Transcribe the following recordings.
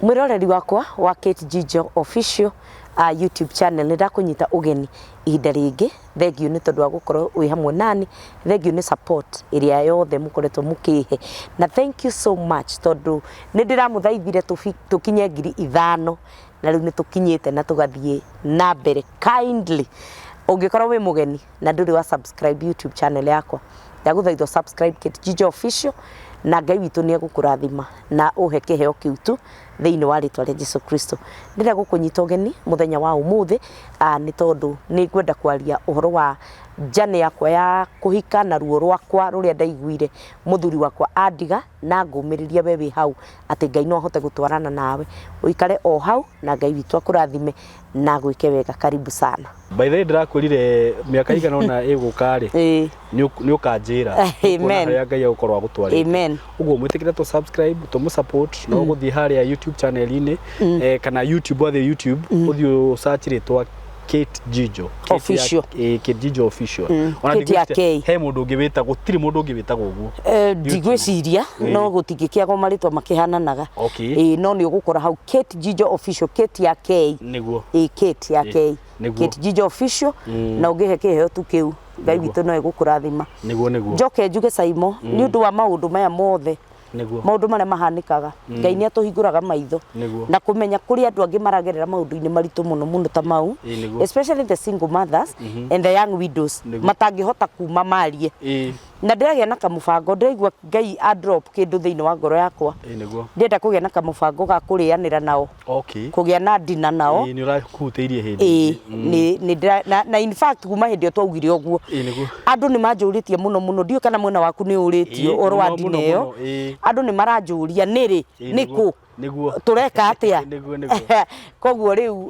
Mwĩroreri wakwa wa Kate Jijo Official YouTube channel, nĩ ndakũnyita ũgeni ihinda rĩngĩ. Thengiũ nĩ tondũ wa gũkorwo wĩ hamwe nani, thengiũ nĩ support ĩrĩa yothe mũkoretwo mũkĩhe, na thank you so much tondũ nĩ ndĩramũthaithire tũkinye 5,000, na rĩu nĩ tũkinyĩte na tũgathiĩ na mbere. Kindly, ũngĩkorwo wĩ mũgeni na ndũrĩ wa subscribe YouTube channel yakwa, ndagũthaitha subscribe Kate Jijo Official, na Ngai witũ nĩ egũkũrathima na ũhe kĩheo kĩu tu thĩinĩ wa rĩtwa rĩa Jesu Kristo. Ndĩrenda gũkũnyita ũgeni mũthenya wa ũmũthĩ, nĩ tondũ nĩ ngwenda kwaria ũhoro wa journey yakwa ya kũhika na ruo rwakwa rũrĩa ndaiguire mũthuri wakwa andiga, na ngũmĩrĩria we wĩ hau atĩ Ngai no ahote gũtwarana nawe. Ũikare o hau na Ngai witũ akũrathime na agwĩke wega. Karibu sana. By the way, ndĩrakwĩrire mĩaka igana ũna ĩgũka rĩ, nĩ ũkanjĩra. Amen. Harĩa Ngai egũkorwo agũtwarĩte. Amen. Ũguo mwĩtĩkĩre tũ subscribe, tũmũ support, no ũgũthiĩ harĩa YouTube channel-inĩ, kana YouTube, wathiĩ YouTube ũthiĩ ũ search rĩtwa Kate Jijo. Kate Official. Kate Jijo Official. Ona Kate ya ndigwĩciria K. he mũndũ ũngĩ wĩtagwo, gũtirĩ mũndũ ũngĩ wĩtagwo ũguo. Ndigwĩciria no gũtingĩkĩagwo marĩtwa makĩhananaga. Ĩĩ, no nĩ ũgũkora hau Kate Jijo Official, Kate ya K. Ĩĩ, Kate ya K. Kate Jijo Official, na ũngĩhe kĩheo tu kĩu, Ngai witũ no egũkũrathima. Nĩguo nĩguo. Njoke njuge Saimo, nĩ ũndũ wa maũndũ maya mothe, maũndũ marĩa mahanĩkaga, Ngai nĩ atũhingũraga maitho na kũmenya kũrĩ andũ angĩ maragerera maũndũ-inĩ maritũ mũno mũno ta mau, especially the single mothers and the young widows, matangĩhota kuma marie. Na ndĩragĩa na kamũbango, ndĩraigua Ngai a drop kĩndũ thĩinĩ wa ngoro yakwa. Ndĩrenda kũgĩa na kamũbango ga kũrĩanĩra nao, kũgĩa na dinner nao. Ĩĩ, nĩ ũrakũhutĩirie hĩndĩ ĩĩ nĩ nĩ ndĩra na in fact kuma hĩndĩ ĩyo twaugire ũguo, andũ nĩ manjũrĩtie mũno mũno. Ndiũĩ kana mwena waku nĩ ũrĩtio ũhoro wa Mũno, dinner mũno, ĩyo. Mũno, ĩĩ. Andũ nĩ maranjũria nĩ rĩ, nĩ kũ, tũreka atĩa. Nĩguo nĩguo. Koguo rĩu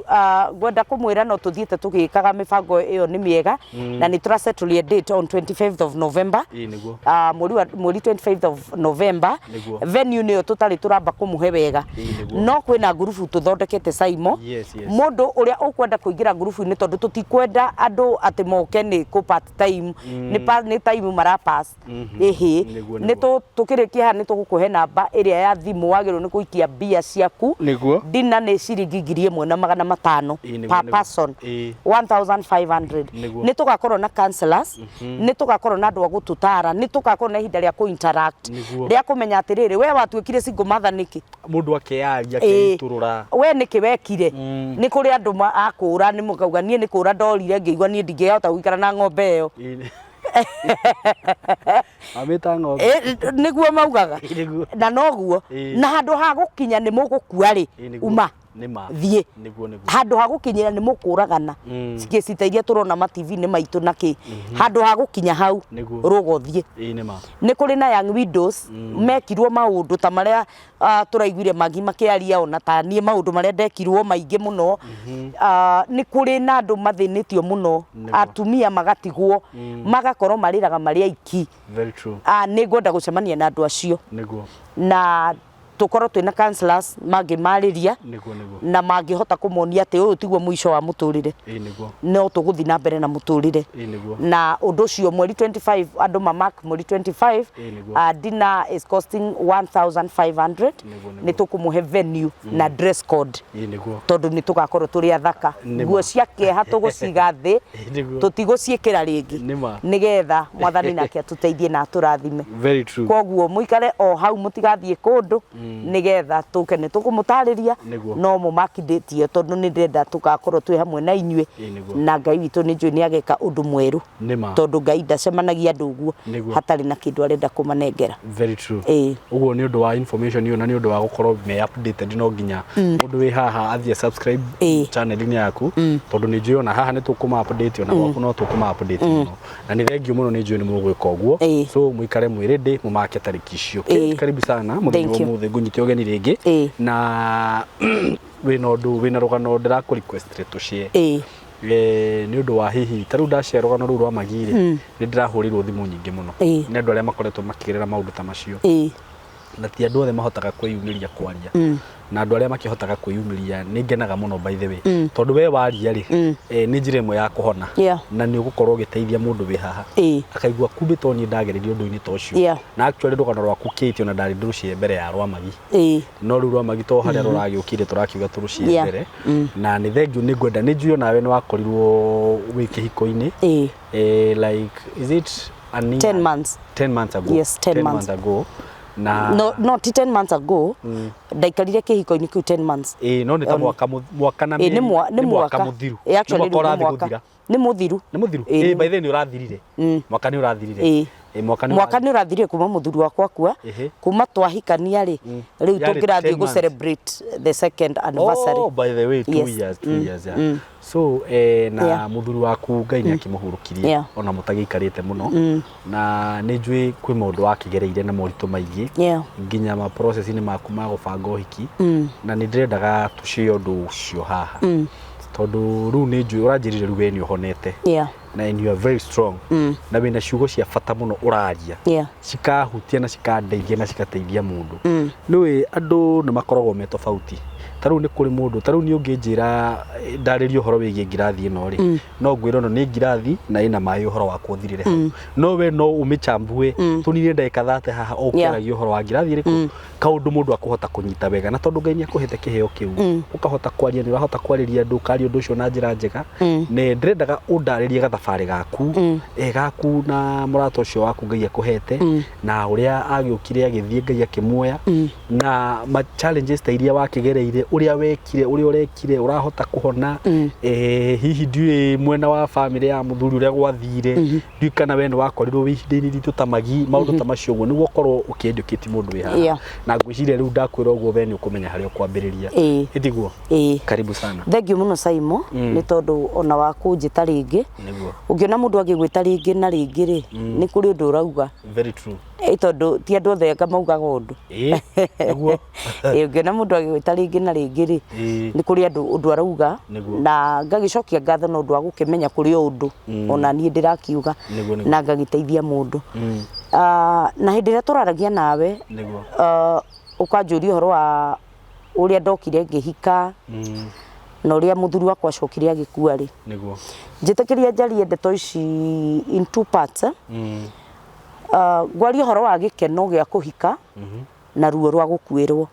ngwenda kũmwĩra no tũthiĩte tũgĩkaga mĩbango ĩyo nĩ mĩega, na nĩ tũrasettle date on 25th of November. ĩĩ nĩguo Mweri wa mweri 25th of November. Venue nĩyo tũtarĩ tũramba kũmũhe wega, ĩĩ nĩguo no kwĩna ngurubu tũthondekete, Saimo. Yes. Mũndũ ũrĩa ũkwenda kũingĩra ngurubu-inĩ, tondũ tũtikwenda andũ atĩ moke nĩ kũ part time, nĩ time mara pass. Ĩhĩ. Nĩ tũkĩrĩkia haha nĩ tũgũkũhe namba ĩrĩa ya thimũ wagĩrĩirwo nĩ gũikia mbia ciaku. Dinner nĩ ciringi 1,500 per person, 1500. Nĩ tũgakorwo na counselors, nĩ tũgakorwo na andũ a gũtũtara, nĩ tũgakorwo na ihinda rĩa kũ interact, rĩa kũmenya atĩrĩrĩ, we watuĩkire single mother nĩkĩ? Mũndũ akeyaria, akeitũrũra. We nĩkĩ wekire? Nĩ kũrĩ andũ akũra nĩ mũkauga, niĩ nĩ kũra ndorire, ngĩigua niĩ ndingĩhota gũikara na ng'ombe ĩyo. Amĩta ng'ombe. Nĩguo maugaga. Na noguo. Na handũ ha gũkinya nĩ mũgũkua rĩ, uma thiĩ. Nĩguo nĩguo. Handũ ha gũkinyĩra nĩ mũkũragana, kĩci ta iria tũrona ma TV-inĩ maitũ na kĩ, handũ ha gũkinya hau, rũga ũthiĩ. Ĩĩ nĩ ma. Nĩ kũrĩ na young widows mekirwo maũndũ ta marĩa tũraiguire Magi makĩaria, ona ta niĩ maũndũ marĩa ndekirwo maingĩ mũno. Nĩ kũrĩ na andũ mathĩnĩtio mũno, atumia magatigwo, magakorwo marĩraga marĩ aiki. Very true. Nĩ ngwenda gũcemania na andũ acio na tũkorwo twĩna counselors mangĩmarĩria Nĩguo nĩguo. na mangĩhota kũmonia atĩ ũyũ tiguo mũico wa mũtũrĩre, ĩĩ nĩguo no tũgũthiĩ na mbere na mũtũrĩre. ĩĩ nĩguo Na ũndũ ũcio mweri 25, andũ ma mark mweri 25. Ĩĩ nĩguo. Dinner is costing 1500. Nĩguo, nĩguo. Nĩ tũkũmũhe venue na dress code, ĩĩ nĩguo tondũ nĩ tũgakorwo tũrĩ athaka. Nĩ Nguo ma. cia kĩeha tũgũciga thĩ, Ĩĩ nĩguo. tũtigũciĩkĩra rĩngĩ, Nĩ ma. nĩgetha Mwathani nake atũteithie na atũrathime. Very true. Koguo mũikare o hau, mũtigathiĩ kũndũ, nĩgetha tũke nĩ tũkũmũtarĩria. No mũmakindĩtie tondũ nĩ ndĩrenda tũgakorwo twĩ hamwe na inyuĩ. Ĩĩ nĩguo. Na Ngai witũ nĩ njũĩ nĩ ageka ũndũ mwerũ, Nĩ ma. tondũ Ngai ndacemanagia andũ ũguo hatarĩ na kĩndũ arenda kũmanengera. Very true. Ĩĩ. Ũguo nĩ ũndũ wa information ĩyo na nĩ ũndũ wa gũkorwo me updated, no nginya mũndũ wĩ haha athiĩ subscribe channel-inĩ yaku, tondũ nĩ njũĩ ona haha nĩ tũkũma update, ona gwaku no tũkũma update mũno, na nĩ thengiũ mũno, nĩ njũĩ nĩ mũgwĩka ũguo. So mũikare mwĩ ready, mũmake tarĩki icio. Kate, karibu sana mũthenya Thank wa you. ũmũthĩ, ngũnyite ũgeni rĩngĩ. Na wĩna ũndũ, wĩna rũgano ndĩrakũ request tũshare. Nĩ ũndũ wa hihi ta rĩu ndashare rũgano rũu rwa Magirĩ, nĩ ndĩrahũrĩirwo thimũ nyingĩ mũno nĩ andũ arĩa makoretwo makĩgerera maũndũ ta macio. Na ti andũ othe mahotaga kwĩyumĩria kwaria, na andũ arĩa makĩhotaga kwĩyumĩria nĩ ngenaga mũno, by the way, tondũ we waria rĩ, nĩ njĩra ĩmwe ya kũhona, na nĩ ũgũkorwo ũgĩteithia mũndũ wĩ haha akaigua kumbe to niĩ ndagereire ũndũ-inĩ ta ũcio. Na actually rũgano rwaku Kate, ona ndarĩ ndĩrũcie mbere ya Rwamagi, no rĩu Rwamagi to harĩa rũragĩũkire tũrakiuga tũrũcie mbere. Na nĩ thengiũ, nĩ ngwenda nĩ njũĩ onawe nĩ wakorirwo wĩ kĩhiko-inĩ, like, is it a year? 10 months. 10 months ago? Yes, 10 months. Ago na No, no ti 10 months ago. Ndaikarire kĩhiko-inĩ kĩu 10 months. Ĩĩ, no nĩ ta mwaka mwaka na Ĩĩ, nĩ mĩeri- nĩ nĩ mwaka mwaka mũthiru. Ĩĩ, actually Nĩ mwaka rĩu nĩ ũrathiĩ mwaka. gũthira. Nĩ mũthiru. Nĩ mũthiru. Ĩĩ, Ĩĩ, nĩ by the way nĩ ũrathirire, mwaka nĩ ũrathirire. Ĩĩ. Ĩĩ, mwaka nĩ Mwaka nĩ ũrathirire kuma mũthuri wakwa akua. Kuma twahikania rĩ, rĩu Yarĩ tũngĩrathiĩ 10 gũ months. celebrate the second anniversary. Oh, by the way, 2 years, 2 years, yeah. So na mũthuri waku Ngai nĩ akĩmũhurũkirie, ona mũtagĩikarĩte mũno, na nĩ njũĩ kwĩ maũndũ wakĩgereire na moritũ maingĩ, nginya ma process-inĩ maku ma gũbanga ũhiki, na nĩ ndĩrendaga tũcie ũndũ ũcio haha, tondũ rĩu nĩ njũĩ ũranjĩrire rĩu we nĩ ũhonete, na and you are very strong, na wĩna ciugo cia bata mũno ũraria, cikahutia na cikandeithia na cigateithia mũndũ. Nĩũĩ andũ nĩ makoragwo me tofauti. Ta rĩu nĩ kũrĩ mũndũ, ta rĩu niĩ ũngĩnjĩra ndarĩrie ũhoro wĩgiĩ ngirathi ĩno rĩ, no ngwĩre ĩno nĩ ngirathi na ĩna maĩ, ũhoro wakwa ũthirĩre hau. No we no ũmĩchambue, tũnine ndagĩka 30 haha o ũkĩaragia ũhoro wa ngirathi ĩrĩkũ, kaũndũ mũndũ akũhota kũnyita wega. Na tondũ Ngai nĩ akũhete kĩheo kĩu, ũkahota kwaria, nĩ ũrahota kwarĩria andũ, ũkaria ũndũ ũcio na njĩra njega. Nĩ ndĩrendaga ũndarĩrie gathabarĩ gaku, gaku na mũrata ũcio waku Ngai akũhete, na ũrĩa agĩũkire agĩthiĩ, Ngai akĩmuoya, na ma challenges ta iria wakĩgereire, ũrĩa wekire, ũrĩa ũrekire ũrahota kũhona. Hihi ndiũĩ mwena wa famĩlĩ ya mũthuri ũrĩa gwathire, ndiũĩ kana we nĩ wakorirwo wĩ ihinda-inĩ iritũ ta magi maũndũ ta macio ũguo, nĩguo ũkorwo ũkĩ-educate mũndũ wĩ haha. Na ngwĩciria rĩu ndakwĩra ũguo, we nĩ ũkũmenya harĩa ũkwambĩrĩria. Ĩtiguo? Ĩĩ. Karibu sana. Thengiũ mũno, Saimo, nĩ tondũ ona wa kũnjĩta rĩngĩ. Ũngĩona mũndũ agĩgwĩta rĩngĩ na rĩngĩ rĩ, nĩ kũrĩ ũndũ ũrauga. Very true. Ĩ, tondũ ti andũ othe anga maugaga ũndũ. Ĩĩ, nĩguo. Ĩ, ũngĩona mũndũ agĩgwĩta rĩngĩ na rĩngĩ rĩ, nĩ kũrĩ andũ ũndũ arauga. Na ngagĩcokia ngatho na ũndũ wa gũkĩmenya kũrĩ o ũndũ ona niĩ ndĩrakiuga Nĩguo, nĩguo. na ngagĩteithia mũndũ. Ah, na hĩndĩ ĩrĩa tũraragia nawe, ũkanjũria ũhoro wa ũrĩa ndokire ngĩhika na ũrĩa mũthuri wakwa acokire agĩkua rĩ, njĩtĩkĩria njarie ndeto ici in two parts, eh? Ngwaria ũhoro wa gĩkeno gĩa kũhika na ruo rwa gũkuĩrwo.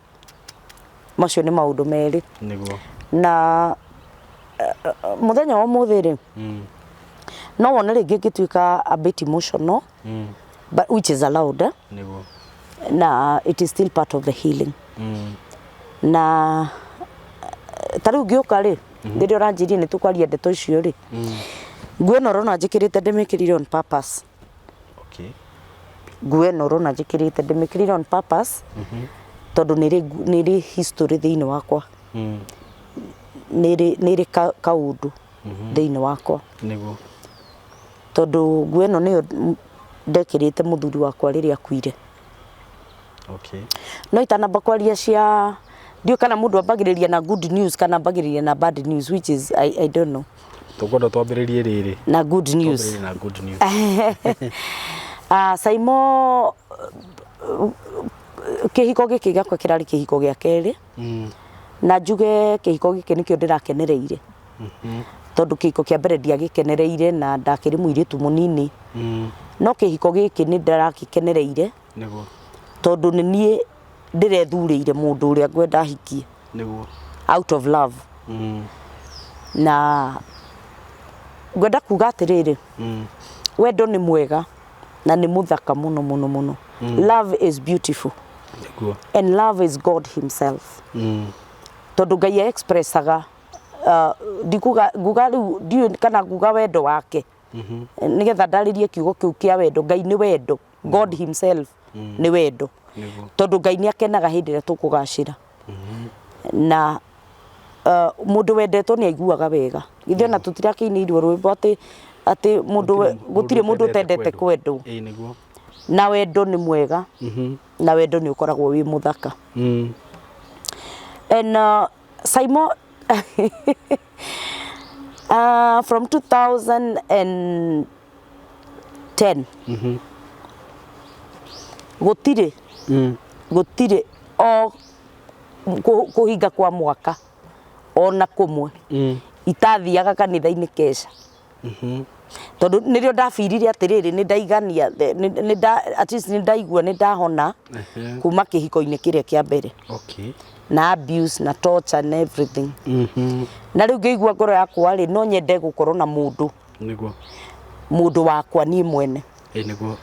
Macio nĩ maũndũ merĩ. Na mũthenya wa ũmũthĩ rĩ, no wone rĩngĩ ngĩtuĩka a bit emotional, but which is allowed, eh? Na it is still part of the healing. Na ta rĩu ngĩũka rĩ, rĩrĩa ũranjĩrire nĩ tũkwaria ndeto icio rĩ, nguo ĩno ũrona njĩkĩrĩte ndĩmĩkĩrire on purpose. Nguo ĩno ũrona njĩkĩrĩte ndĩmĩkĩrire on purpose, tondũ nĩ ĩrĩ history thĩinĩ wakwa, nĩ ĩrĩ kaũndũ thĩinĩ wakwa, tondũ nguo ĩno nĩyo ndekĩrĩte mũthuri wakwa rĩrĩa akuire. No itanamba kwaria cia, ndiũĩ kana mũndũ ambagĩrĩria na good news kana ambagĩrĩria na bad news, which is I don't know. Tũkwenda twambĩrĩrie rĩrĩ. Na good news. Twambĩrĩrie na good news. Saimo, kĩhiko gĩkĩ gĩakwa kĩrarĩ kĩhiko gĩa kerĩ, na njuge kĩhiko gĩkĩ nĩkĩo ndĩrakenereire, tondũ kĩhiko kĩa mbere ndiagĩkenereire na ndakĩrĩ mũirĩtu mũnini, no kĩhiko gĩkĩ nĩ ndĩrakĩkenereire, tondũ nĩ niĩ ndĩrethurĩire mũndũ ũrĩa ngwenda hikie out of love. Na ngwenda kuga atĩrĩrĩ, wendo nĩ mwega na nĩ mũthaka mũno mũno mũno. Love is beautiful, and love is God himself, tondũ Ngai expressaga, ndikuga nguga rĩu ndiũĩ kana nguga wendo wake, nĩgetha ndarĩrie kiugo kĩu kĩa wendo. Ngai nĩ wendo, God himself nĩ wendo, tondũ Ngai nĩ akenaga hĩndĩ ĩrĩa tũkũgacĩra, na mũndũ wendetwo nĩ aiguaga wega. Ithuĩ ona tũtirakĩinĩirwo rwĩmbo atĩ mũndũ gũtirĩ mũndũ ũtendete kwendwo. Ĩĩ, nĩguo. Na wendo nĩ mwega, na wendo nĩ ũkoragwo wĩ mũthaka. And Saimo, from 2010 gũtirĩ Gũtirĩ o kũhinga kwa mwaka ona kũmwe itathiaga kanitha-inĩ keca, tondũ nĩrĩo ndabirire atĩrĩrĩ, nĩ ndaigania, at least nĩ ndaigua nĩ ndahona kuma kĩhiko-inĩ kĩrĩa kĩa mbere na abuse na torture and everything. Na rĩu ngĩigua ngoro yakwa rĩ, no nyende gũkorwo na mũndũ, mũndũ wakwa niĩ mwene. Ĩ nĩguo.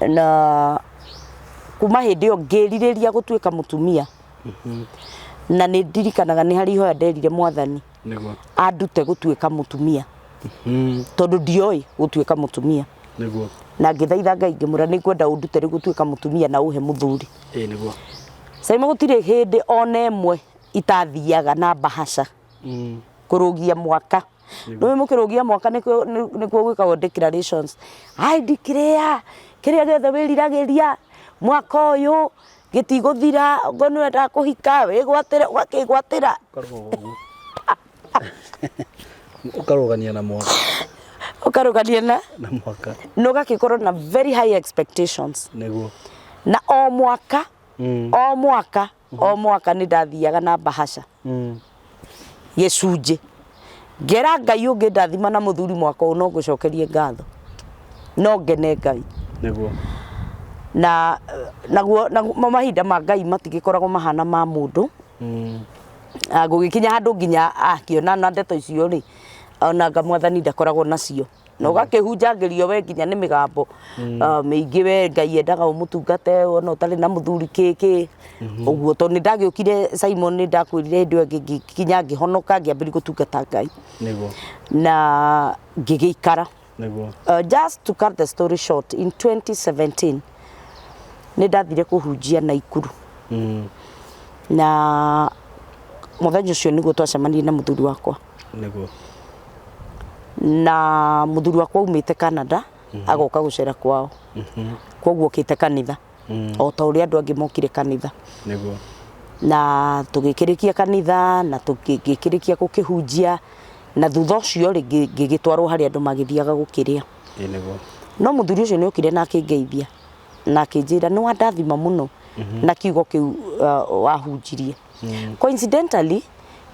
Na kuma hĩndĩ ĩyo ngĩrirĩria gũtuĩka mũtumia, na nĩ ndirikanaga nĩ harĩ ihoya nderire Mwathani andute gũtuĩka mũtumia, tondũ ndioĩ gũtuĩka mũtumia. Na ngĩthaitha Ngai ngĩmwĩra, nĩ ngwenda ũndute rĩu gũtuĩka mũtumia na ũhe mũthuri. Ĩ nĩguo. Caima, gũtirĩ hĩndĩ ona ĩmwe itathiaga na mbahaca kũrũgia mwaka. Nĩũĩ mũkĩrũgia mwaka nĩkuo gwĩkagwo declarations. I declare kĩrĩa gĩothe wĩriragĩria mwaka ũyũ gĩtigũthira, okorwo nĩ ũrendaga kũhika wĩgwatĩre, ũgakĩgwatĩra. Ũkarũgania na mwaka. Ũkarũgania na Na mwaka. Na ũgagĩkorwo na very high expectations. Na o mwaka, o mwaka, o mwaka nĩ ndathiaga na mbahaca gĩcunjĩ, ngera Ngai ũngĩndathima na mũthuri mwaka ũyũ no ngũcokerie ngatho, no ngene Ngai. Na naguo naguo mahinda ma Ngai matigĩkoragwo mahana ma mũndũ. Gũgĩkinya handũ nginya akĩona na ndeto icio rĩ, ona anga Mwathani ndakoragwo nacio, na ũgakĩhunjangĩrio we nginya nĩ mĩgambo mĩingĩ, we Ngai endaga ũmũtungate ona ũtarĩ na mũthuri, kĩ ũguo. Tondũ nĩ ndagĩũkire, Simon, nĩ ndakwĩrire hĩndĩ ĩyo ĩngĩ ngĩkinya ngĩhonoka, ngĩambĩrĩria gũtungata Ngai na ngĩgĩikara. Just to cut the story short, in 2017 nĩ ndathire kũhunjia Naikuru, na mũthenya ũcio nĩguo twacemanirie na mũthuri wakwa. Na mũthuri wakwa aumĩte Canada, agoka gũcera kwao, koguo okĩte kanitha o ta ũrĩa andũ angĩ mokire kanitha. Na tũgĩkĩrĩkia kanitha na tũgĩkĩrĩkia gũkĩhunjia, na thutha ũcio rĩ, ngĩgĩtwarwo harĩa andũ magĩthiaga gũkĩrĩa. Ĩ nĩguo. No mũthuri ũcio nĩ okire na akĩngeithia na akĩnjĩra, nĩ wandathima mũno na kiugo kĩu wahunjirie. Coincidentally,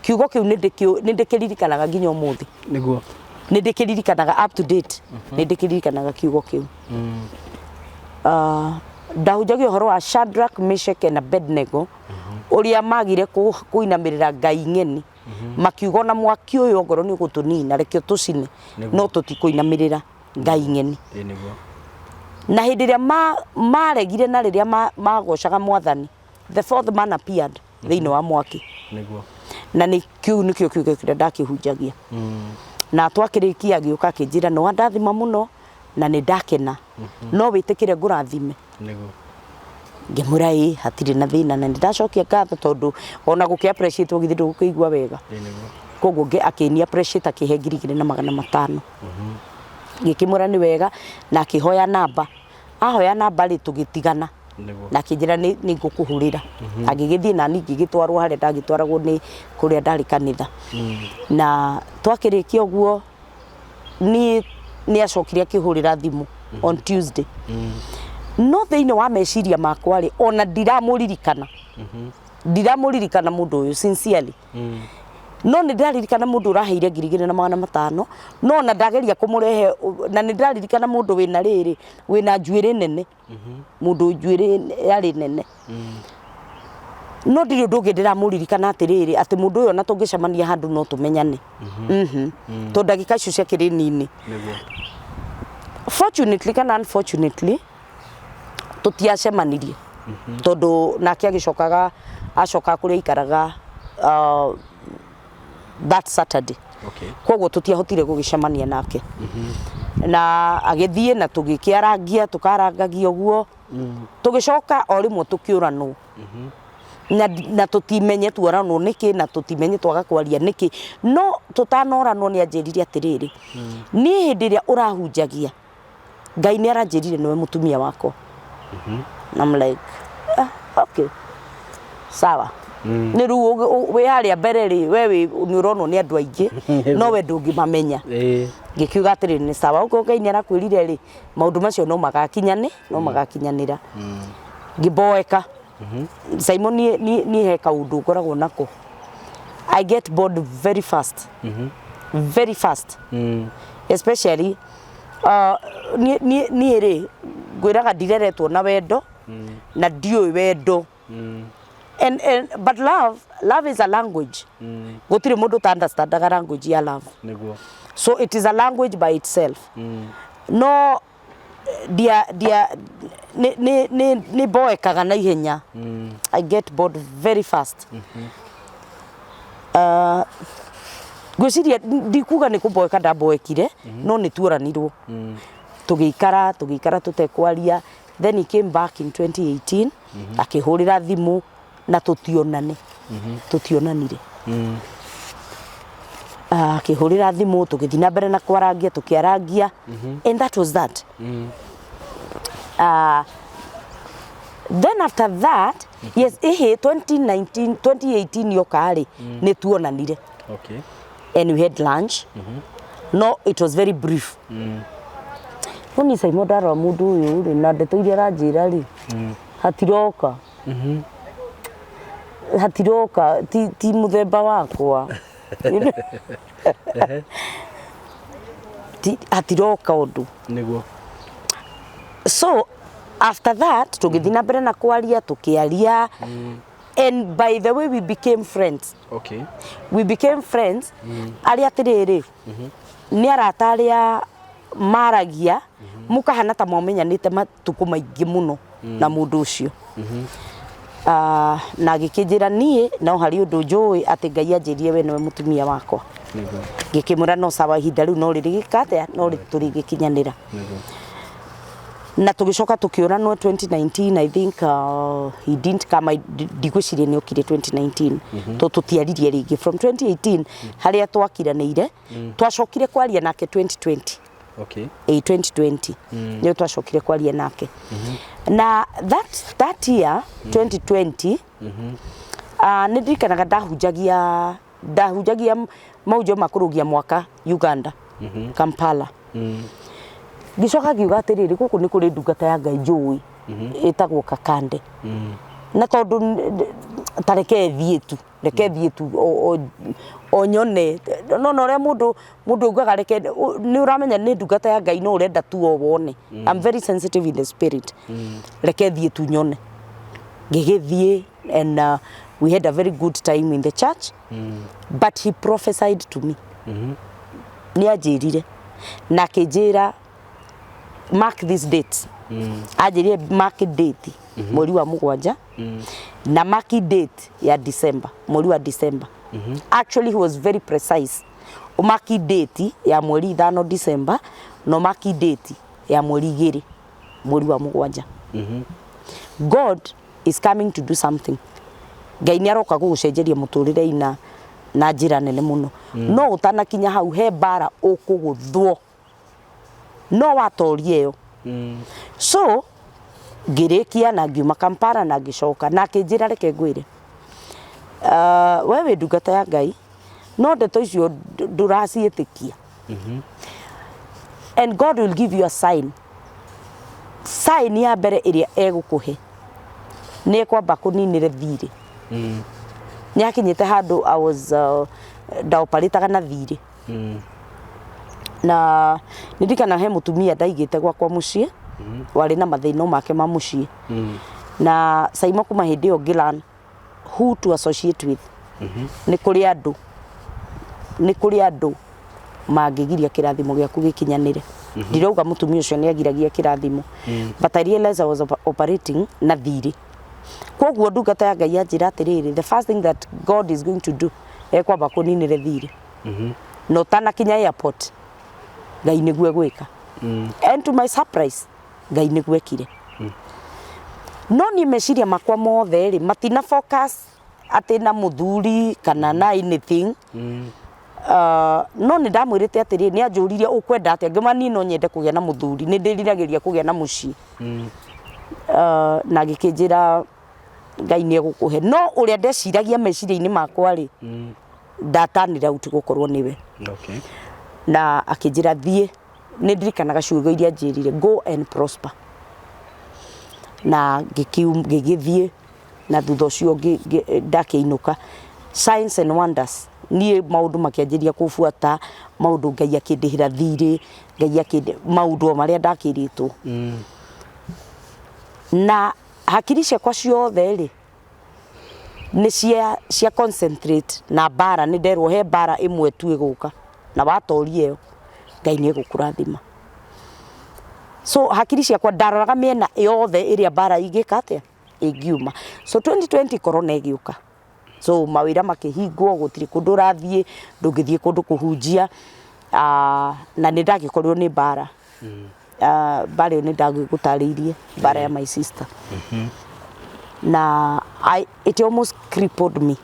kiugo kĩu nĩ ndĩkĩririkanaga nginya ũmũthĩ. Nĩ ndĩkĩririkanaga up to date, nĩ ndĩkĩririkanaga kiugo kĩu. Ndahunjagia ũhoro wa Shadrach, Meshach and Abednego, ũrĩa magire kũinamĩrĩra ngai ng'eni, makiuga ona mwaki ũyũ ongorwo nĩ ũgũtũnina, reke ũtũcine, no tũtikũinamĩrĩra ngai ng'eni. Ĩ nĩguo. Na hĩndĩ ĩrĩa maregire na rĩrĩa magocaga Mwathani, the fourth man appeared thĩinĩ wa mwaki. Na nĩ kĩu nĩkĩo kiugo kĩrĩa ndakĩhunjagia. Na twakĩrĩkia agĩũka akĩnjĩra, nĩ wandathima mũno na nĩ ndakena, no wĩtĩkĩre ngũrathime? Ngĩmwĩra ĩ, hatirĩ na thĩna, na nĩ ndacokia ngatho, tondũ ona gũkĩ appreciate githĩ ndũgũkĩigua wega? Ĩ nĩguo. Koguo akĩni appreciate, akĩhe 2500. Ngĩkĩmwĩra nĩ wega, na akĩhoya namba. Ahoya namba rĩ, tũgĩtigana. Na akĩnjĩra nĩ ngũkũhũrĩra. Agĩgĩthiĩ, na niĩ ngĩgĩtwarwo harĩa ndagĩtwaragwo nĩ kũrĩa ndarĩ kanitha. Na twakĩrĩkia ũguo, niĩ nĩ acokire akĩhũrĩra thimũ on Tuesday, no thĩinĩ wa meciria makwa rĩ, ona ndiramũririkana, ndiramũririkana mũndũ ũyũ sincerely. No nĩ ndĩraririkana mũndũ ũraheire 2500, no ona ndageria kũmũrehe, na nĩ ndĩraririkana mũndũ wĩna rĩrĩ, wĩna njuĩrĩ nene, mũndũ njuĩrĩ yarĩ nene, no ndirĩ ũndũ ũngĩ ndĩramũririkana atĩrĩrĩ, atĩ mũndũ ũyũ ona tũngĩcemania handũ no tũmenyane, tondũ ndagĩka icio ciakĩrĩ nini. Fortunately kana unfortunately, tũtiacemanirie, tondũ nake agĩcokaga, acokaga kũrĩa aikaraga that Saturday. Koguo tũtiahotire gũgĩcemania nake, na agĩthiĩ na tũgĩkĩarangia, tũkarangagia ũguo, tũgĩcoka o rĩmwe tũkĩũranwo, na tũtimenye tuoranwo nĩkĩ, na tũtimenye twaga kwaria nĩkĩ. No tũtanoranwo nĩ anjĩrire atĩrĩrĩ, niĩ hĩndĩ ĩrĩa ũrahunjagia Ngai nĩ aranjĩrire nĩwe mũtumia wakwa. And I'm like, ah, okay, sawa. Nĩ rĩu wĩ harĩa mbere rĩ, we wĩ nĩ ũronwo nĩ andũ aingĩ, no we ndũngĩmamenya. Ngĩkiuga atĩrĩ, nĩ sawa, okorwo Ngai nĩ arakwĩrire rĩ, maũndũ macio no magakinyane, no magakinyanĩra. Ngĩmboeka. Simon, niĩ he kaũndũ ngoragwo nako. I get bored very fast, very fast, especially niĩ rĩ, ngwĩraga ndireretwo na wendo na ndiũĩ wendo. And but love is a language. Gũtirĩ mũndũ ũta understandaga language ya love. So it is a language by itself. No ndia ndia nĩ mboekaga na ihenya. I get bored very fast. Ngwĩciria ndikuga nĩ kũmboeka ndamboekire, no nĩ tuoranirwo, tũgĩikara tũtekwaria. Then he came back in 2018, akĩhũrĩra thimũ na tũtionane, tũtionanire. Akĩhũrĩra thimũ, tũgĩthiĩ na mbere na kwarangia, tũkĩarangia, and that was that. Then after that, yes, ĩhĩ 2019, 2018 yoka rĩ, nĩ tuonanire and we had lunch. No, it was very brief. No ni Simon, ndarora mũndũ ũyũ rĩ, na ndeto iria aranjĩra rĩ, hatiroka, hatiroka, ti mũthemba wakwa. Ti hatiroka ũndũ. So after that tũgĩthiĩ na mbere na kwaria, tũkĩaria, and by the way, we became friends. We became friends arĩa atĩrĩrĩ, nĩ arata arĩa maragia mũkahana ta mwamenyanĩte matukũ maingĩ mũno na mũndũ ũcio. Na agĩkĩnjĩra, niĩ no harĩ ũndũ njũĩ atĩ Ngai anjĩrire we nĩwe mũtumia wakwa. Ngĩkĩmwĩra no sawa, ihinda rĩu no rĩrĩgĩka atĩa, no tũrĩgĩkinyanĩra. Na tũgĩcoka tũkĩũranwo 2019. I think he didn't come. Ndigwĩciria nĩ okire 2019, to tũtiaririe rĩngĩ from 2018 harĩa twakiranĩire. Twacokire kwaria nake 2020. Ĩ 2020 nĩyo twacokire kwaria nake. Na that year 2020, nĩ ndirikanaga ndahunjagia mahunjio ma kũrũgia mwaka Uganda, Kampala. Ngĩcoka ngiuga atĩrĩrĩ, gũkũ nĩ kũrĩ ndungata ya Ngai njũĩ ĩtagwo Kakande, na tondũ ta reke thiĩ tu, reke thiĩ tu o nyone. No ũrĩa mũndũ augaga, reke nĩ ũramenya nĩ ndungata ya Ngai, no ũrenda tu o wone. I'm very sensitive in the spirit. Reke thiĩ tu nyone. Ngĩgĩthiĩ and we had a very good time in the church, but he prophesied to me. Nĩ anjĩrire na akĩnjĩra, "Mark this date." Anjĩrire mark date mweri wa 7 na mark date ya December, mweri wa December. Actually, he was very precise: ũmaki date ya mweri 5 December na ũmaki date ya mweri 2 mweri wa 7. God is coming to do something. Ngai nĩ aroka gũgũcenjeria mũtũrĩre ina na njĩra nene mũno, no ũtanakinya hau he mbara ũkũgũthwo, no watoria ĩyo. So ngĩrĩkia na ngiuma Kampala na ngĩcoka, na akĩnjĩra, "Reke ngwĩre, we wĩ ndungata ya Ngai, no ndeto icio ndũraciĩtĩkia, and God will give you a sign. Sign ya mbere ĩrĩa egũkũhe nĩ ekwamba kũninĩre thirĩ." Nĩ akinyĩte handũ I was ndaoparĩtaga na thirĩ, na nĩ ndirikana he mũtumia ndaigĩte gwakwa mũciĩ warĩ na mathĩna make ma mũciĩ. Na Saimo, kuma hĩndĩ ĩyo ngĩlearn who to associate with. Nĩ kũrĩ andũ, nĩ kũrĩ andũ mangĩgiria kĩrathimo gĩaku gĩkinyanĩre. Ndirauga mũtumia ũcio nĩ agiragia kĩrathimo, but I realized I was operating na thirĩ. Koguo ndungata ya Ngai yanjĩra atĩrĩrĩ, the first thing that God is going to do, ekwamba kũninĩre thirĩ, na ũtanakinya airport Ngai nĩguo egwĩka. And to my surprise, Ngai nĩguo ekire. No niĩ meciria makwa mothe rĩ, matina focus atĩ na mũthuri kana na anything. No nĩ ndamwĩrĩte atĩrĩ, nĩ anjũririe, "Ũkwenda atĩa?" Ngĩma, "Niĩ no nyende kũgĩa na mũthuri, nĩ ndĩriragĩria kũgĩa na mũciĩ." Na agĩkĩnjĩra Ngai nĩ egũkũhe, no ũrĩa ndeciragia meciria-inĩ makwa rĩ, ndatanĩra out gũkorwo nĩwe. Na akĩnjĩra thiĩ, nĩ ndirikanaga ciugo iria anjĩrire, "Go and prosper." Na ngĩgĩthiĩ. Na thutha ũcio ndakĩinũka. Signs and wonders, niĩ maũndũ makĩanjĩria kũbuata, maũndũ Ngai akĩndĩhĩra thirĩ, Ngai akĩndĩ, maũndũ o marĩa ndakĩrĩtwo. Na hakiri ciakwa ciothe rĩ, nĩ cia concentrate na mbara, nĩ nderwo he mbara ĩmwe tu ĩgũka, na watoria ĩyo, Ngai nĩ egũkũrathima. So hakiri ciakwa ndaroraga mĩena yothe ĩrĩa mbara ingĩka atĩa, ĩngiuma. So 2020 corona ĩgĩũka. So mawĩra makĩhingwo, gũtirĩ kũndũ ũrathiĩ, ndũngĩthiĩ kũndũ kũhunjia, na nĩ ndagĩkorirwo nĩ mbara. Mbara ĩyo nĩ ndagĩgũtarĩirie, mbara ya my sister. Na it almost crippled me.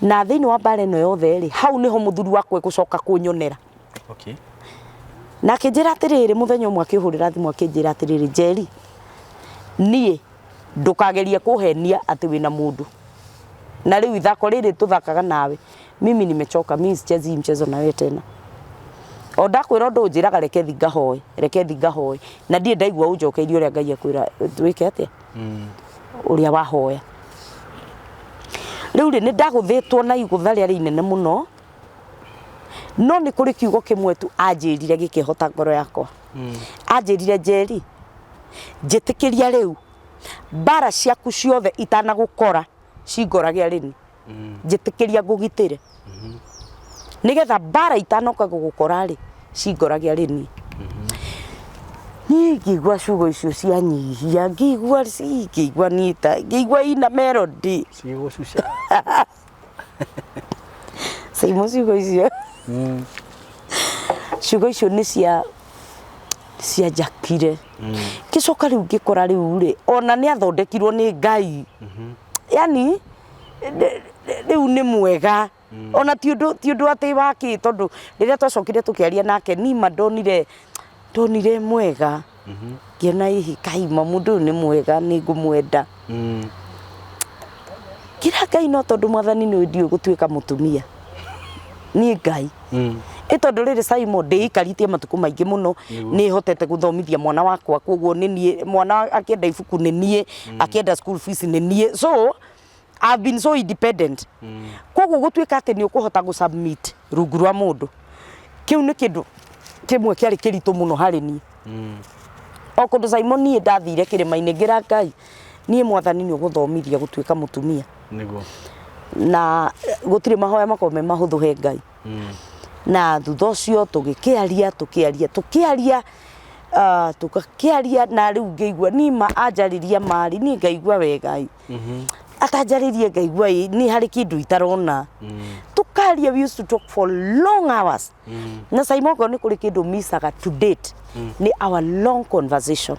Na thĩinĩ wa mbara ĩno yothe rĩ, hau nĩho mũthuri wakwa egũcoka kũnyonera. Okay. Na akĩnjĩra atĩrĩrĩ, mũthenya ũmwe akĩhũrĩra thimũ akĩnjĩra atĩrĩrĩ, Njeri, niĩ ndũkagerie kũhenia atĩ wĩna mũndũ. Na rĩu ithako rĩrĩ tũthakaga nawe, mimi nimechoka, mimi sichezi hii mchezo na wewe tena. O ndakwĩra ũndũ ũnjĩraga reke thi ngahoe, reke thi ngahoe. Na ndirĩ ndaigua ũnjokeirie ũrĩa Ngai akwĩra wĩke atĩa? Ũrĩa wahoya. Rĩu rĩ, nĩ ndagũthĩtwo na igũtha rĩarĩ inene mũno, no nĩ kũrĩ kiugo kĩmwe tu anjĩrire gĩkĩhota ngoro yakwa. Anjĩrire, Njeri, njĩtĩkĩria rĩu mbara ciaku ciothe itanagũkora cingorage arĩ niĩ. Njĩtĩkĩria ngũgitĩre. Nĩgetha mbara itanoka gũgũkora rĩ, cingorage arĩ niĩ. Niĩ ngĩigua ciugo icio cianyihia, ngĩigua ngĩigua niĩ ta ngĩigua ina melody. Cigũcuca. Caimo ciugo icio. Ciugo icio nĩ cia cianjakire. Ngĩcoka rĩu ngĩkora rĩu rĩ, ona nĩ athondekirwo nĩ Ngai. Yani rĩu nĩ mwega. Ona ti ũndũ atĩ wakĩ tondũ rĩrĩa twacokire tũkĩaria nake nima ndonire ndonire mwega. Ngĩona hihi kaima mũndũ ũyũ nĩ mwega nĩ ngũmwenda. Kĩra Ngai no tondũ mwathani nĩ ndiũĩ gũtuĩka mũtumia. Niĩ Ngai. Ĩ tondũ rĩrĩ Simon ndĩikarĩtie matukũ maingĩ mũno nĩ hotete gũthomithia mwana wakwa koguo nĩ niĩ mwana akĩenda ibuku nĩ niĩ akĩenda school fees nĩ niĩ so I've been so independent. Koguo gũtuĩka atĩ nĩ ũkũhota gũ submit rungu rwa mũndũ kĩu nĩ kĩndũ kĩmwe kĩarĩ kĩritũ mũno harĩ niĩ. O kũndũ Simon niĩ ndathire kĩrĩma-inĩ ngĩra Ngai niĩ mwathani nĩ ũgũthomithia gũtuĩka mũtumia. Nĩguo. Na gũtirĩ mahoya makoragwo me mahũthũ he Ngai. Na thutha ũcio tũgĩkĩaria tũkĩaria tũkĩaria tũgakĩaria na rĩu ngĩigua nima anjarĩria marĩ niĩ ngaigua wega ĩ. Atanjarĩrie ngaigua ĩ nĩ harĩ kĩndũ itarona. Tũkaria we used to talk for long hours. Na Simon okorwo nĩ kũrĩ kĩndũ misaga to date nĩ our long conversation.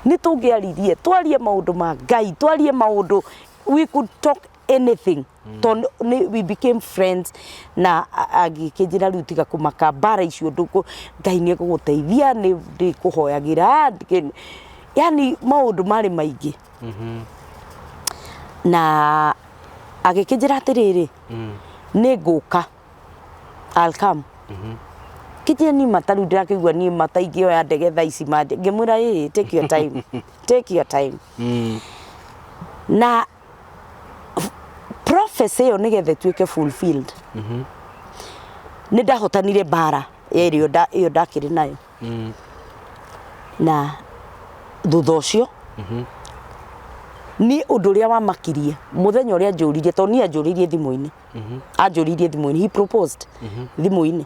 Nĩ tũngĩaririe twarie maũndũ ma Ngai twarie maũndũ we could talk anything. Tondũ nĩ we became friends na agĩkĩnjĩra rĩu tiga kũmaka mbara icio ndũkũ Ngai nĩ egũgũteithia nĩ ndĩkũhoyagĩra yani maũndũ marĩ maingĩ. Na agĩkĩnjĩra atĩrĩrĩ nĩ ngũka I'll come. Kĩnjĩra niĩ mata rĩu ndĩrakĩigua niĩ mata ingĩoya ndege thaa ici manje ngĩmwĩra ĩĩ take your time take your time. Na prophecy ĩyo nĩgetha ĩtuĩke fulfilled nĩ ndahotanire mbara ĩrĩa ĩyo ndakĩrĩ nayo. Na thutha ũcio niĩ ũndũ ũrĩa wamakirie mũthenya ũrĩa anjũririe tondũ niĩ anjũririe thimũ-inĩ anjũririe thimũ-inĩ he proposed thimũ-inĩ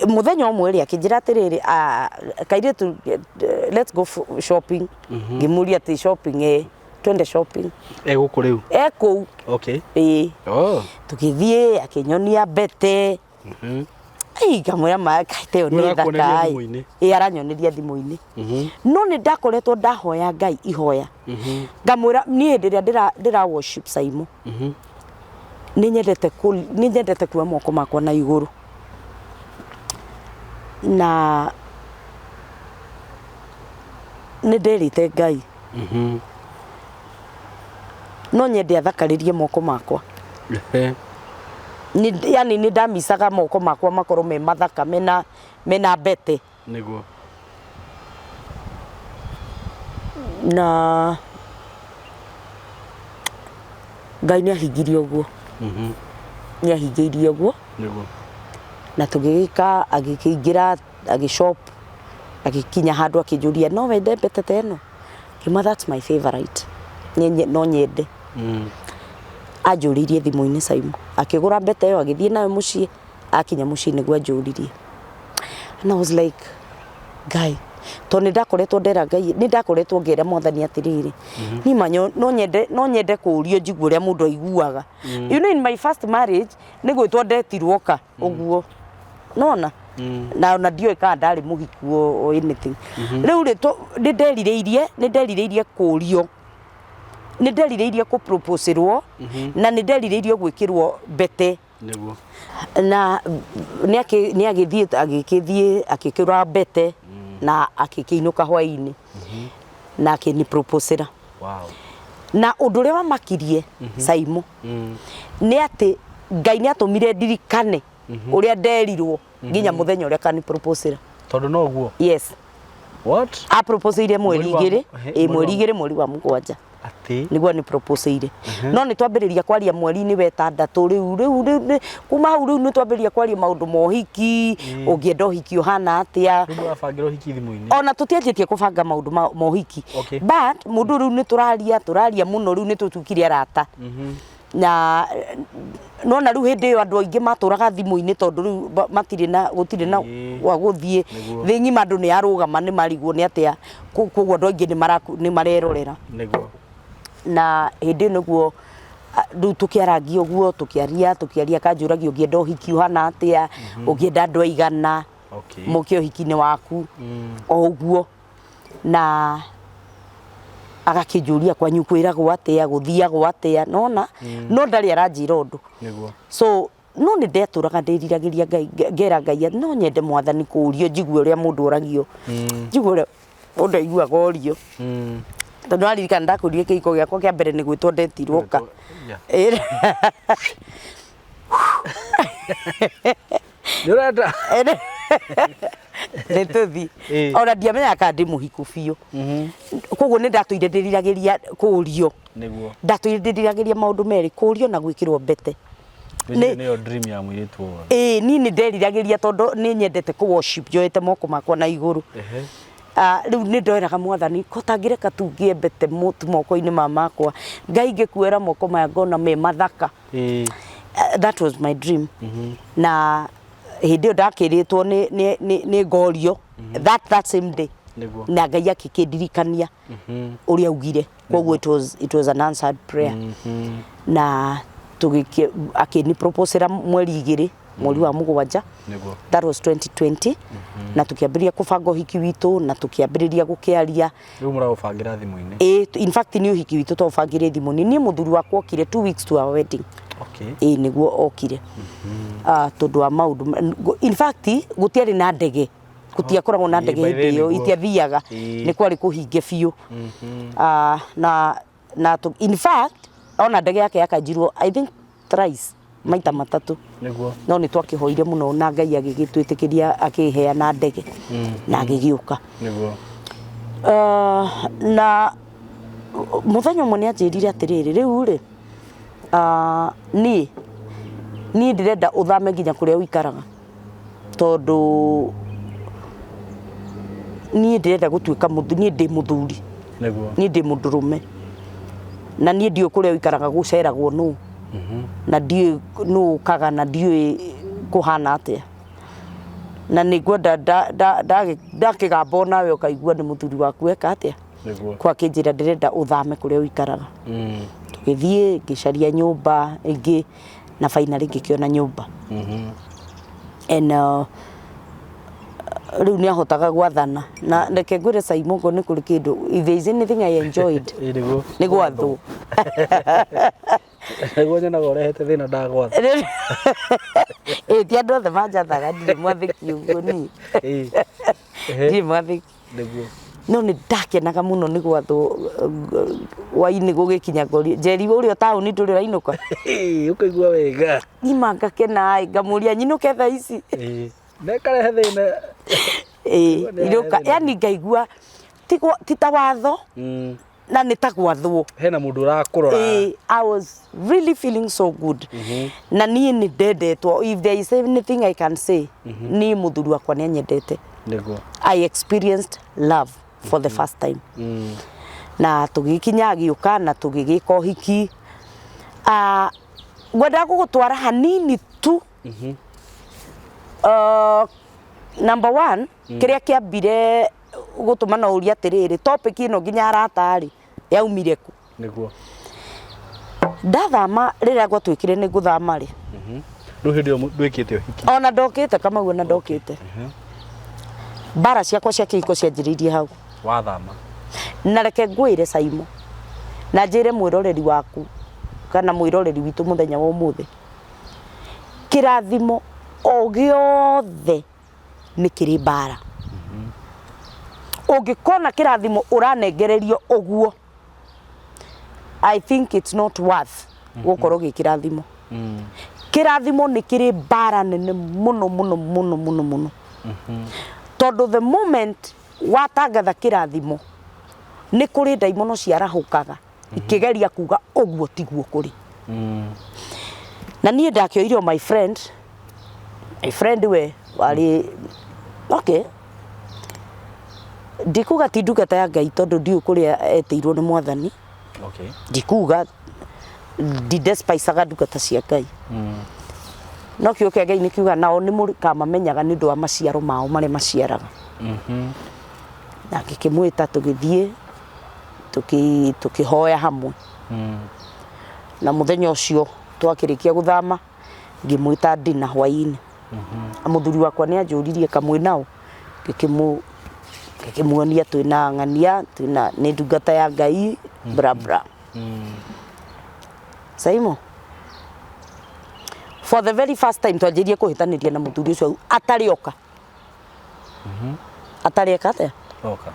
mũthenya ũmwe rĩ akĩnjĩra atĩrĩrĩ kairĩtu let's go shopping ngĩmũria atĩ shopping ĩ twende shopping E gũkũ rĩu. E kũu. Okay. Ĩĩ. Oh. Tũgĩthiĩ akĩnyonia mbete. Ai ngamwĩra ma kaite ĩyo nĩ Ũrakuoneria thaka ĩ. thimũ-inĩ? Ĩ aranyoneria thimũ-inĩ. No nĩ ndakoretwo ndahoya Ngai ihoya. Ngamwĩra niĩ hĩndĩ ĩrĩa ndĩra worship Simon. Nĩ nyendete nĩ nyendete kuoya moko makwa na igũrũ. Na nĩ nderĩte Ngai. No nyende athakarĩrie moko makwa. Yani nĩ ndamicaga moko makwa makorwo me mathaka mena mbete. Nĩguo. Na Ngai nĩ ahingirie ũguo. Nĩ ahingĩirie ũguo. Nĩguo. Na tũgĩgĩka, agĩkĩingĩra, agĩ shop, agĩkinya handũ akĩnjũria, "No wende mbete ta ĩno?" Ngĩmwĩra, "That's my favorite. No nyende." Anjũrĩirie thimũ-inĩ Simon. Akĩgũra mbete ĩyo, agĩthiĩ nayo mũciĩ, akinya mũciĩ nĩguo anjũririe. And I was like, "Ngai," tondũ nĩ ndakoretwo ndera Ngai, nĩ ndakoretwo ngĩra Mwathani atĩrĩrĩ, niĩ ma no nyende kũũrio njigue ũrĩa mũndũ aiguaga. In my first marriage, nĩ gwĩtwo ndetirwo ka ũguo. Nona? Na ona ndioĩ kana ndarĩ mũhiku or anything. Rĩu rĩ, nĩ nderirĩirie kũũrio, nĩ nderirĩirie kũ-proposerwo na nĩ nderirĩirie gwĩkĩrwo mbete. Nĩguo. Na nĩ agĩthiĩ, agĩkĩthiĩ akĩkĩra mbete na akĩkĩinũka hwaĩ-inĩ na akĩni proposera. Na ũndũ ũrĩa wamakirie, Saimo, nĩ atĩ Ngai nĩ atũmire ndirikane ũrĩa nderirwo nginya mũthenya ũrĩa akani proposera. Tondũ noguo. Yes. What? Aproposeire mweri Mweri wa 2. Ĩ, mweri wa mweri 2, mweri wa 7. Atĩ. Nĩguo nĩ proposeire, no nĩ twambĩrĩria kwaria mweri-inĩ wa 6. Rĩu kuma hau rĩu nĩ twambĩrĩria kwaria maũndũ ma ũhiki, ũngĩenda ũhiki ũhana atĩa. Rĩu mũrabangĩra ũhiki thimũ-inĩ. Ona tũtianjĩtie kũbanga maũndũ ma ũhiki. But mũndũ rĩu nĩ tũraria mũno, rĩu nĩ tũtuĩkire arata. Na nona rĩu hĩndĩ ĩyo andũ aingĩ matũraga thimũ-inĩ, tondũ rĩu matirĩ na gũtirĩ na gwa gũthiĩ. Thĩ ng'ima andũ nĩ arũgama, nĩ marigwo nĩ atĩa, koguo andũ aingĩ nĩ marerorera. Na hĩndĩ ĩyo nĩguo rĩu tũkĩarangia ũguo, tũkĩaria, akanjũragia, "Ũngĩenda ũhiki ũhana atĩa? Ũngĩenda andũ aigana moke ũhiki-inĩ waku?" O ũguo. Na agakĩnjũria, "Kwanyu kwĩragwo atĩa, gũthiagwo atĩa?" Nona no ndarĩ aranjĩra ũndũ. So no nĩ ndetũraga ndĩriragĩria Ngai, ngera Ngai atĩ no nyende, Mwathani, kũũrio njigue ũrĩa mũndũ oragio, njigue ũrĩa mũndũ aiguaga orio. Tondũ waririkana ndakwĩrire kĩhiko gĩakwa kĩa mbere nĩ gwĩtwo ndetirwo ka. Nĩ ũrenda. Nĩ tũthi. Ona ndiamenyaga kana ndĩ mũhiku biũ. Koguo nĩ ndatũire ndĩriragĩria kũũrio. Ndatũire ndĩriragĩria maũndũ merĩ, kũũrio na gwĩkĩrwo mbete. Nĩyo dream ya mũirĩtu wothe. Ĩĩ, niĩ nĩ nderiragĩria tondũ nĩ nyendete kũ worship njoete moko makwa na igũrũ. Ah, rĩu nĩ ndoeraga Mwathani ko tangĩreka tu ngĩe mbete moko-inĩ ma makwa, Ngai, ngĩkuoera moko maya ngona me mathaka. That was my dream. Na hĩndĩ ĩyo ndakĩrĩtwo nĩ ngorio that same day. Na Ngai akĩkĩndirikania ũrĩa augire, koguo it was an answered prayer. Na tũgĩkĩ akĩni proposera mweri 2, mweri wa 7. That was 2020. Na tũkĩambĩrĩria kũbanga ũhiki witũ na tũkĩambĩrĩria gũkĩaria. Rĩu mũraũbangĩra thimũ-inĩ. Ĩ, in fact nĩ ũhiki witũ twaũbangĩire thimũ-inĩ. Niĩ mũthuri wakwa okire 2 weeks to our wedding. Ĩ, nĩguo okire. Ah, tondũ wa maũndũ in fact gũtiarĩ na ndege, gũtiakoragwo na ndege by hĩndĩ then ĩyo. Nĩguo. Itiathiaga. Nĩ kwarĩ kũhinge biũ. Ah, na in fact ona ndege yake yakanjirwo, I think thrice, maita matatũ. No nĩ twakĩhoire mũno na Ngai agĩgĩtwĩtĩkĩria, akĩheana ndege na agĩgĩũka. Na mũthenya ũmwe nĩ anjĩrire atĩrĩrĩ, "Rĩu rĩ, niĩ ndĩrenda ũthame nginya kũrĩa ũikaraga, tondũ niĩ ndĩrenda gũtuĩka niĩ ndĩ mũthuri." "Niĩ ndĩ mũndũrũme na niĩ ndiũĩ kũrĩa ũikaraga gũceragwo nũ, na ndiũĩ nũ ũkaga, na ndiũĩ kũhana atĩa, na nĩ ngwenda ndakĩgamba onawe ũkaigua nĩ mũthuri waku eka atĩa." Kwa akĩnjĩra, "Ndĩrenda ũthame kũrĩa ũikaraga." Tũgĩthiĩ, ngĩcaria nyũmba ĩngĩ na finally ngĩkĩona nyũmba. And rĩu nĩ ahotaga gwathana. Na reke ngwĩre, Saimongo, nĩ kũrĩ kĩndũ, if there is anything I enjoyed, Ĩ, nĩguo. nĩ gwathwo. Nĩguo nyonaga ũrehete thĩna ndagwatha. Ĩ, ti andũ othe manjathaga, ndirĩ mwathĩki ũguo niĩ. Ndirĩ mwathĩki. No nĩ ndakenaga mũno nĩ gwathwo hwainĩ gũgĩkinya, ngori, "Njeri, ũrĩa taũni ndũrĩ ũrainũka?" Ĩ, ũkaigua wega. Ngima ngakena ĩ, ngamũria, "Nyinũke thaa ici?" Ĩ. Na ĩkarehe thĩna. Ĩ. Nĩ Inũka. yarehe thĩna. Yani ngaigua ti ta watho. Na nĩ ta gwathwo. Hena mũndũ ũrakũrora. Ĩĩ, I was really feeling so good. Na niĩ nĩ ndendetwo. If there is anything I can say, niĩ mũthuri wakwa nĩ anyendete. I experienced love for the first time. Na tũgĩkinya agĩũka na tũgĩgĩka ũhiki. Ah, ngwendaga gũgũtwara hanini tu. Number one, kĩrĩa kĩambire gũtũma no ũrie atĩrĩrĩ, topic ĩno nginya arata rĩ, yaumire kũ? Ndathama rĩrĩa gwatuĩkire nĩ ngũthama rĩ. Rĩu hĩndĩ ĩyo ndwĩkĩte ũhiki. Ona ndokĩte Kamau, ona ndokĩte. Mbara ciakwa cia kĩhiko cianjĩrĩirie hau. Wathama. Na reke ngwĩre Saimo, na njĩre mwĩroreri waku kana mwĩroreri witũ mũthenya wa ũmũthĩ, kĩrathimo o gĩothe nĩ kĩrĩ mbara. Ũngĩkona kĩrathimo ũranengererio ũguo, I think it's not worth gũkorwo gĩ kĩrathimo. Kĩrathimo nĩ kĩrĩ mbara nene mũno mũno mũno mũno mũno. Tondũ the moment watangatha kĩrathimo, nĩ kũrĩ ndaimono ciarahũkaga ikĩgeria kuga ũguo tiguo kũrĩ. Na niĩ ndakĩoire o my friend, my friend we warĩ okay, ndikuga ti ndungata ya Ngai tondũ ndiũĩ kũrĩa etĩirwo nĩ Mwathani. Ndikuga ndidespaicaga ndungata cia Ngai. No kiugo kĩa Ngai nĩ kiuga nao nĩ mũkamamenyaga nĩ ũndũ wa maciaro mao marĩa maciaraga. Na ngĩkĩmwĩta tũgĩthiĩ tũkĩhoya hamwe. Na mũthenya ũcio twakĩrĩkia gũthama ngĩmwĩta dinner hwaĩ-inĩ. Na mũthuri wakwa nĩ anjũririe kamwĩ nao, ngĩkĩmuonia twĩna ng'ania, twĩna nĩ ndungata ya Ngai bla bla. Saimo, for the very first time twanjĩrĩirie kũhĩtanĩria na mũthuri ũcio atarĩ oka. Atarĩ eka atĩa? Oka.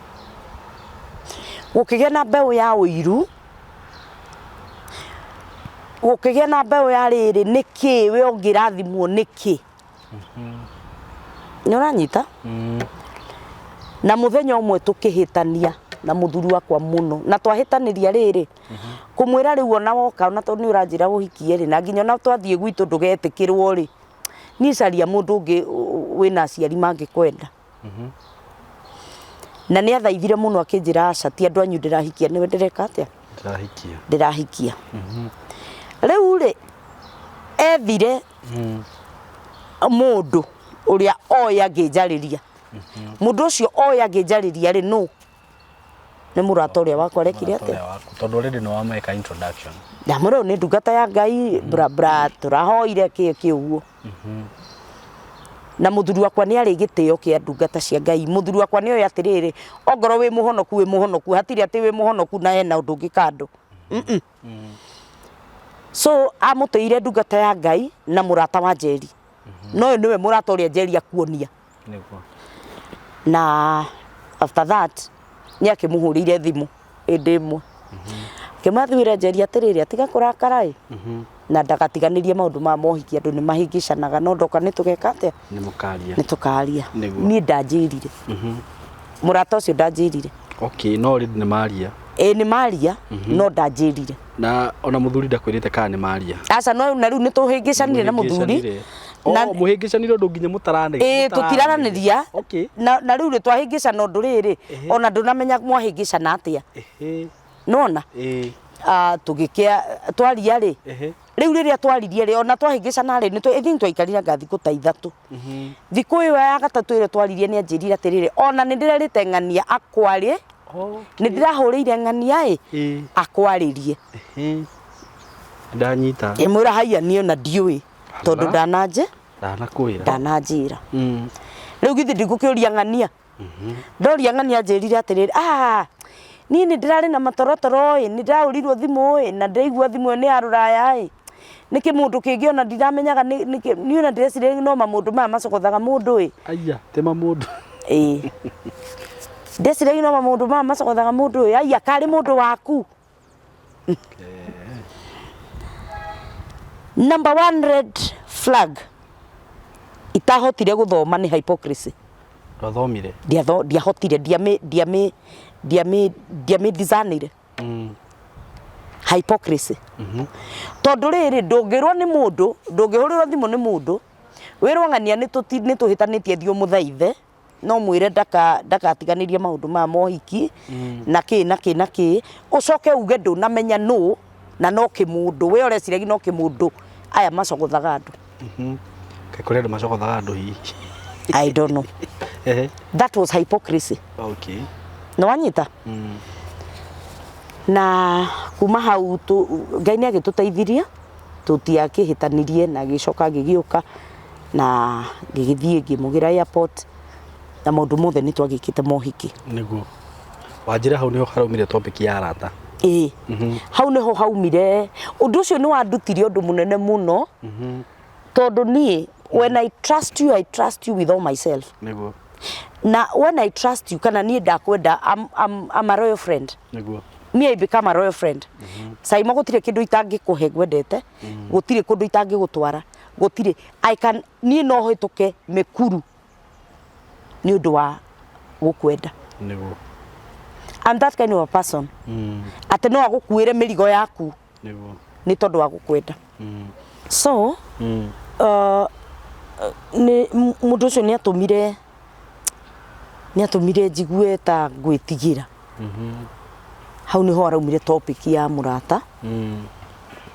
Gũkĩgĩa na mbeũ ya ũiru, gũkĩgĩa na mbeũ ya rĩrĩ, nĩkĩ we ũngĩrathimwo nĩkĩ? Nĩ ũranyita? Na mũthenya ũmwe tũkĩhĩtania na mũthuri wakwa mũno, na twahĩtanĩria rĩrĩ, kũmwĩra rĩu ona woka ona tondũ nĩ ũranjĩra ũhikie rĩ, na nginya ona twathiĩ gwitũ ndũgetĩkĩrwo rĩ, niĩ caria mũndũ ũngĩ wĩna aciari mangĩkwenda. Na nĩ athaithire mũno akĩnjĩra aca, ti andũ anyu ndĩrahikia, nĩwe ndĩreka atĩa? Ndĩrahikia. Ndĩrahikia. Rĩu rĩ, ethire mũndũ ũrĩa oĩ angĩnjarĩria. Mũndũ ũcio oĩ angĩnjarĩria rĩ, nũ? Nĩ mũrata ũrĩa wakwa arekire atĩa? Ũrĩa waku tondũ already nĩ wameka introduction. Ndamwĩra ũyũ nĩ ndungata ya Ngai, bra bra, tũrahoire kĩ kĩ ũguo. Na mũthuri wakwa nĩ arĩ gĩtĩo kĩa ndungata cia Ngai. Mũthuri wakwa nĩ oĩ atĩrĩrĩ, ongorwo wĩ mũhonoku wĩ mũhonoku, hatirĩ atĩ wĩ mũhonoku na hena ũndũ ũngĩ kando. So amũtĩire ndungata ya Ngai na mũrata wa Njeri. No ũyũ nĩwe mũrata ũrĩa Njeri akuonia. Na after that nĩ akĩmũhũrĩire thimũ hĩndĩ ĩmwe. Akĩmwĩra Njeri atĩrĩrĩ, atiga kũrakara ĩ, na ndagatiganĩrie maũndũ ma mohiki, andũ nĩ mahĩngĩcanaga, no ndoka nĩ tũgeka atĩa? Nĩ mũkaria. Nĩ tũkaria. Niĩ ndanjĩrire. Mũrata ũcio ndanjĩrire. Okay, no already nĩ maria. Ĩĩ nĩ maria, no ndanjĩrire. Na ona mũthuri ndakwĩrĩte kana nĩ maria. Aca, no na rĩu nĩ tũhĩngĩcanire na mũthuri. Na mũhĩngĩcanire ũndũ nginya mũtaranĩria. Ĩĩ tũtiraranĩria. Na rĩu rĩ twahĩngĩcana ũndũ rĩrĩ, ona ndũnamenya mwahĩngĩcana atĩa. Nĩwona? Tũgĩkĩa twaria rĩ, rĩu rĩrĩa twaririe rĩ, ona twahĩngĩcana rĩ, I think twaikarire anga thikũ ta ithatũ. Thikũ ĩyo ya gatatũ ĩrĩa twaririe nĩ anjĩrire atĩrĩrĩ, ona nĩ ndĩrerĩte ng'ania akwarĩ, nĩ ndĩrahũrĩire ng'ania ĩ, akwarĩrie. Ndanyita. Ngĩmwĩra haiya niĩ ona ndiũĩ tondũ ndananje ndanakwĩra. Ndananjĩra. Rĩu githĩ ndigũkĩũria ng'ania? Ndoria ng'ania anjĩrire atĩrĩrĩ, ah, niĩ nĩ ndĩrarĩ na matorotoro ĩ, nĩ ndahũrirwo thimũ ĩ, na ndĩraigua thimũ ĩyo nĩ ya rũraya ĩ, nĩkĩ mũndũ kĩngĩ ona ndiramenyaga nĩkĩ, niĩ ona ndĩreciria no mamũndũ maya macogothaga mũndũ ĩ. Aya, ti mamũndũ. Ĩĩ. Ndĩreciria no mamũndũ maya macogothaga mũndũ ĩ, aya karĩ mũndũ waku. Number one red flag itahotire gũthoma nĩ hypocrisy. Ndwathomire? Ndiahotire, ndiamĩ discernire. Hypocrisy. Tondũ rĩrĩ, ndũngĩrwo nĩ mũndũ, ndũngĩhũrĩrwo thimũ nĩ mũndũ wĩrwo ng'ania nĩ tũhĩtanĩtie, thiĩ ũmũthaithe no mwĩre ndakatiganĩrie maũndũ maya mohiki na kĩ na kĩ na kĩ, ũcoke uge ndũnamenya nũ na no kĩmũndũ we ũreciragia no kĩmũndũ aya macogothaga andũ. Kaĩ kũrĩ andũ macogothaga andũ hihi? I don't know. That was hypocrisy. Nĩ wanyita? Na kuma hau Ngai nĩ agĩtũteithirie, tũtiakĩhĩtanirie, na agĩcoka agĩgĩũka na ngĩgĩthiĩ ngĩmũgĩra airport na maũndũ mothe nĩ twagĩkĩte mohiki. Nĩguo wanjĩra hau nĩho haraumire topic ya arata. Ĩĩ, hau nĩho haumire ũndũ ũcio. Nĩ wandutire ũndũ mũnene mũno, tondũ niĩ when I trust you, I trust you with all myself. Na when I trust you, kana niĩ ndakwenda, I'm a royal friend. Me, I become a royal friend. Saimo, gũtirĩ kĩndũ itangĩkũhe ngwendete, gũtirĩ kũndũ itangĩgũtwara, gũtirĩ. I can, niĩ no hĩtũke mĩkuru nĩ ũndũ wa gũkwenda. I'm that kind of a person atĩ no agũkuĩre mĩrigo yaku nĩ tondũ wa gũkwenda. So nĩ mũndũ ũcio nĩ atũmire njigue ta ngwĩtigĩra. Hau nĩho araumire topic ya mũrata,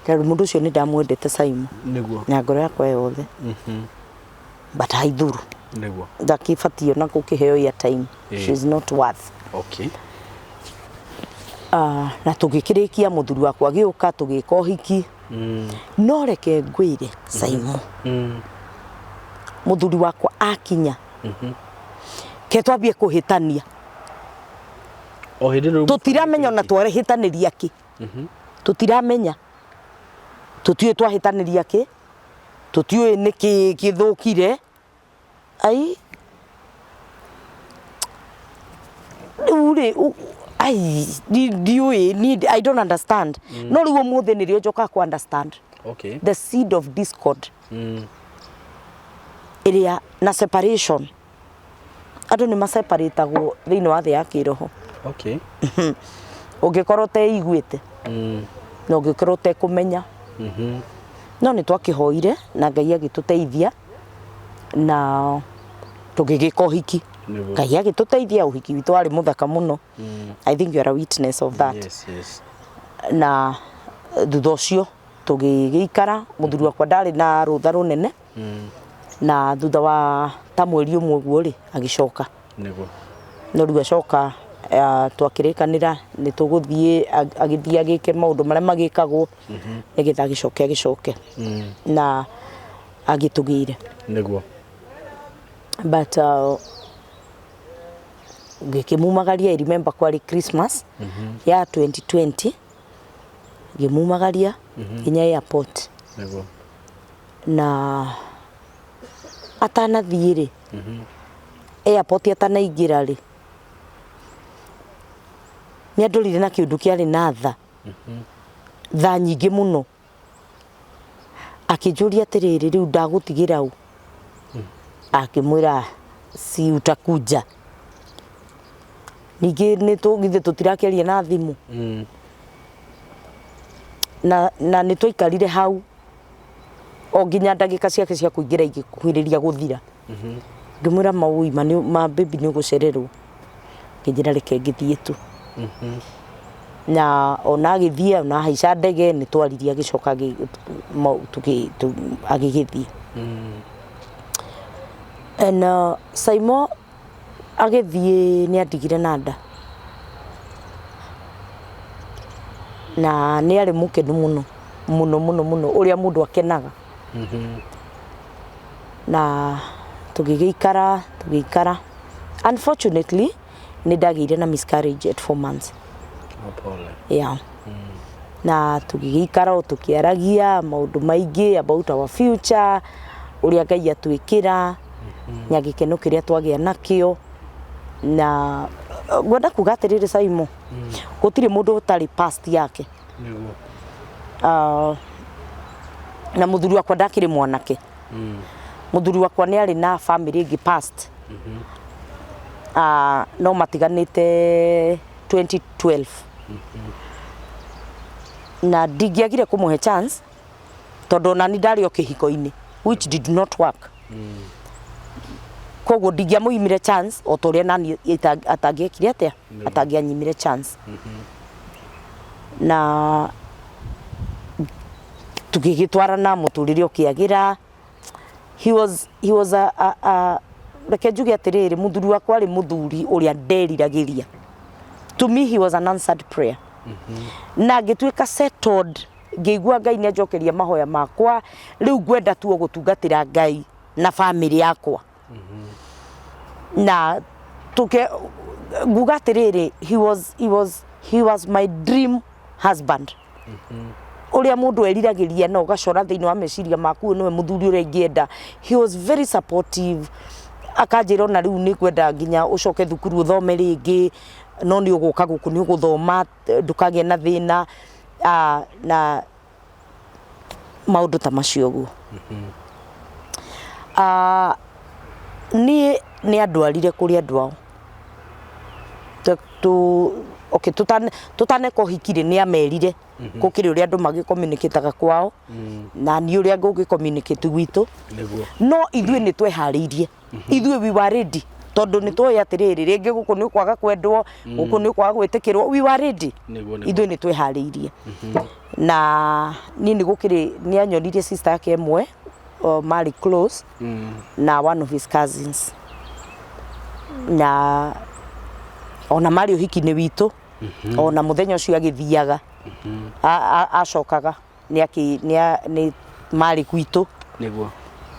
tondũ mũndũ ũcio nĩ ndamwendete, Simon, na ngoro yakwa yothe, but haithuru ndakĩbatiĩ ona gũkĩheo airtime. She's not worth. Na tũgĩkĩrĩkia, mũthuri wakwa agĩũka, tũgĩka ũhiki. No reke ngwĩre, Simon, mũthuri wakwa akinya ke twambie kũhĩtania. O hĩndĩ rĩu? Tũtiramenya ona twarehĩtanĩria kĩ, tũtiramenya, tũtiũĩ twahĩtanĩria kĩ, tũtiũĩ nĩkĩ gĩthũkire. Ai, rĩu rĩ, ai, ndiũĩ niĩ, I don't understand. No rĩu ũmũthĩ nĩrĩo njokaga ku understand the seed of discord ĩrĩa na separation. Andũ nĩ maseparatagwo thĩinĩ wa thĩ ya kĩroho. Ũngĩkorwo ũteiguĩte na ũngĩkorwo ũtekũmenya. No nĩ twakĩhoire na Ngai agĩtũteithia na tũgĩgĩka ũhiki. Ngai agĩtũteithia, ũhiki witũ warĩ mũthaka mũno. I think you are a witness of that. Yes. Na thutha ũcio tũgĩgĩikara, mũthuri wakwa ndarĩ na rũtha rũnene, na thutha wa ta mweri ũmwe ũguo rĩ, agĩcoka. No rĩu acoka, twakĩrĩkanĩra nĩ tũgũthiĩ, agĩthiĩ agĩke maũndũ marĩa magĩkagwo nĩgetha agĩcoke na agĩtũgĩre. But ngĩkĩmumagaria. I remember kwarĩ Christmas ya 2020, ngĩmumagaria nginya airport. Na atanathiĩ rĩ, airport atanaingĩra rĩ, nĩ andorire na kĩũndũ kĩarĩ na tha tha nyingĩ mũno, akĩnjũria atĩrĩrĩ, rĩu ndagũtigĩra ũ? Akĩmwĩra, "Si utakuja ningĩ nĩ tũgithĩ tũtirakĩaria na thimũ?" Na nĩ twaikarire hau o nginya ndagĩka ciake cia kũingĩra igĩkuhĩrĩria gũthira. Ngĩmwĩra, "Maũi ma ma baby, nĩ ũgũcererwo." Ngĩnjĩra, "Reke ngĩthiĩ tu." Na ona agĩthiĩ, ona ahaica ndege, nĩ twaririe, agĩcoka agĩgĩthiĩ. And Saimo agĩthiĩ nĩ andigire na nda, na nĩ arĩ mũkenu mũno mũno mũno mũno, ũrĩa mũndũ akenaga. Na tũgĩgĩikara, tũgĩikara. Unfortunately nĩ ndagĩire na miscarriage at 4 months. Oh, pole. Yeah. Na tũgĩgĩikara o tũkĩaragia maũndũ maingĩ about our future, ũrĩa Ngai atwĩkĩra na gĩkeno kĩrĩa twagĩa nakĩo. Na ngwenda kuga atĩrĩrĩ, Saimo, gũtirĩ mũndũ ũtarĩ past yake. Na mũthuri wakwa ndakĩrĩ mwanake. Mũthuri wakwa nĩ arĩ na family ĩngĩ past. No matiganĩte 2012. Na ndingĩagire kũmũhe chance tondũ ona ni ndarĩ o kĩhiko-inĩ which did not work. Koguo ndingĩamũimire chance o ta ũrĩa nani atangĩekire atĩa, atangĩanyimire chance. Na tũgĩgĩtwarana, mũtũrĩre ũkĩagĩra. He was a reke njuge atĩrĩrĩ, mũthuri wakwa arĩ mũthuri ũrĩa nderiragĩria. To me he was an answered prayer. Na ngĩtuĩka settled, ngĩigua Ngai nĩ anjokeria mahoya makwa, rĩu ngwenda tu o gũtungatĩra Ngai na bamĩrĩ yakwa. Na tuke nguga atĩrĩrĩ, he was my dream husband, ũrĩa mũndũ eriragĩria na ũgacora thĩinĩ wa meciria maku, ũyũ nĩwe mũthuri ũrĩa ingĩenda. He was very supportive, akanjĩra ona rĩu nĩ ngwenda nginya ũcoke thukuru ũthome rĩngĩ, no nĩ ũgũka gũkũ, nĩ ũgũthoma, ndũkagĩe na thĩna. Na maũndũ ta macio ũguo. Niĩ nĩ andwarire kũrĩ andũ ao. Okay, tũtaneka ũhiki rĩ, nĩ amerire gũkĩrĩ ũrĩa andũ magĩcommunicataga kwao na niĩ ũrĩa ngũgĩcommunicate gwitũ. No ithuĩ nĩ tweharĩirie, ithuĩ we were ready, tondũ nĩ twoĩ atĩrĩrĩ, rĩngĩ gũkũ nĩ ũkwaga kwendwo, gũkũ nĩ ũkwaga gwĩtĩkĩrwo. We were ready. Ithuĩ nĩ tweharĩirie. Na niĩ nĩ gũkĩrĩ nĩ anyonirie sister yake ĩmwe marĩ close na one of his cousins, na ona marĩ ũhiki-inĩ witũ, ona mũthenya ũcio agĩthiaga, acokaga nĩ marĩ gwitũ.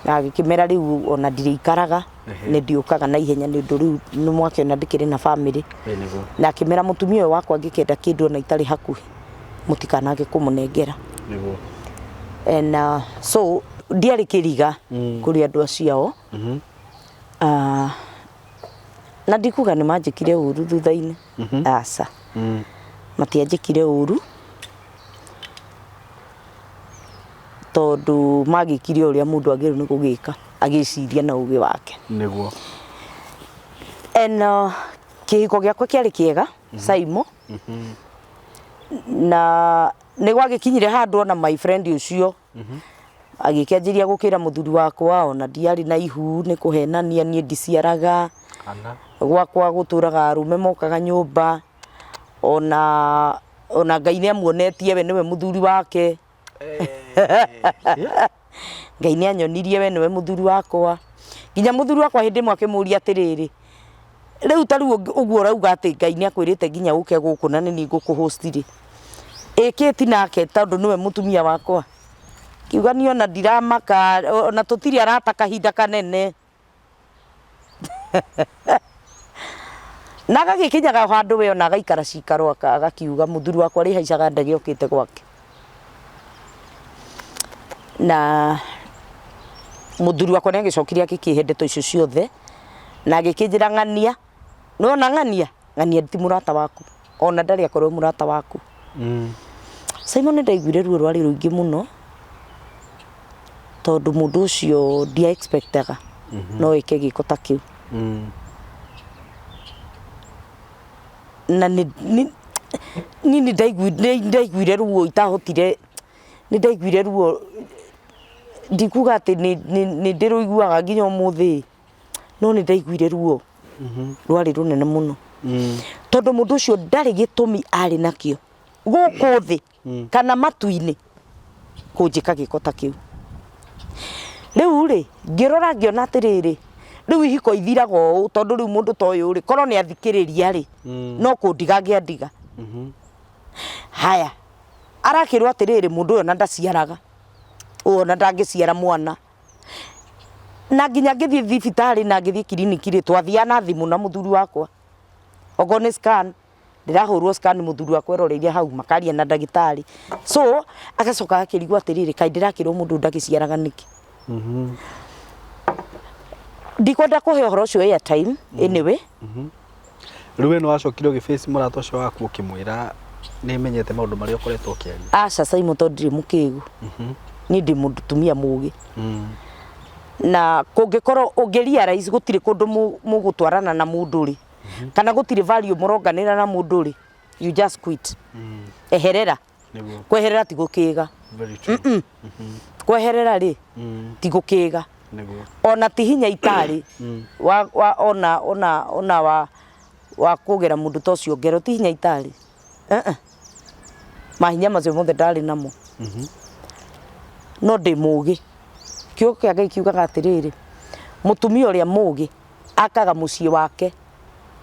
Na agĩkĩmera rĩu ona ndirĩikaraga, nĩ ndiũkaga na ihenya, nĩ ũndũ rĩu nĩ mwakĩona ndĩkĩrĩ na bamĩrĩ. Na akĩmera mũtumia ũyũ wakwa angĩkenda kĩndũ ona itarĩ hakuhĩ, mũtikanage kũmũnengera. And so ndiarĩ kĩriga kũrĩ andũ acio ao. Na ndikuga nĩ manjĩkire ũru thutha-inĩ, aca, matianjĩkire ũru, tondũ magĩkire o ũrĩa mũndũ agĩrĩirwo nĩ gũgĩka agĩciria na ũgĩ wake. And kĩhiko gĩakwa kĩarĩ kĩega, Saimo, na nĩ gwagĩkinyire handũ ona my friend ũcio agĩkĩanjĩria gũkĩra mũthuri wakwa ona ndiarĩ na ihu, nĩ kũhenania, niĩ ndiciaraga. Ana. Gwakwa gũtũraga arũme mokaga nyũmba, ona Ngai nĩ amuonetie we nĩwe mũthuri wake. Ngai nĩ anyonirie we nĩwe mũthuri wakwa. Nginya mũthuri wakwa hĩndĩ ĩmwe akĩmũria atĩrĩrĩ, rĩu ta rĩu ũguo ũrauga atĩ Ngai nĩ akwĩrĩte nginya ũke gũkũ na nĩ niĩ ngũkũhost rĩ, ĩkĩti nake tondũ nĩwe mũtumia wakwa? Kiuga niĩ ona ndiramaka, ona tũtirĩ arata kahinda kanene. Na agagĩkinyaga handũ we ona agaikara cikaro, agakiuga mũthuri wakwa rĩhaicaga ndege okĩte gwake. Na mũthuri wakwa nĩ agĩcokire agĩkĩhe ndeto icio ciothe na agĩkĩnjĩra, "Ng'ania, nĩwona ng'ania, ng'ania ti mũrata waku, ona ndarĩ akorwo mũrata waku." Simon, nĩ ndaiguire ruo rwarĩ rũingĩ mũno, tondũ mũndũ ũcio ndia expectaga no ĩke gĩko ta kĩu. Na nĩ niĩ nĩ ndaiguire ruo itahotire, nĩ ndaiguire ruo, ndikuga atĩ nĩ ndĩrũiguaga nginya ũmũthĩ, no nĩ ndaiguire ruo rwarĩ rũnene mũno, tondũ mũndũ ũcio ndarĩ gĩtũmi arĩ nakĩo gũkũ thĩ kana matu-inĩ kũnjĩka gĩko ta kĩu. Rĩu rĩ, ngĩrora ngĩona atĩrĩrĩ, rĩu ihiko ithiraga ũũ, tondũ rĩu mũndũ ta ũyũ rĩ, korwo nĩ athikĩrĩria rĩ, no kũndiga angĩandiga. Haya, arakĩrwo atĩrĩrĩ, mũndũ ũyũ ona ndaciaraga, ũyũ ona ndangĩciara mwana. Na nginya ngĩthiĩ thibitarĩ na ngĩthiĩ kiriniki rĩ, twathiaga na thimũ na mũthuri wakwa, okorwo nĩ scan, ndĩrahũrwo scan, mũthuri wakwa eroreire hau, makaria na ndagĩtarĩ. So agacoka agakĩrigwo atĩrĩrĩ, kaĩ ndĩrakĩrwo mũndũ ndagĩciaraga nĩkĩ? Ndikwenda kũhe ũhoro ũcio airtime anyway. Rĩu we nĩ wacokire ũgĩface mũrata ũcio waku ũkĩmwĩra nĩ menyete maũndũ marĩa ũkoretwo ũkĩaria? Aca Simon, tondũ ndirĩ mũkĩgu, niĩ ndĩ mũtumia mũgĩ. Na kũngĩkorwo ũngĩ realize gũtirĩ kũndũ mũgũtwarana na mũndũ rĩ, kana gũtirĩ value mũronganĩra na mũndũ rĩ, you just quit, eherera. Nĩguo. Kweherera ti gũkĩga. Very true. Kweherera rĩ, ti gũkĩga. Nĩguo. Ona ti hinya itarĩ wa, wa ona ona ona wa wa kũgera mũndũ ta ũcio ngero, ti hinya itarĩ. Eh-eh. Mahinya macio mothe ndarĩ namo. No ndĩ mũgĩ. Kiugo kĩa Ngai kiugaga atĩrĩrĩ, mũtumia ũrĩa mũgĩ akaga mũciĩ wake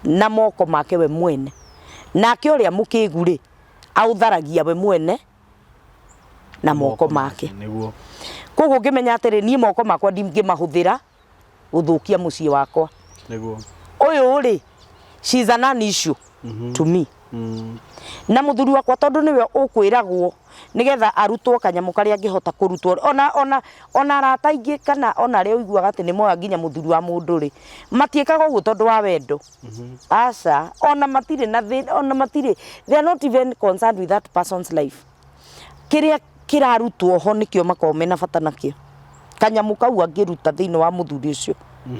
na moko make we mwene, nake ũrĩa mũkĩgu rĩ, aũtharagia we mwene na moko make. Nĩguo. Koguo ngĩmenya atĩrĩ, niĩ moko makwa ndingĩmahũthĩra gũthũkia mũciĩ wakwa. Nĩguo. Ũyũ rĩ, she is an issue to me. Na mũthuri wakwa tondũ nĩwe ũkwĩragwo nĩgetha arutwo kanyamũ karĩa angĩhota kũrutwo, ona ona ona arata aingĩ kana ona arĩa ũiguaga atĩ nĩ moya nginya mũthuri wa mũndũ rĩ, matiĩkaga ũguo tondũ wa wendo. Aca, ona matirĩ na thĩna, ona matirĩ, they are not even concerned with that person's life. Kĩrĩa kĩrarutwo ho nĩkĩo makoragwo mena bata nakĩo. Kanyamũ kau angĩruta thĩinĩ wa mũthuri ũcio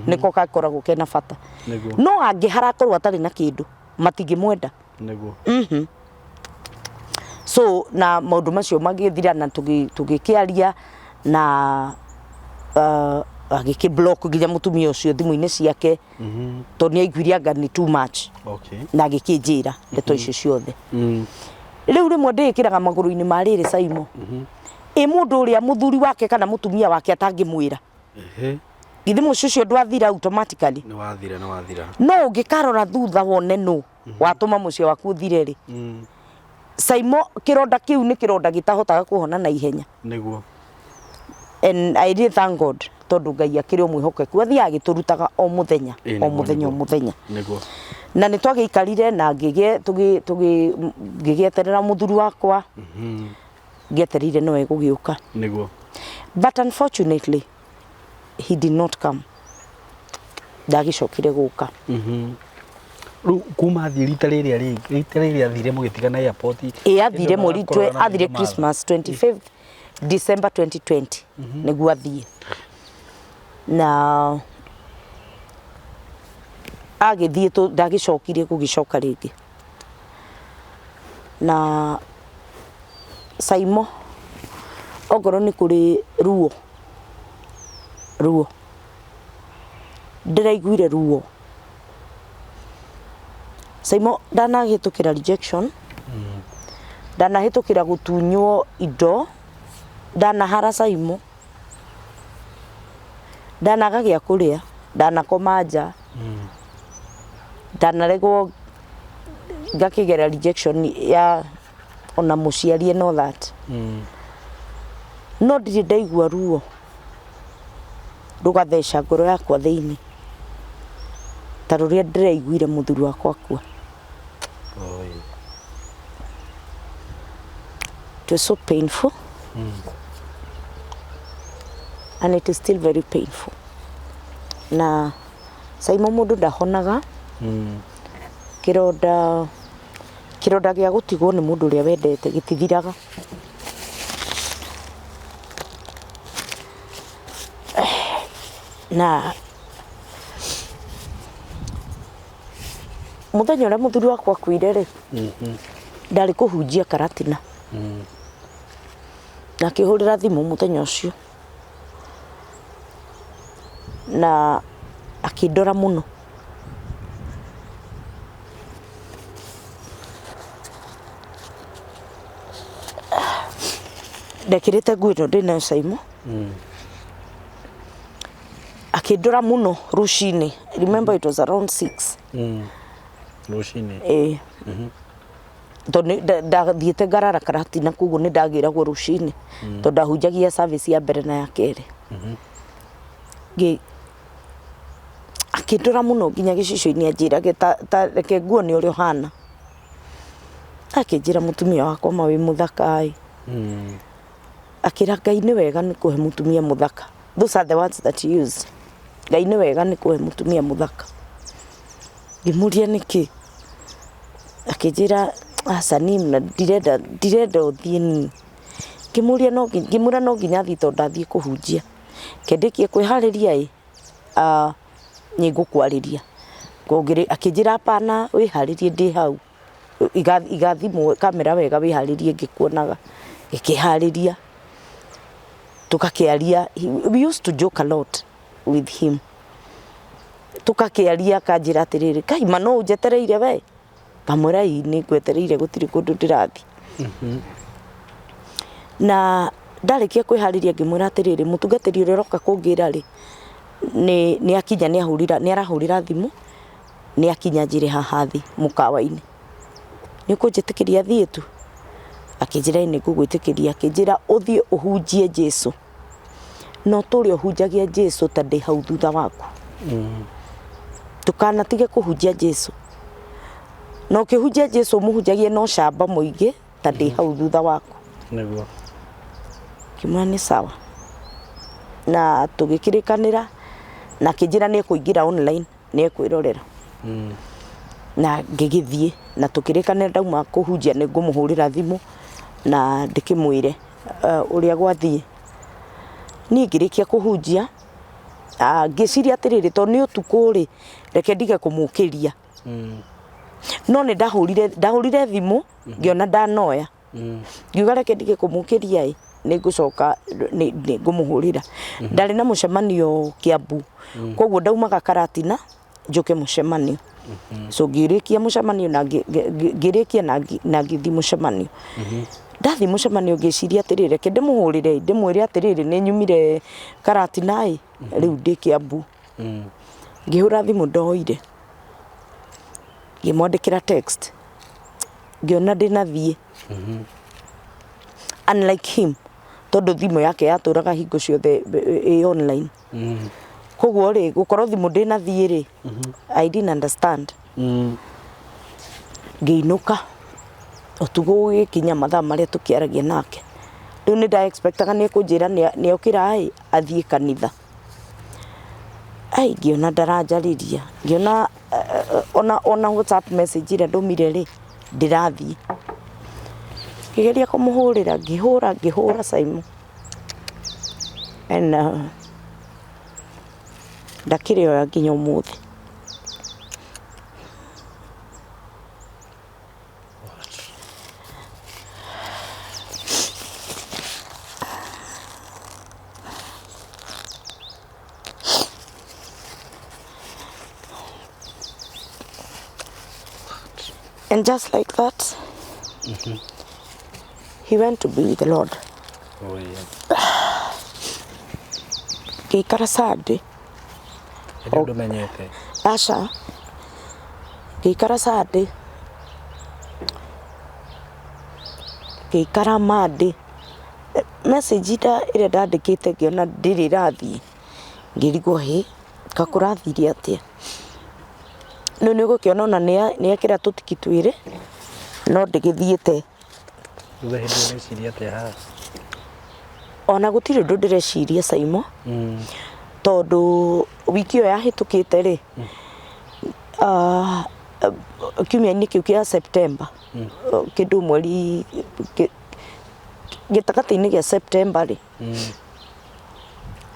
nĩko gakoragwo kena bata. Nĩguo. No angĩ harakorwo atarĩ na kĩndũ matingĩmwenda. Nĩguo. So na maũndũ macio magĩthira na tũgĩkĩaria na agĩkĩ block nginya mũtumia ũcio thimũ-inĩ ciake tondũ nĩ aiguire anga nĩ too much. Okay. Na agĩkĩnjĩra ndeto icio ciothe. Rĩu rĩmwe ndĩĩkĩraga magũrũ-inĩ ma rĩrĩ Saimo. Ĩ mũndũ ũrĩa mũthuri wake kana mũtumia wake atangĩmwĩra, Ehe. githĩ mũciĩ ũcio ndwathira automatically? Nĩ wathira, nĩ wathira. No ũngĩkarora thutha wone nũ watũma mũciĩ waku ũthire rĩ, Saimo, kĩronda kĩu nĩ kĩronda gĩtahotaga kũhona na ihenya. Nĩguo. And I really thank God tondũ Ngai akĩrĩ o mwĩhokeku, athiaga agĩtũrutaga o mũthenya, Ĩ, o nĩguo, mũthenya, o nĩguo. mũthenya. Nĩguo. Na nĩ twagĩikarire na ngĩgĩeterera mũthuri wakwa, ngĩetereire no egũgĩũka. Nĩguo. But unfortunately he did not come. Ndagĩcokire gũka. Rĩu kuma athiĩ rita rĩrĩa rĩngĩ, rita rĩrĩa athire mũgĩtigana airport. Ĩ athire mweri Ndũgakorwo na athire mathĩna ma- Christmas 25th December 2020 nĩguo athiĩ. Na agĩthiĩ ndagĩcokire gũgĩcoka rĩngĩ. Na Saimo, okorwo nĩ kũrĩ ruo, ruo ndĩraiguire ruo. Saimo, ndanahĩtũkĩra rejection, ndanahĩtũkĩra gũtunywo indo, ndanahara Saimo, ndanaga gĩa kũrĩa, ndanakoma nja, ndanaregwo ngakĩgera rejection ya ona mũciari and all that. No ndirĩ ndaigua ruo rũgatheca ngoro yakwa thĩinĩ ta rũrĩa ndĩraiguire mũthuri wakwa akua. Oi. It was so painful. And it is still very painful. Na Saimo, mũndũ ndahonaga. Kĩronda, kĩronda gĩa gũtigwo nĩ mũndũ ũrĩa wendete gĩtithiraga. Na mũthenya ũrĩa mũthuri wakwa akuire rĩ, ndarĩ kũhunjia Karatina. Na akĩhũrĩra thimũ mũthenya ũcio na akĩndora mũno. Ndekĩrĩte nguo ĩno ndĩnayo Saimo. Akĩndora mũno rũcinĩ. Remember it was around 6. Rũcinĩ. Ĩĩ. Tondũ ndathiĩte ngarara Karatina, koguo nĩ ndagĩragwo rũcinĩ tondũ ndahunjagia service ya mbere na ya kerĩ. Akĩndora mũno nginya gĩcicio-inĩ, anjĩrage ta reke nguone ũrĩa ũhana. Akĩnjĩra, mũtumia wakwa ma wĩ mũthaka ĩ. Akĩra Ngai nĩ wega nĩ kũhe mũtumia mũthaka. Those are the words that he used. Ngai nĩ wega nĩ kũhe mũtumia mũthaka. Ngĩmũria nĩkĩ. Akĩnjĩra aca, niĩ na ndirenda ũthiĩ niĩ. Ngĩmũria no ngĩmwĩra no nginya thiĩ tondũ ndathiĩ kũhunjia. Kendĩkie kwĩharĩria ĩ, nĩ ngũkwarĩria. Akĩnjĩra hapana, wĩharĩrie ndĩ hau. Iga thimũ kamera wega wĩharĩrie ngĩkuonaga. Ngĩkĩharĩria tũgakĩaria. We used to joke a lot with him. Tũgakĩaria akanjĩra atĩrĩrĩ, Kai ma no ũnjetereire we? Ngamwĩra ĩĩ nĩ ngwetereire gũtirĩ kũndũ ndĩrathiĩ. Na ndarĩkia kwĩharĩria ngĩmwĩra atĩrĩrĩ, mũtungatĩri ũrĩa ũroka kũngĩra rĩ, nĩ akinya nĩ arahũrĩra thimũ, nĩ akinya njĩre haha thĩ mũkawa-inĩ. Nĩ ũkũnjĩtĩkĩria thiĩ tu? Akĩnjĩra ĩĩ nĩ ngũgwĩtĩkĩria. Akĩnjĩra ũthiĩ ũhunjie Jesũ. Na ũtũre ũhunjagia Jesũ ta ndĩ hau thutha waku. Ndũkanatige kũhunjia Jesũ. Na ũkĩhunjia Jesũ ũmũhunjagie na ũcamba mũingĩ ta ndĩ hau thutha waku. Nĩguo. Ngĩmwĩra nĩ sawa. Na tũgĩkĩrĩkanĩra na akĩnjĩra nĩ ekũingĩra online nĩ ekwĩrorera. Na ngĩgĩthiĩ na tũkĩrĩkanĩra ndauma kũhunjia nĩ ngũmũhũrĩra thimũ na ndĩkĩmwĩre ũrĩa gwathiĩ. Niĩ ngĩrĩkia kũhunjia, ngĩciria atĩrĩrĩ, tondũ nĩ ũtukũ rĩ, reke ndige kũmũkĩria. No nĩ ndahũrire ndahũrire thimũ ngĩona ndanoya. Ngiuga reke ndige kũmũkĩria ĩ, nĩ ngũcoka nĩ ngũmũhũrĩra. Ndarĩ na mũcemanio Kiambu, koguo ndaumaga Karatina njũke mũcemanio. So ngĩrĩkia mũcemanio na ngĩrĩkia na ngĩthiĩ mũcemanio. Ndathiĩ mũcemanio ngĩciria atĩrĩrĩ, reke ndĩmũhũrĩre ĩ, ndĩmwĩre atĩrĩrĩ nĩ nyumire Karatina ĩ, rĩu ndĩ Kiambu. Ngĩhũra thimũ ndoire, ngĩmwandĩkĩra text, ngĩona ndĩnathiĩ. Unlike him, tondũ thimũ yake yatũraga hingo ciothe ĩ online. Koguo rĩ, gũkorwo thimũ ndĩnathiĩ rĩ, I didn't understand. Ngĩinũka, ũtukũ ũgĩkinya mathaa marĩa tũkĩaragia nake. Rĩu nĩ nda expect aga nĩ ekũnjĩra nĩ okĩra ĩ, athiĩ kanitha. Ai ngĩona ndaranjarĩria, ngĩona ona WhatsApp message ĩrĩa ndũmire rĩ, ndĩrathiĩ. Ngĩgeria kũmũhũrĩra, ngĩhũra ngĩhũra Simon and ndakĩrĩ oya nginya ũmũthĩ. And just like that, he went to be with the Lord. Oh, yeah. Ngĩikara Sunday. Hĩndĩ ndũmenyete. Aca. Ngĩikara Sunday. Ngĩikara Monday. Message ĩrĩa ndandĩkĩte ngĩona ndĩrĩ ĩrathiĩ. Ngĩrigwo hĩ, ka kũrathire atĩa? Rĩu nĩ ũgũkĩona ona nĩ ekĩra tũtiki twĩrĩ, no ndĩgĩthiĩte. Thutha hĩndĩ ĩyo ũreciria atĩa haha? Ona gũtirĩ ũndũ ndĩreciria Saimo, tondũ wiki ĩyo yahĩtũkĩte rĩ, kiumia-inĩ kĩu kĩa September, kĩndũ mweri gĩtagatĩ-inĩ gĩa September rĩ,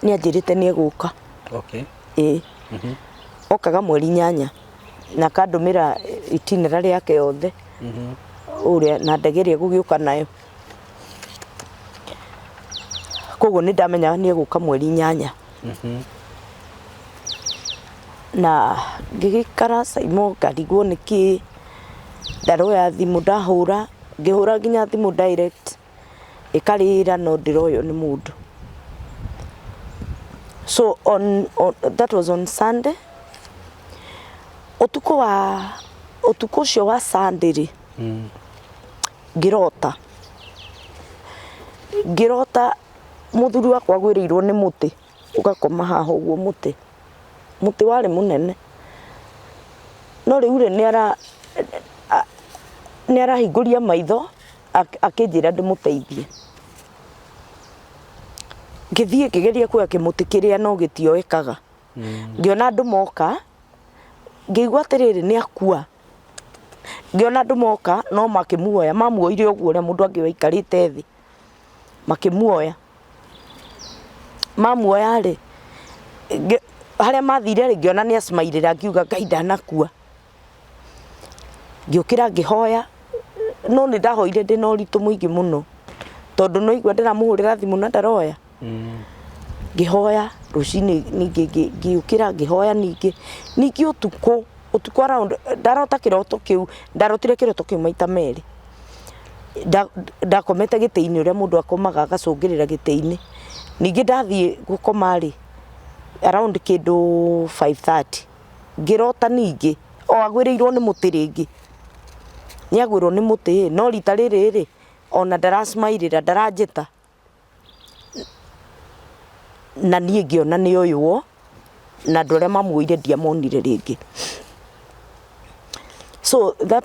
nĩ anjĩrĩte nĩ egũka. Okay. Ĩĩ. Okaga mweri 8 na akandũmĩra itinerary yake yothe ũrĩa na ndege ĩrĩa egũgĩũka nayo. Koguo nĩ ndamenyaga nĩ egũka mweri 8. Na ngĩgĩikara Saimo ngarigwo nĩkĩ ndaroya thimũ ndahũra, ngĩhũra nginya thimũ direct ĩkarĩra no ndĩroywo nĩ mũndũ. So on that was on Sunday. Ũtukũ wa ũtukũ ũcio wa Sunday rĩ, ngĩrota. Ngĩrota mũthuri wakwa agwĩrĩirwo nĩ mũtĩ, ũgakoma haha ũguo mũtĩ. Mũtĩ warĩ mũnene. No rĩu rĩ, nĩ arahingũria maitho akĩnjĩra ndĩmũteithie. Ngĩthiĩ ngĩgeria kuoya kĩmũtĩ kĩrĩa no gĩtioĩkaga. Ngĩona andũ moka, ngĩigua atĩrĩrĩ nĩ akua. Ngĩona andũ moka no makĩmuoya, mamuoire ũguo ũrĩa mũndũ angĩoya aikarĩte thĩ. Makĩmuoya. Mamuoya rĩ, harĩa mathire rĩ, ngĩona nĩ acimairĩra ngiuga Ngai ndanakua. Ngĩũkĩra ngĩhoya, No nĩ ndahoire ndĩna ũritũ mũingĩ mũno, tondũ no igua ndĩramũhũrĩra thimũ na ndaroya. Ngĩhoya rũcinĩ ningĩ, ngĩũkĩra ngĩhoya ningĩ. Ningĩ ũtukũ, ũtukũ around ndarota kĩroto kĩu, ndarotire kĩroto kĩu maita merĩ. Ndakomete gĩtĩ-inĩ ũrĩa mũndũ akomaga agacũngĩrĩra gĩtĩ-inĩ. Ningĩ ndathiĩ gũkoma rĩ, around kĩndũ 5:30, ngĩrota ningĩ o agwĩrĩirwo nĩ mũtĩ rĩngĩ. Nĩ agwĩrwo nĩ mũtĩ ĩ, no rita rĩrĩ rĩ, ona ndara smile ĩra, ndaranjĩta. Na niĩ ngĩona nĩ oywo, na andũ arĩa mamuoire ndiamonire rĩngĩ. So that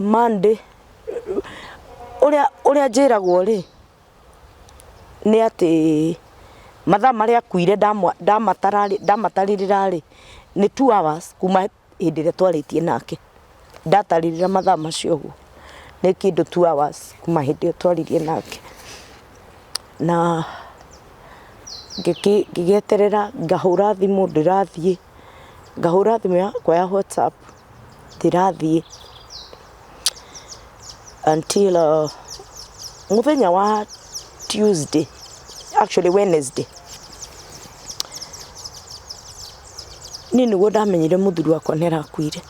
Monday, ũrĩa ũrĩa njĩragwo rĩ, nĩ atĩ mathaa marĩa akuire ndamatara rĩ, ndamatarĩrĩra rĩ, nĩ 2 hours kuma hĩndĩ ĩrĩa twarĩtie nake. Ndatarĩrĩra mathaa macio ũguo, nĩ kĩndũ 2 hours kuma hĩndĩ ĩyo twaririe nake. Na ngĩgĩeterera ngahũra thimũ ndĩrathiĩ, ngahũra thimũ yakwa ya WhatsApp ndĩrathiĩ until mũthenya wa Tuesday, actually Wednesday, niĩ nĩguo ndamenyire mũthuri wakwa nĩ arakuire.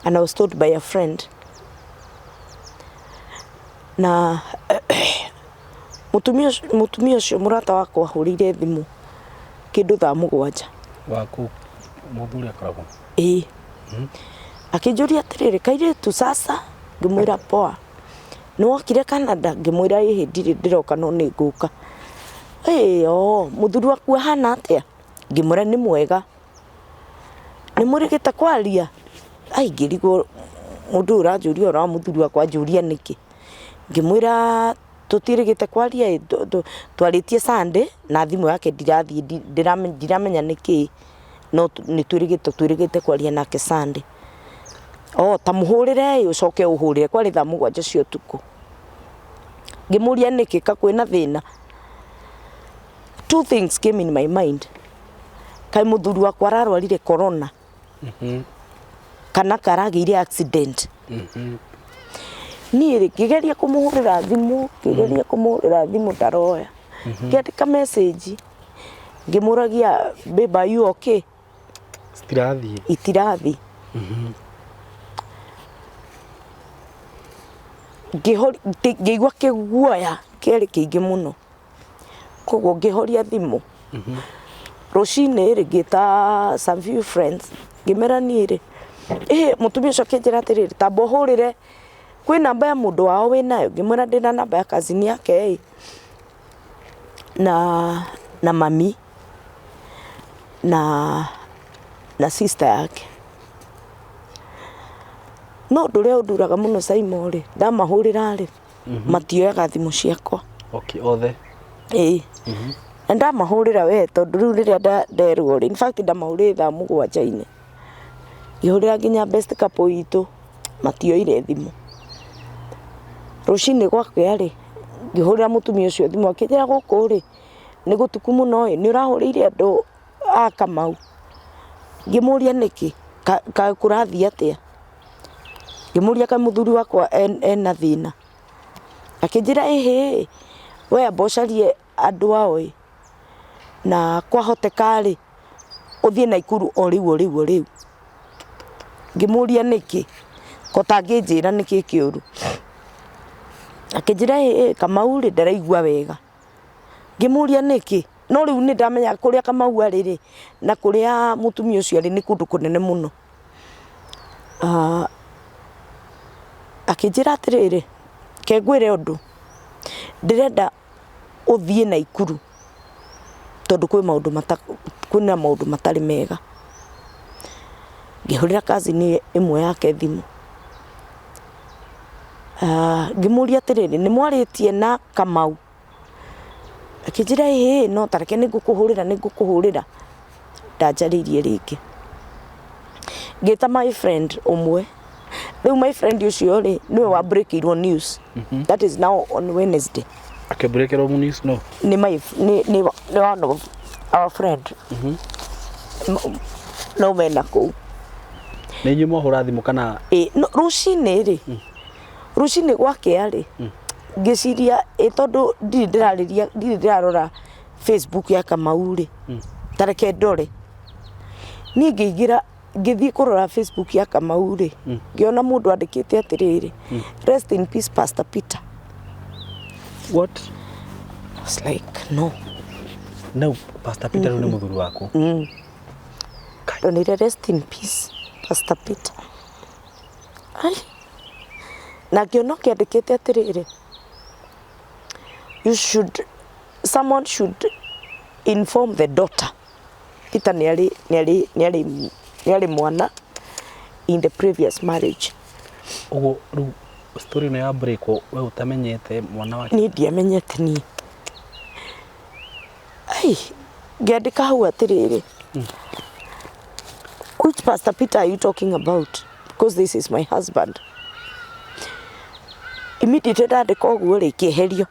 And I was told by a friend. Na mũtumia ũcio mũrata wakwa ahũrĩire thimũ kĩndũ thaa 7. Waku mũthuri akoragwo? Ĩĩ. Akĩnjũria atĩrĩrĩ, "Kairĩtu, sasa?" Ngĩmwĩra, "Poa." "Nĩ wokire Canada?" Ngĩmwĩra, "Ĩhĩ, ndirĩ ndĩroka no nĩ ngũka." "Ĩĩ, oo, mũthuri waku ahana atĩa?" Ngĩmwĩra, "Nĩ mwega." "Nĩ mũrĩgĩte kwaria?" Ai, ngĩrigwo mũndũ ũyũ ũranjũria ũhoro wa mũthuri wakwa anjũria nĩkĩ. Ngĩmwĩra, "Tũtiĩrĩgĩte kwaria ĩ, twarĩtie Sunday na thimũ yake ndirathiĩ, ndiramenya nĩkĩ, no nĩ twĩrĩgĩte kwaria nake Sunday." "O ta mũhũrĩre ĩ, ũcoke ũhũrĩre." Kwarĩ thaa 7 cia ũtukũ. Ngĩmũria nĩkĩ, ka kwĩna thĩna. Two things came in my mind. Kaĩ mũthuri wakwa ararwarire corona kana karagĩire accident? Niĩ rĩ, ngĩgeria kũmũhũrĩra thimũ, ngĩgeria kũmũhũrĩra thimũ ndaroya. Ngĩandĩka message ngĩmũragia, "Babe, are you okay?" Citirathiĩ. Itirathiĩ. Ngĩigua kĩguoya kĩarĩ kĩingĩ mũno, koguo ngĩhoria thimũ. Rũcinĩ rĩ, ngĩta some few friends, ngĩmera niĩ rĩ, ĩ mũtumia ũcio akĩnjĩra atĩrĩrĩ, tamba ũhũrĩre kwĩ namba ya mũndũ wao wĩnayo. Ngĩmwĩra ndĩna namba ya cousin yake ĩ na mami na sister yake. No ũndũ ũrĩa ũnduraga mũno, Saimo, rĩ, ndamahũrĩra rĩ, matioyaga thimũ ciakwa. Okay, othe? Ĩĩ, na ndamahũrĩra we, tondũ rĩu rĩrĩa nderwo rĩ, in fact ndamahũrĩire thaa 7-inĩ, ngĩhũrĩra nginya best couple itũ, matioire thimũ. Rũcinĩ gwakĩa rĩ, ngĩhũrĩra mũtumia ũcio thimũ, akĩnjĩra, "Gũkũ rĩ nĩ gũtuku mũno ĩ, nĩ ũrahũrĩire andũ a Kamau?" Ngĩmũria nĩkĩ, kaĩ kũrathiĩ atĩa? Ngĩmũria kaĩ mũthuri wakwa ena thĩna. Akĩnjĩra, "Ĩhĩ, we amba ũcarie andũ ao ĩ, na kwahoteka rĩ, ũthiĩ Naikuru o rĩu o rĩu o rĩu." Ngĩmũria nĩkĩ, ko tangĩnjĩra nĩkĩ kĩũru. Akĩnjĩra, "Ĩ Kamau rĩ, ndaraigua wega." Ngĩmũria nĩkĩ, no rĩu nĩ ndamenya kũrĩa Kamau arĩ rĩ na kũrĩa mũtumia ũcio arĩ nĩ kũndũ kũnene mũno. Akĩnjĩra atĩrĩrĩ, "Ke ngwĩre ũndũ, ndĩrenda ũthiĩ Naikuru tondũ kwĩ maũndũ mata kwĩna maũndũ matarĩ mega." Ngĩhũrĩra cousin ĩmwe yake thimũ, ngĩmũria atĩrĩrĩ, "Nĩ mwarĩtie na Kamau?" Akĩnjĩra, "Ĩĩ, no ta reke nĩ ngũkũhũrĩra, nĩ ngũkũhũrĩra." Ndanjarĩirie rĩngĩ. Ngĩta my friend ũmwe. Rĩu my friend ũcio rĩ, nĩwe wa breakirwo news. That is now on Wednesday. Akĩbreakerwo news no? Nĩ my nĩ one of our friend. No mena kũu. Nĩ inyuĩ mwahũra thimũ kana? Ĩ, no, rũcinĩ rĩ, Rũcinĩ gwakĩa rĩ, ngĩciria ĩ tondũ ndirĩ ndĩrarĩria ndirĩ ndĩrarora Facebook ya Kamau rĩ, ta reke ndore. Niĩ ngĩingĩra ngĩthiĩ kũrora Facebook ya Kamau rĩ, ngĩona mũndũ andĩkĩte atĩrĩrĩ, rest in peace Pastor Peter. What? I was like, no. No, Pastor Peter rĩu nĩ mũthuri waku. Ndonire rest in peace Pastor Peter. Ai. Na ngĩona ũkĩandĩkĩte atĩrĩrĩ, you should, someone should inform the daughter. Peter nĩ arĩ nĩ arĩ nĩ arĩ nĩ arĩ mwana in the previous marriage. Ũguo rĩu story ĩno ya break we ũtamenyete mwana wake. Niĩ ndiamenyete niĩ. Ai, ngĩandĩka hau atĩrĩrĩ, which Pastor Peter are you talking about? Because this is my husband. Immediately ndandĩka ũguo rĩ, kĩeherio.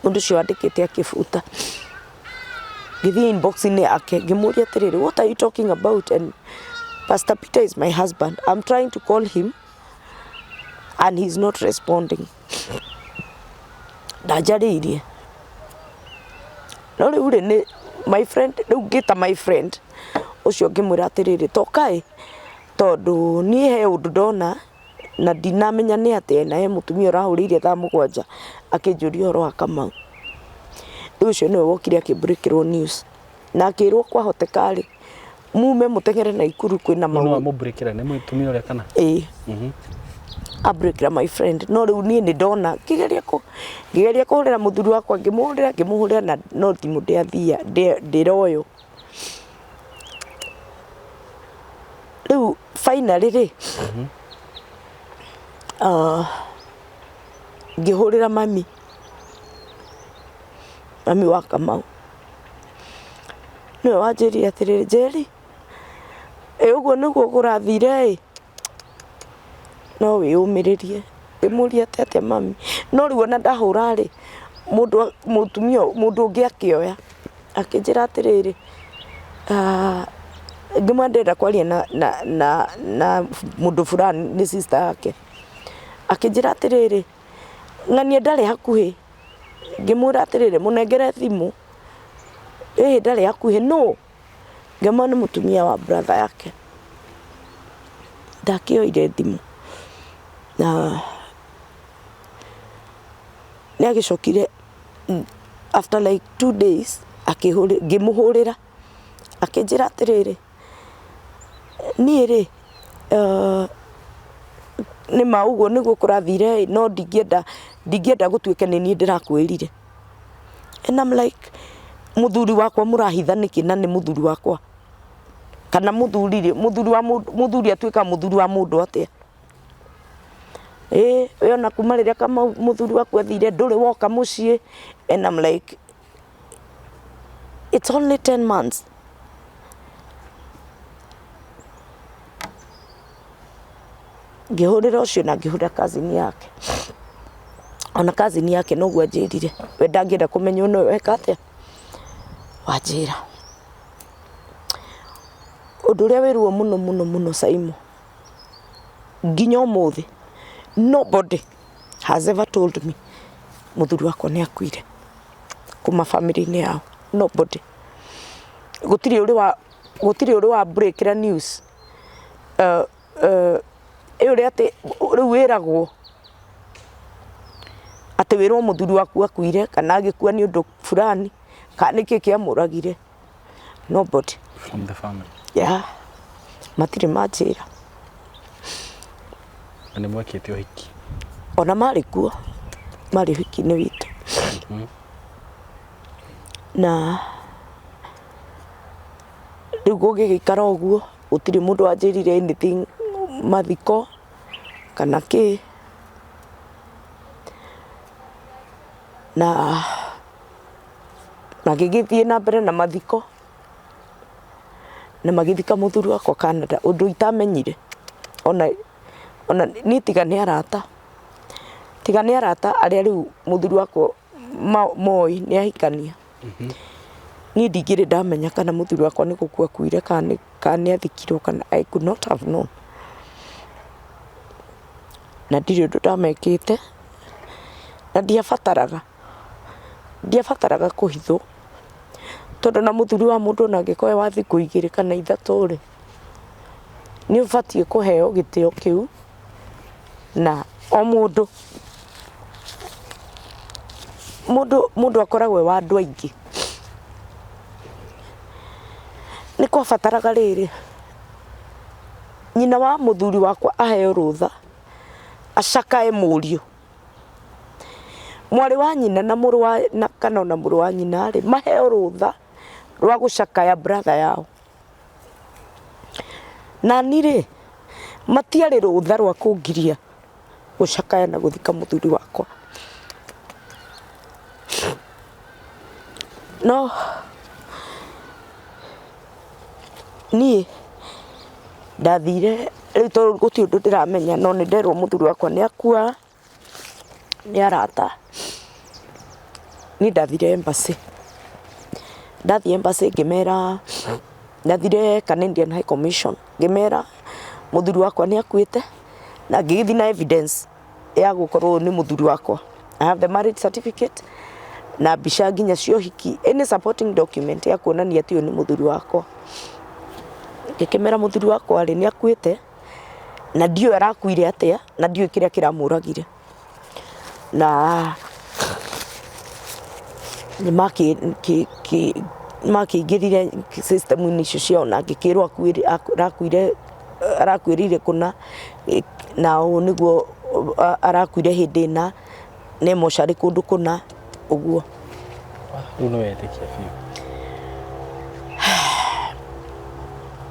Mũndũ ũcio wandĩkĩte akĩbuta. Ngĩthiĩ inbox-inĩ yake ngĩmũria atĩrĩrĩ, what are you talking about? And Pastor Peter is my husband. I'm trying to call him and he's not responding. Ndanjarĩirie. No rĩu rĩ nĩ my friend rĩu ngĩta my friend ũcio ngĩmwĩra atĩrĩrĩ toka ĩ tondũ niĩ he ũndũ ndona na ndinamenya nĩ atĩa na he mũtumia ũrahũrĩire thaa mũgwanja akĩnjũria ũhoro wa Kamau. Rĩu ũcio nĩwe wokire akĩmbreakĩrwo news na akĩrwo kwahoteka rĩ mume mũteng'ere Naikuru kwĩna Nũ maũndũ. wamũbreakĩra nĩ mũtumia ũrĩa kana? Ĩĩ. Abreakĩra my friend no rĩu niĩ nĩ ndona ngĩgeria kũ ngĩgeria kũhũrĩra mũthuri wakwa ngĩmũhũrĩra ngĩmũhũrĩra na no thimũ ndĩathia ndĩroywo. Rĩu finally rĩ, ngĩhũrĩra mami, mami wa Kamau. Nĩwe wanjĩrire atĩrĩrĩ, Njeri, ĩ ũguo nĩguo kũrathire ĩ, no wĩyũmĩrĩrie. Ngĩmũria atĩ atĩa mami, no rĩu ona ndahũra rĩ, mũndũ mũtumia mũndũ ũngĩ akĩoya, akĩnjĩra atĩrĩrĩ, ngĩmwĩra ndĩrenda kwaria na na na na mũndũ fulani nĩ sister yake. Akĩnjĩra atĩrĩrĩ, ng'ania ndarĩ hakuhĩ. Ngĩmwĩra atĩrĩrĩ, mũnengere thimũ, ĩhĩ ndarĩ hakuhĩ, nũ? Ngĩmwĩra nĩ mũtumia wa brother yake. Ndakĩoire thimũ na nĩ agĩcokire after like 2 days ngĩmũhũrĩra akĩnjĩra atĩrĩrĩ, niĩ rĩ nĩma ũguo nĩguo kũrathire ĩ, no ndingĩenda ndingĩenda gũtuĩke nĩ niĩ ndĩrakwĩrire. And I'm like mũthuri wakwa mũrahitha nĩkĩ na nĩ mũthuri wakwa? Kana mũthuri rĩ, mũthuri wa mũndũ mũthuri atuĩkaga mũthuri wa mũndũ atĩa? Ĩ we ona kuma rĩrĩa Kamau mũthuri waku athire ndũrĩ woka mũciĩ and I'm like it's only 10 months. Ngĩhũrĩra ũcio na ngĩhũrĩra cousin yake. Ona cousin yake noguo anjĩrire, we ndangĩenda kũmenywo nĩwe weka atĩa, wanjĩra. Ũndũ ũrĩa wĩ ruo mũno mũno mũno Saimo, nginya ũmũthĩ nobody has ever told me mũthuri wakwa nĩ akuire kuma family-inĩ yao, nobody. Gũtirĩ ũrĩ wa gũtirĩ ũrĩ wa breakĩra news ĩ ũrĩa atĩ rĩu wĩragwo atĩ wĩrwo mũthuri waku akuire kana agĩkua nĩ ũndũ fulani kana nĩkĩ kĩamũragire, nobody. From the family. Yeah. Matirĩ manjĩra. Na nĩ mwekĩte ũhiki. Ona marĩ kuo, marĩ ũhiki-inĩ witũ. Na rĩu gũgĩgĩikara ũguo, gũtirĩ mũndũ wanjĩrire anything mathiko kana kĩ. Na magĩgĩthiĩ na mbere na mathiko na magĩthika mũthuri wakwa Canada, ũndũ itamenyire. Ona ona niĩ tiga nĩ arata, tiga nĩ arata arĩa rĩu mũthuri wakwa moĩ nĩ ahikania. Niĩ ndingĩrĩ ndamenya kana mũthuri wakwa nĩ gũkua akuire kana nĩ athikirwo kana I could not have known. Na ndirĩ ũndũ ndamekĩte, na ndiabataraga, ndiabataraga kũhithwo, tondũ ona mũthuri wa mũndũ ona angĩkorwo e wa thikũ igĩrĩ kana ithatũ rĩ, nĩ ũbatiĩ kũheo gĩtĩo kĩu, na o mũndũ, mũndũ mũndũ akoragwo e wa andũ aingĩ. Nĩ kwabataraga rĩrĩ, nyina wa mũthuri wakwa aheo rũtha, acakae mũriũ. Mwarĩ wa nyina na mũrũ wa na kana ona mũrũ wa nyina rĩ, maheo rũtha rwa gũcakaya brother yao. Nani rĩ, matiarĩ rũtha rwa kũngiria gũcakaya na gũthika mũthuri wakwa. No niĩ ndathire rĩu tondũ gũtirĩ ũndũ ndĩramenya no nĩ nderwo mũthuri wakwa nĩ akua nĩ arata, niĩ ndathire embassy, ndathiĩ embassy ngĩmera, ndathire Canadian High Commission ngĩmera mũthuri wakwa nĩ akuĩte na ngĩgĩthiĩ na evidence. Ya gũkorwo nĩ mũthuri wakwa. I have the marriage certificate na mbica nginya cia ũhiki, any supporting document ya kuonania atĩ ũyũ nĩ mũthuri wakwa. Ngĩkĩmera mũthuri wakwa rĩ, nĩ akuĩte na ndiũĩ arakuire atĩa na ndiũĩ kĩrĩa kĩramũragire. Na nĩ makĩingĩrire system -inĩ icio ciao na ngĩkĩrwo arakuire arakuĩrĩire kũna na ũũ nĩguo arakuire hĩndĩ ĩna nĩ mocarĩ kũndũ kũna ũguo. Rĩu nĩ wetĩkia biũ.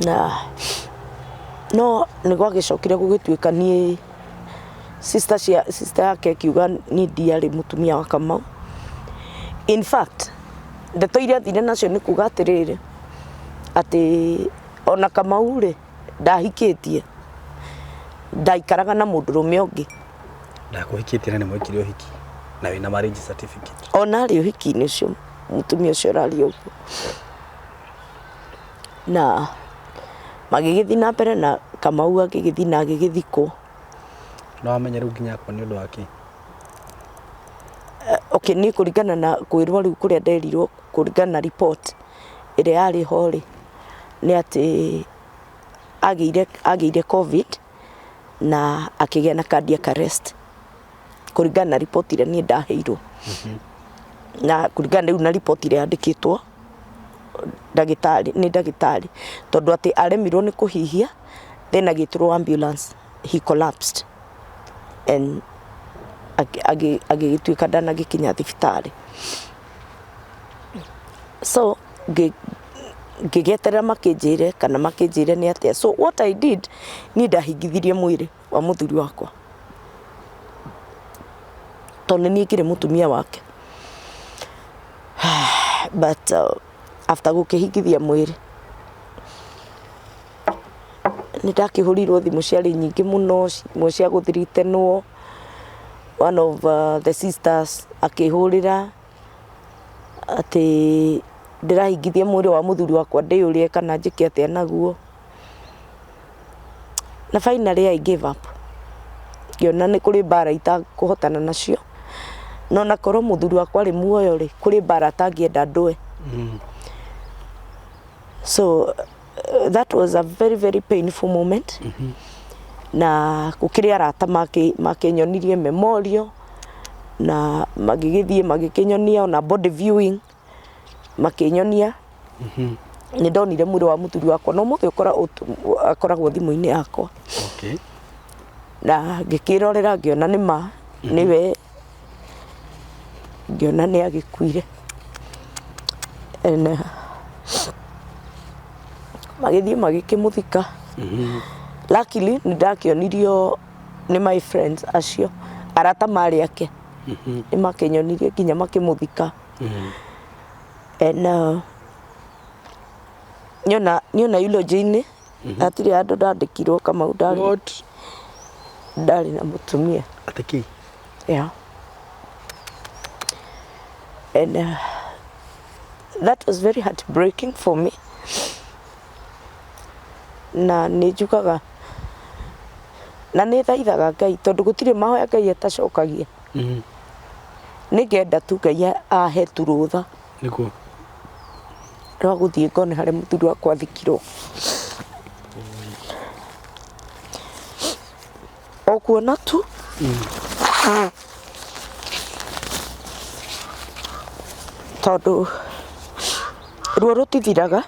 Na no nĩ gwagĩcokire gũgĩtuĩka niĩ sister cia sister yake ĩkiuga niĩ ndiarĩ mũtumia wa Kamau. In fact ndeto iria athire nacio nĩ kuga atĩrĩrĩ atĩ ona Kamau rĩ ndahikĩtie ndaikaraga na mũndũrũme ũngĩ. Ndakũhikĩtie na nĩ mwekire ũhiki na wĩna marriage certificate. Ona arĩ ũhiki-inĩ ũcio mũtumia ũcio ũraria ũguo. Na magĩgĩthiĩ na mbere na Kamau agĩgĩthiĩ na agĩgĩthikwo. No wamenya rĩu nginya akua nĩ ũndũ wa kĩ? Okay, niĩ kũringana na kwĩrwo rĩu kũrĩa nderirwo kũringana na report ĩrĩa yarĩ ho rĩ, nĩ atĩ agĩire agĩire Covid na akĩgĩa na cardiac arrest kũringana na report ĩrĩa niĩ ndaheirwo. Na kũringana rĩu na report ĩrĩa yandĩkĩtwo ndagĩtarĩ nĩ ndagĩtarĩ tondũ atĩ aremirwo nĩ kũhihia then agĩtĩrwo ambulance he collapsed and agĩgĩtuĩka ndanagĩkinya thibitarĩ. So ngĩgĩeterera makĩnjĩre kana makĩnjĩre nĩ atĩa. So what I did, niĩ ndahingithirie mwĩrĩ wa mũthuri wakwa tondũ nĩ niĩ ngĩrĩ mũtumia wake. But after gũkĩhingithia mwĩrĩ, nĩ ndakĩhũrĩirwo thimũ ciarĩ nyingĩ mũno, imwe cia gũthiritenwo, one of the sisters akĩhũrĩra atĩ ndĩrahingithia mwĩrĩ wa mũthuri wakwa ndĩũrĩe kana njĩke atĩa naguo. Na finally I gave up. Ngĩona nĩ kũrĩ mbara itakũhotana nacio, na ona korwo mũthuri wakwa arĩ muoyo rĩ, kũrĩ mbara atangĩenda ndũe. So that was a very very painful moment. Na gũkĩrĩ arata makĩnyonirie memorial na magĩgĩthiĩ magĩkĩnyonia ona body viewing makĩnyonia. Nĩ ndonire mwĩrĩ wa mũthuri wakwa na ũmũthĩ akoragwo thimũ-inĩ yakwa. Na ngĩkĩrorera ngĩona nĩ ma nĩwe, ngĩona nĩ agĩkuire. And magĩthiĩ magĩkĩmũthika. Luckily nĩ ndakĩonirio nĩ my friends acio arata marĩ ake, nĩ makĩnyonirie nginya makĩmũthika. And niona niona eulogy-inĩ hatirĩ handũ ndandĩkirwo Kamau ndarĩ What? ndarĩ na mũtumia. Atĩ kĩ? Yeah. And that was very heartbreaking for me. Na nĩ njugaga Na nĩ thaithaga Ngai tondũ gũtirĩ mahoya Ngai atacokagia. Nĩ ngenda tu Ngai ahe tu rũtha Nĩguo. Rwa gũthiĩ ngone harĩa mũthuri wakwa athikirwo. O kuona tu tondũ ruo rũtithiraga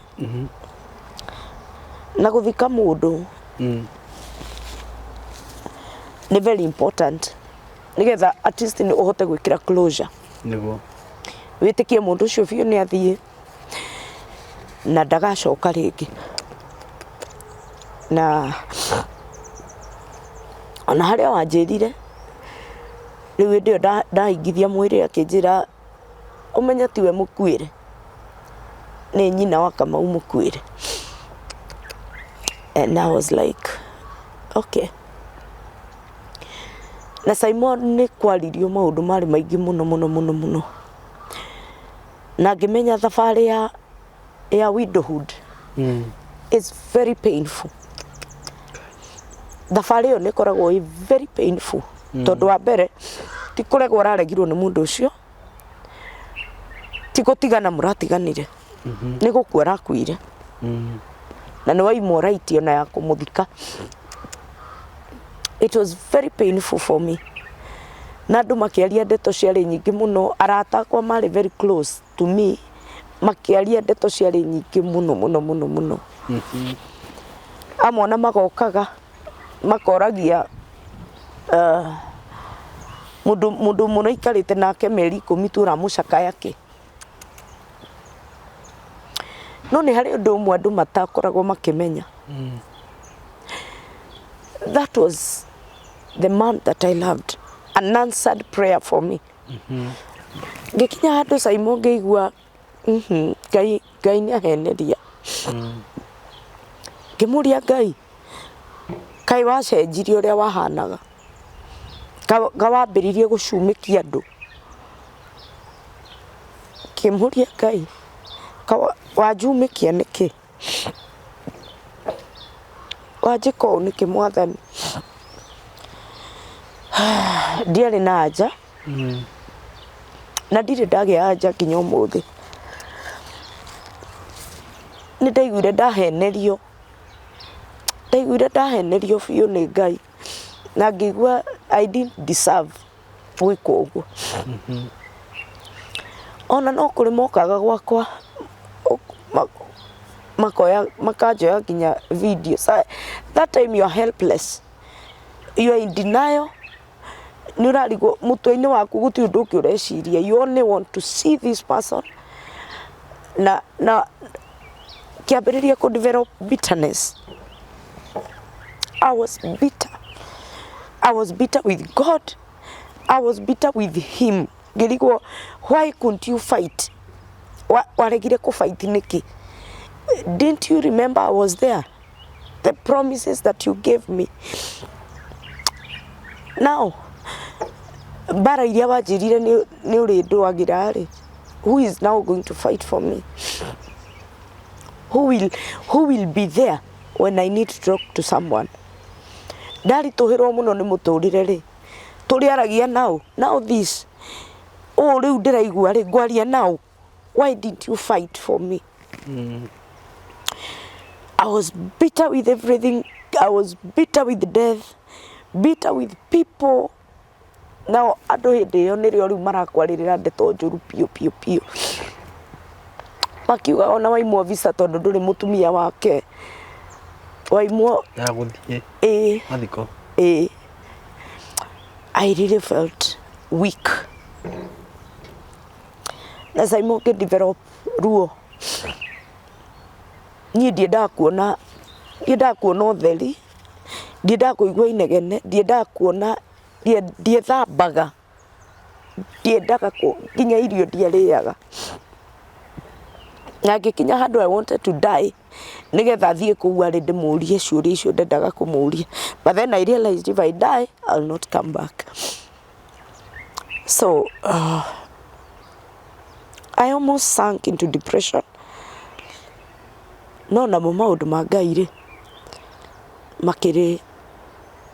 na gũthika mũndũ nĩ very important nĩgetha at least nĩ ũhote gwĩkĩra closure. Nĩguo. Wĩtĩkie mũndũ ũcio biũ nĩ athiĩ na ndagacoka rĩngĩ. Na ona harĩa wanjĩrire rĩu hĩndĩ ĩyo ndaingithia mwĩrĩ akĩnjĩra ũmenye tiwe mũkuĩre nĩ nyina wa Kamau mũkuĩre. And I was like okay. Na Simon nĩ kwaririo maũndũ marĩ maingĩ mũno mũno mũno mũno. Na ngĩmenya thabarĩ ya widowhood is very painful. Thabarĩ ĩyo nĩ ĩkoragwo ĩ very painful tondũ wa mbere ti kũregwo ũraregirwo nĩ mũndũ ũcio, ti gũtigana mũratiganire, nĩ gũkua arakuire na nĩ waimwo right ona ya kũmũthika. It was very painful for me. Na andũ makĩaria ndeto ciarĩ nyingĩ mũno, arata akwa marĩ very close to me, makĩaria ndeto ciarĩ nyingĩ mũno mũno mũno mũno. Amwe ona magokaga makoragia mũndũ mũndũ mũraikarĩte nake mĩeri 10 tu ũramũcakaya kĩ? No nĩ harĩ ũndũ ũmwe andũ matakoragwo makĩmenya. That was the man that I loved, an answered prayer for me. Ngĩkinya handũ Simon ngĩigua Ngai Ngai nĩ aheneria. Ngĩmũria Ngai, kaĩ wacenjirie ũrĩa wahanaga? Ka wambĩrĩirie gũcumĩkia andũ? Ngĩmũria Ngai, ka wanjumĩkia nĩkĩ? Wanjĩka ũũ nĩkĩ Mwathani? Ndiarĩ na anja na ndirĩ ndagĩa anja nginya ũmũthĩ. Nĩ ndaiguire ndahenerio, ndaiguire ndahenerio biũ nĩ Ngai na ngĩigua I didn't deserve gwĩkwo ũguo. Ona no kũrĩ mokaga gwakwa makoya makanjoya nginya video. That time you are helpless, you are in denial, nĩ ũrarigwo mũtwe-inĩ waku gũtirĩ ũndũ ũngĩ ũreciria, you only want to see this person na kĩambĩrĩria kũ develop bitterness. I was bitter. I was bitter with God. I was bitter with him. Ngĩrigwo why couldn't you fight? Waregire kũ fight nĩkĩ? Didn't you remember I was there? The promises that you gave me. Now, mbara iria wanjĩrire nĩ ũrĩndũagĩra rĩ, who is now going to fight for me? Who will be there when I need to talk to someone? Ndaritũhĩrwo mũno nĩ mũtũrĩre rĩ, tũrĩaragia naũ? Now this, ũũ rĩu ndĩraigua rĩ, ngwaria naũ? Why didn't you fight for me? I was bitter with everything. I was bitter with death, bitter with people. Nao andũ hĩndĩ ĩyo nĩrĩo rĩu marakwarĩrĩra ndeto njũru biũ biũ biũ. Makiuga ona waimwo visa tondũ ndũrĩ mũtumia wake. Waimwo Ya gũthiĩ ĩĩ mathiko. Ĩĩ. I really felt weak. Na Simon ngĩ develop ruo. Niĩ ndiendaga kuona ũtheri, ndiendaga kũigua inegene, ndiendaga kuona, ndiethambaga, ndiendaga nginya irio ndiarĩaga. Na ngĩkinya handũ I wanted to die nĩgetha thiĩ kũu arĩ ndĩmũrie ciũria icio ndendaga kũmũria. But then I realized if I die, I'll not come back. So I almost sank into depression. No namo maũndũ ma Ngai rĩ, makĩrĩ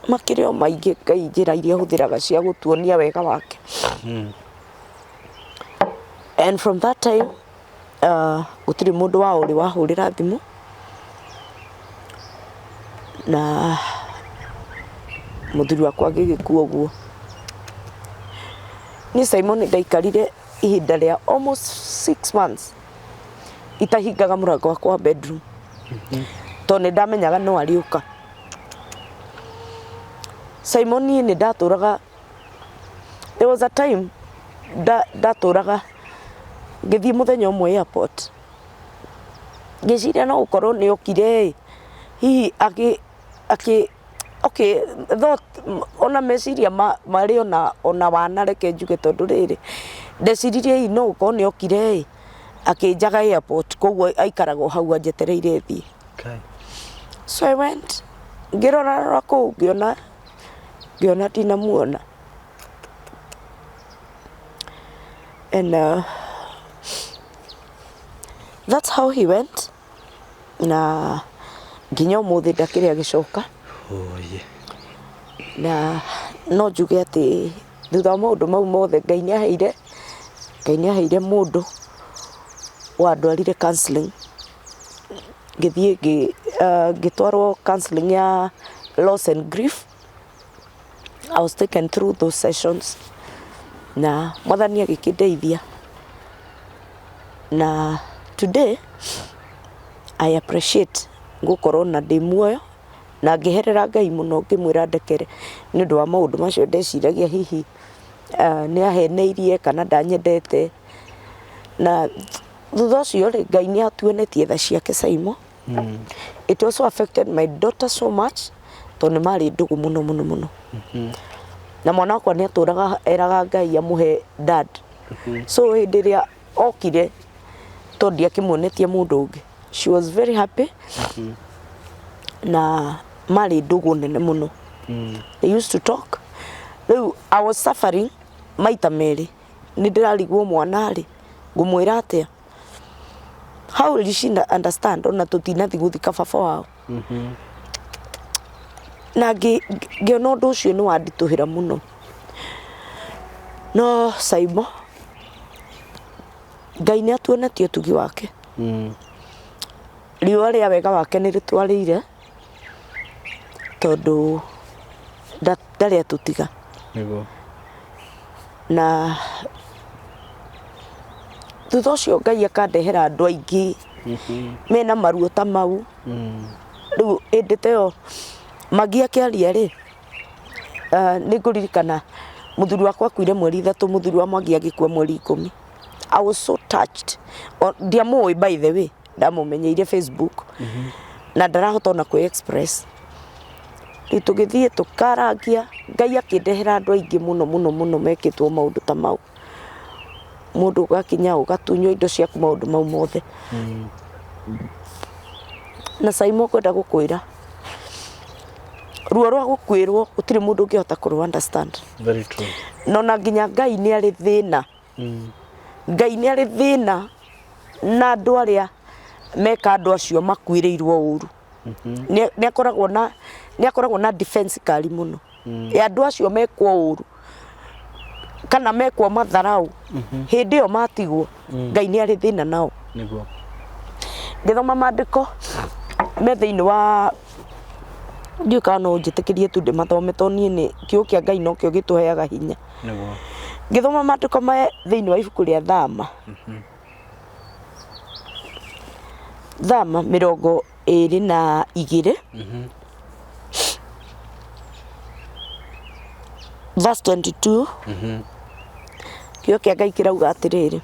Makĩrĩ o maingĩ Ngai njĩra iria ahũthĩraga cia gũtuonia wega wake. And from that time gũtirĩ mũndũ wao ũrĩ wahũrĩra thimũ na mũthuri wakwa agĩgĩkua ũguo. Niĩ Simon ndaikarire ihinda rĩa almost 6 months itahingaga mũrango wakwa wa bedroom tondũ nĩ ndamenyaga no arĩũka. Simon niĩ nĩ ndatũraga, there was a time ndatũraga ngĩthiĩ mũthenya ũmwe airport ngĩciria no gũkorwo nĩ okire ĩ hihi akĩ akĩ okay thought ona meciria marĩ ona wana reke njuge tondũ rĩrĩ ndeciririe hihi no gũkorwo nĩ okire ĩ akĩnjaga airport koguo aikaraga o hau anjetereire thiĩ. So I went ngĩrora rora kũu ngĩona ndinamuona and that's how he went na nginya ũmũthĩ ndakĩrĩ agĩcoka. Na no njuge atĩ thutha wa maũndũ mau mothe Ngai nĩ aheire mũndũ wandwarire counselling ngĩthiĩ ngĩtwarwo counselling ya loss and grief. I was taken through those sessions na Mwathani agĩkĩndeithia na today I appreciate gũkorwo na ndĩ muoyo na ngĩherera Ngai mũno ngĩmwĩra ndekere nĩ ũndũ wa maũndũ macio ndeciragia hihi nĩ aheneirie kana ndanyendete na thutha ũcio rĩ Ngai nĩ atuonetie tha ciake Saimo. It also affected my daughter so much tondũ nĩ marĩ ndũgũ mũno mũno mũno na mwana wakwa nĩ atũraga eraga Ngai amũhe dad. So hĩndĩ ĩrĩa okire tondũ ndiakĩmuonetie mũndũ ũngĩ, she was very happy na marĩ ndũgũ nene mũno. They used to talk. Rĩu I was suffering maita merĩ, nĩ ndĩrarigwo mwana rĩ ngũmwĩra atĩa, how will she understand ona tũtinathiĩ gũthika baba wao? Na ngĩona ũndũ ũcio nĩ wanditũhĩra mũno. No Saimo, Ngai nĩ atuonetie ũtugi wake. Riũa rĩa wega wake nĩ rĩtwarĩire tondũ ndarĩ atũtiga. Na thutha ũcio Ngai akandehera andũ aingĩ mena maruo ta mau. Rĩu hĩndĩ ta ĩyo Magi akĩaria rĩ, nĩ ngũririkana mũthuri wakwa akuire mweri 3, mũthuri wa Mwangi agĩkua mweri 10. I was so touched. Ndiamũĩ by the way, ndamũmenyeire Facebook na ndarahota ona kwĩ express. Rĩu tũgĩthiĩ tũkarangia, Ngai akĩndehera andũ aingĩ mũno mũno mũno mekĩtwo maũndũ ta mau. Mũndũ ũgakinya ũgatunywo indo ciaku maũndũ mau mothe. Na Saimo ngwenda gũkwĩra ruo rwa gũkuĩrwo gũtirĩ mũndũ ũngĩhota kũrũ understand. Very true. No na nginya Ngai nĩ arĩ thĩna. Ngai nĩ arĩ thĩna na andũ arĩa meka andũ acio makuĩrĩirwo ũru. Nĩ akoragwo na defense kali mũno ya andũ acio mekwo ũru kana mekwo matharau hĩndĩ ĩyo matigwo. Ngai nĩ arĩ thĩna nao. Ngĩthoma maandĩko me thĩinĩ wa ndiũĩ kana no ũnjĩtĩkĩrie tu ndĩmathome tondũ niĩ nĩ kiugo kĩa Ngai nokĩo gĩtũheaga hinya. Ngĩthoma maandĩko me thĩinĩ wa ibuku rĩa Thama, Thama 22 verse 22, kiugo kĩa Ngai kĩrauga atĩrĩrĩ,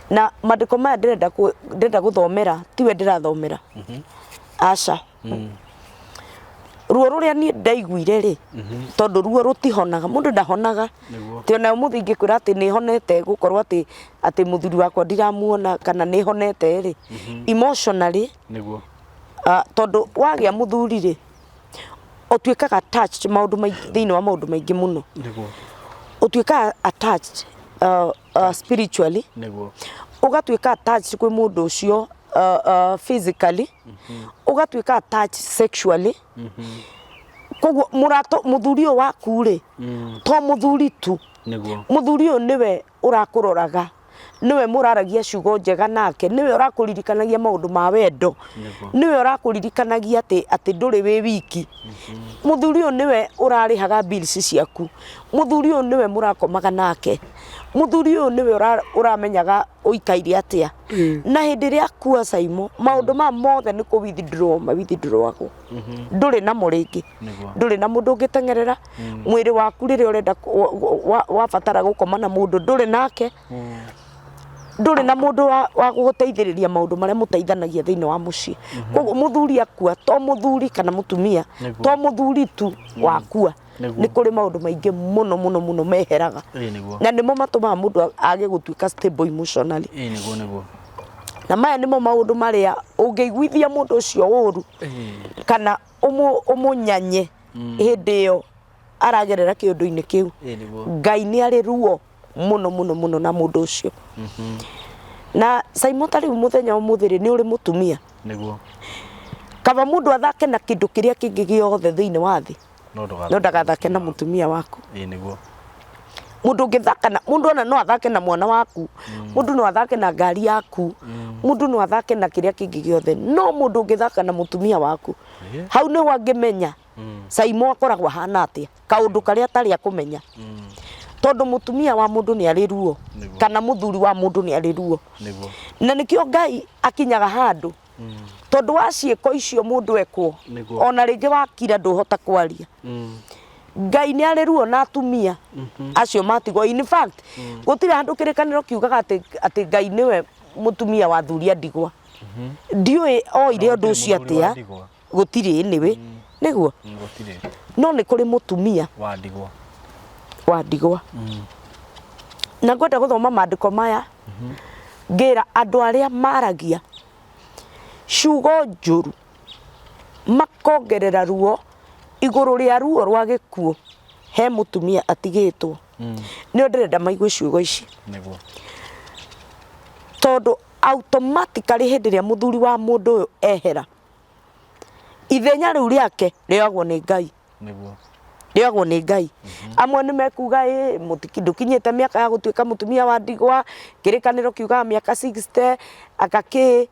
na maandĩko maya ndĩrenda gũthomera tiwe ndĩrathomera, aca. Ruo rũrĩa niĩ ndaiguire rĩ, tondũ ruo rũtihonaga, mũndũ ndahonaga. Ti ona ũmũthĩ ingĩkwĩra atĩ nĩ honete gũkorwo atĩ mũthuri wakwa ndiramuona kana nĩ honete rĩ, emotionally, tondũ wagĩa mũthuri rĩ, ũtuĩkaga attached maũndũ maingĩ thĩinĩ wa maũndũ maingĩ mũno. Ũtuĩkaga attached spiritually, ũgatuĩka attached kwĩ mũndũ ũcio physically, ũgatuĩka attached sexually. Koguo mũrato mũthuri ũyũ waku rĩ, to mũthuri tu, Nĩguo. Mũthuri ũyũ nĩwe ũrakũroraga, nĩwe mũraragia ciugo njega nake, nĩwe ũrakũririkanagia maũndũ ma wendo, Nĩguo. Nĩwe ũrakũririkanagia atĩ atĩ ndũrĩ wĩ wiki. Mũthuri ũyũ nĩwe ũrarĩhaga bills ciaku, mũthuri ũyũ nĩwe mũrakomaga nake, mũthuri ũyũ nĩwe ũramenyaga ũikaire atĩa. Na hĩndĩ ĩrĩa akua Saimo, maũndũ maya mothe nĩ kũ withdraw ma withdraw agwo. Ndũrĩ namo rĩngĩ. Nĩguo. Ndũrĩ na mũndũ ũngĩteng'erera mwĩrĩ waku rĩrĩa ũrenda wabatara gũkoma na mũndũ, ndũrĩ nake. Ndũrĩ na mũndũ wa gũgũteithĩrĩria maũndũ marĩa mũteithanagia thĩinĩ wa mũciĩ. Koguo mũthuri akua, to mũthuri kana mũtumia, to mũthuri tu wakua, nĩ kũrĩ maũndũ maingĩ mũno mũno mũno meheraga. Ĩĩ nĩguo. Na nĩmo matũmaga mũndũ age gũtuĩka stable emotionally. Ĩĩ nĩguo nĩguo. Na maya nĩmo maũndũ marĩa ũngĩiguithia mũndũ ũcio ũru kana ũmũnyanye hĩndĩ ĩyo aragerera kĩũndũ-inĩ kĩu, Ĩĩ nĩguo. Ngai nĩ arĩ ruo mũno mũno mũno na mũndũ ũcio. Na Saimo, ta rĩu mũthenya ũmũthĩ rĩ, nĩ ũrĩ mũtumia. Nĩguo. Kaba mũndũ athake na kĩndũ kĩrĩa kĩngĩ gĩothe thĩinĩ wa thĩ, no ndũgathake, no ndagathake na mũtumia waku. Ĩĩ nĩguo. Mũndũ ũngĩthaka na mũndũ, ona no athake na mwana waku, mũndũ no athake na ngari yaku, mũndũ no athake na kĩrĩa kĩngĩ gĩothe, no mũndũ ũngĩthaka na mũtumia waku, hau nĩho angĩmenya Saimo akoragwo ahana atĩa, kaũndũ karĩa atarĩ akũmenya, tondũ mũtumia wa mũndũ nĩ arĩ ruo, kana mũthuri wa mũndũ nĩ arĩ ruo. Na nĩkĩo Ngai akinyaga handũ, tondũ wa ciĩko icio mũndũ ekwo, ona rĩngĩ wakira ndũhota kwaria. Ngai nĩ arĩ ruo na atumia acio matigwo. In fact, gũtirĩ handũ kĩrĩkanĩro kiugaga atĩ Ngai nĩwe mũtumia wa athuri a ndigwa. Ndiũĩ oire ũndũ ũcio atĩa. Gũtirĩ nĩwe nĩguo. Gũtirĩ. No nĩ kũrĩ mũtumia wa ndigwa. Wa ndigwa. Na ngwenda gũthoma maandĩko maya ngĩra andũ arĩa maragia ciugo njũru, makongerera ruo igũrũ rĩa ruo rwa gĩkuũ he mũtumia atigĩtwo. Nĩo ndĩrenda maigue ciugo ici, tondũ automatically hĩndĩ ĩrĩa mũthuri wa mũndũ ũyũ ehera, ithenya rĩu rĩake rĩoyagwo nĩ Ngai. Rĩoyagwo nĩ Ngai. Amwe nĩ mekuga, ĩ ndũkinyĩte mĩaka ya gũtuĩka mũtumia wa ndigwa, kĩrĩkanĩro kiugaga mĩaka 60 aka kĩ.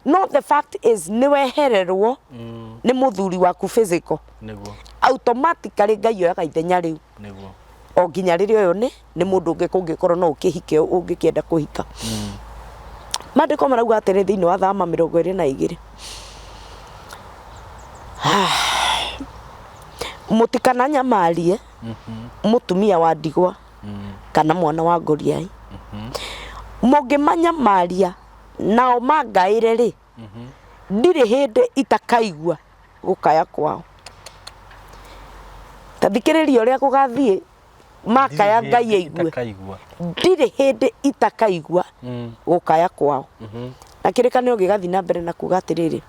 No the fact is, nĩ wehererwo nĩ mũthuri waku physical, automatically Ngai oyaga ithenya rĩu o nginya rĩrĩa ũyũ nĩ mũndũ ũngĩ kũngĩkorwo no ũkĩhike ũngĩkĩenda kũhika. Maandĩko marauga atĩrĩ thĩinĩ wa Thama 22, "Mũtikananyamarie mũtumia wa ndigwa kana mwana wa ngoriai. Mũngĩmanyamaria nao mangaĩre rĩ, ndirĩ hĩndĩ itakaigua gũkaya kwao." Ta thikĩrĩria ũrĩa gũgathiĩ makaya Ngai aigue. Itakaigua. Ndirĩ hĩndĩ itakaigua gũkaya kwao. Na kĩrĩkanĩro gĩgathiĩ na mbere na kuga atĩrĩrĩ,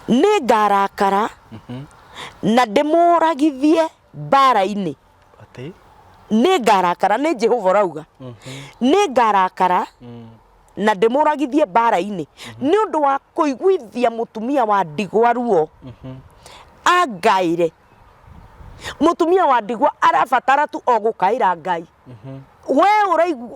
"Nĩ ngarakara na ndĩmũragithie mbara-inĩ." Atĩ? Nĩ ngarakara, nĩ Jehova ũrauga, "Nĩ ngarakara na ndĩmũragithie mbara-inĩ nĩ ũndũ wa kũiguithia mũtumia wa ndigwa ruo angaĩre." Mũtumia wa ndigwa arabatara tu o gũkaĩra Ngai. We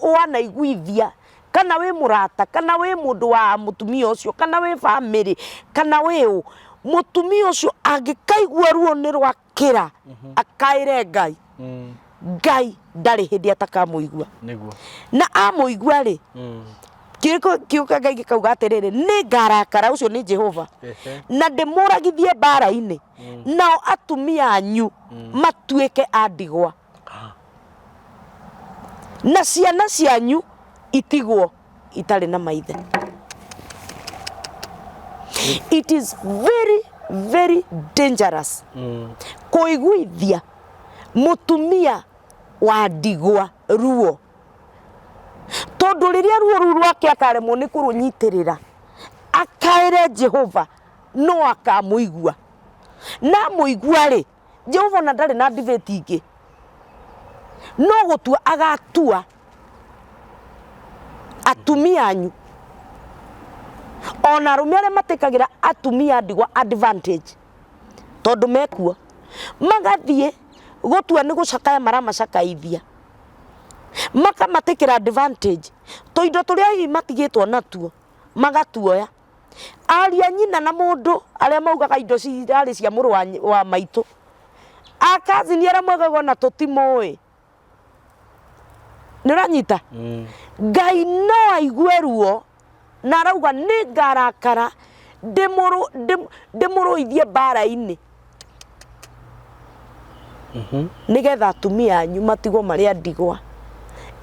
wanaiguithia, kana wĩ mũrata, kana wĩ mũndũ wa mũtumia ũcio, kana wĩ bamĩrĩ, kana wĩ ũ, mũtumia ũcio angĩkaigua ruo nĩ rwakĩra akaĩre Ngai, Ngai ndarĩ hĩndĩ atakamũigua. Na amũigua rĩ, kiugo kĩa Ngai gĩkauga atĩrĩrĩ, "Nĩ ngarakara," ũcio nĩ Jehova, "na ndĩmũragithie mbara-inĩ, nao atumia anyu matuĩke a ndigwa, na ciana cianyu itigwo itarĩ na maithe." It is very very dangerous kũiguithia mũtumia wa ndigwa ruo, tondũ rĩrĩa ruo rũu rwake akaremwo nĩ kũrũnyitĩrĩra akaĩre Jehova, no akamũigua. Na amũigua rĩ, Jehova ona ndarĩ na debate ingĩ, no gũtua agatua atumia anyu, ona arũme arĩa matĩkagĩra atumia a ndigwa advantage, tondũ mekuo. Magathiĩ gũtua nĩ gũcakaya maramacakaithia. Makamatakĩra advantage. Tũindo tũrĩa hihi matigĩtwo natuo, magatuoya. Ariũ a nyina na mũndũ arĩa maugaga indo cirarĩ cia mũrũ wa maitũ. A cousin arĩa maugaga ona tũtimũĩ. Nĩ ũranyita? Ngai no aigue ruo na arauga nĩ ngarakara ndĩmũrũithie mbara-inĩ nĩgetha atumia anyu matigwo marĩ a ndigwa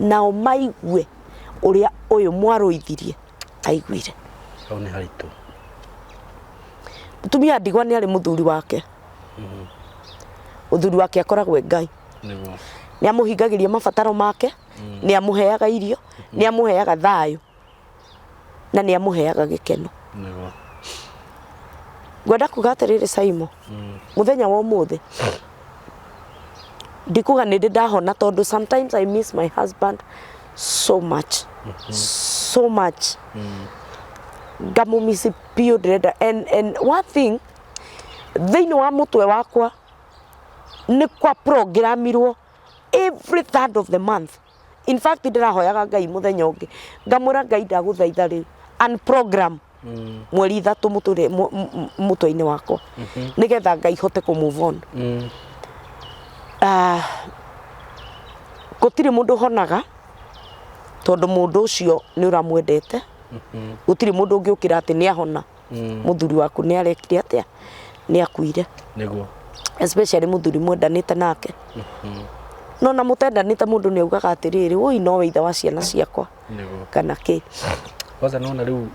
nao maigue ũrĩa ũyũ mwarũithirie aiguire. Hau nĩ haritũ. Mũtumia ndigwa nĩ arĩ mũthuri wake. Mũthuri wake akoragwo e Ngai. Nĩguo. Nĩ amũhingagĩria mabataro make, nĩ amũheaga irio, nĩ amũheaga thayũ na nĩ amũheaga gĩkeno. Nĩguo. Ngwenda kuga atĩrĩrĩ Saimo, mũthenya wa ũmũthĩ ndikuga nĩ ndĩ ndahona tondũ sometimes I miss my husband so much, so much. Ngamũmiss biũ ndĩrenda and one thing thĩinĩ wa mũtwe wakwa nĩ kwa programirwo every third of the month. In fact ndĩrahoyaga Ngai mũthenya ũngĩ ngamwĩra Ngai ndagũthaitha rĩu unprogram mweri ithatũ mũtwe-inĩ wakwa nĩgetha Ngai hote kũ move on. Gũtirĩ mũndũ ũhonaga tondũ mũndũ ũcio nĩ ũramwendete. Gũtirĩ mũndũ ũngĩũkĩra atĩ nĩ ahona. Mũthuri waku nĩ arekire atĩa? Nĩ akuire. Nĩguo. Especially mũthuri mwendanĩte nake. No na mũtendanĩte mũndũ nĩ augaga atĩrĩrĩ, ũi nowe ithe wa ciana ciakwa. Nĩguo. Kana kĩ. Kwanza nĩwona rĩu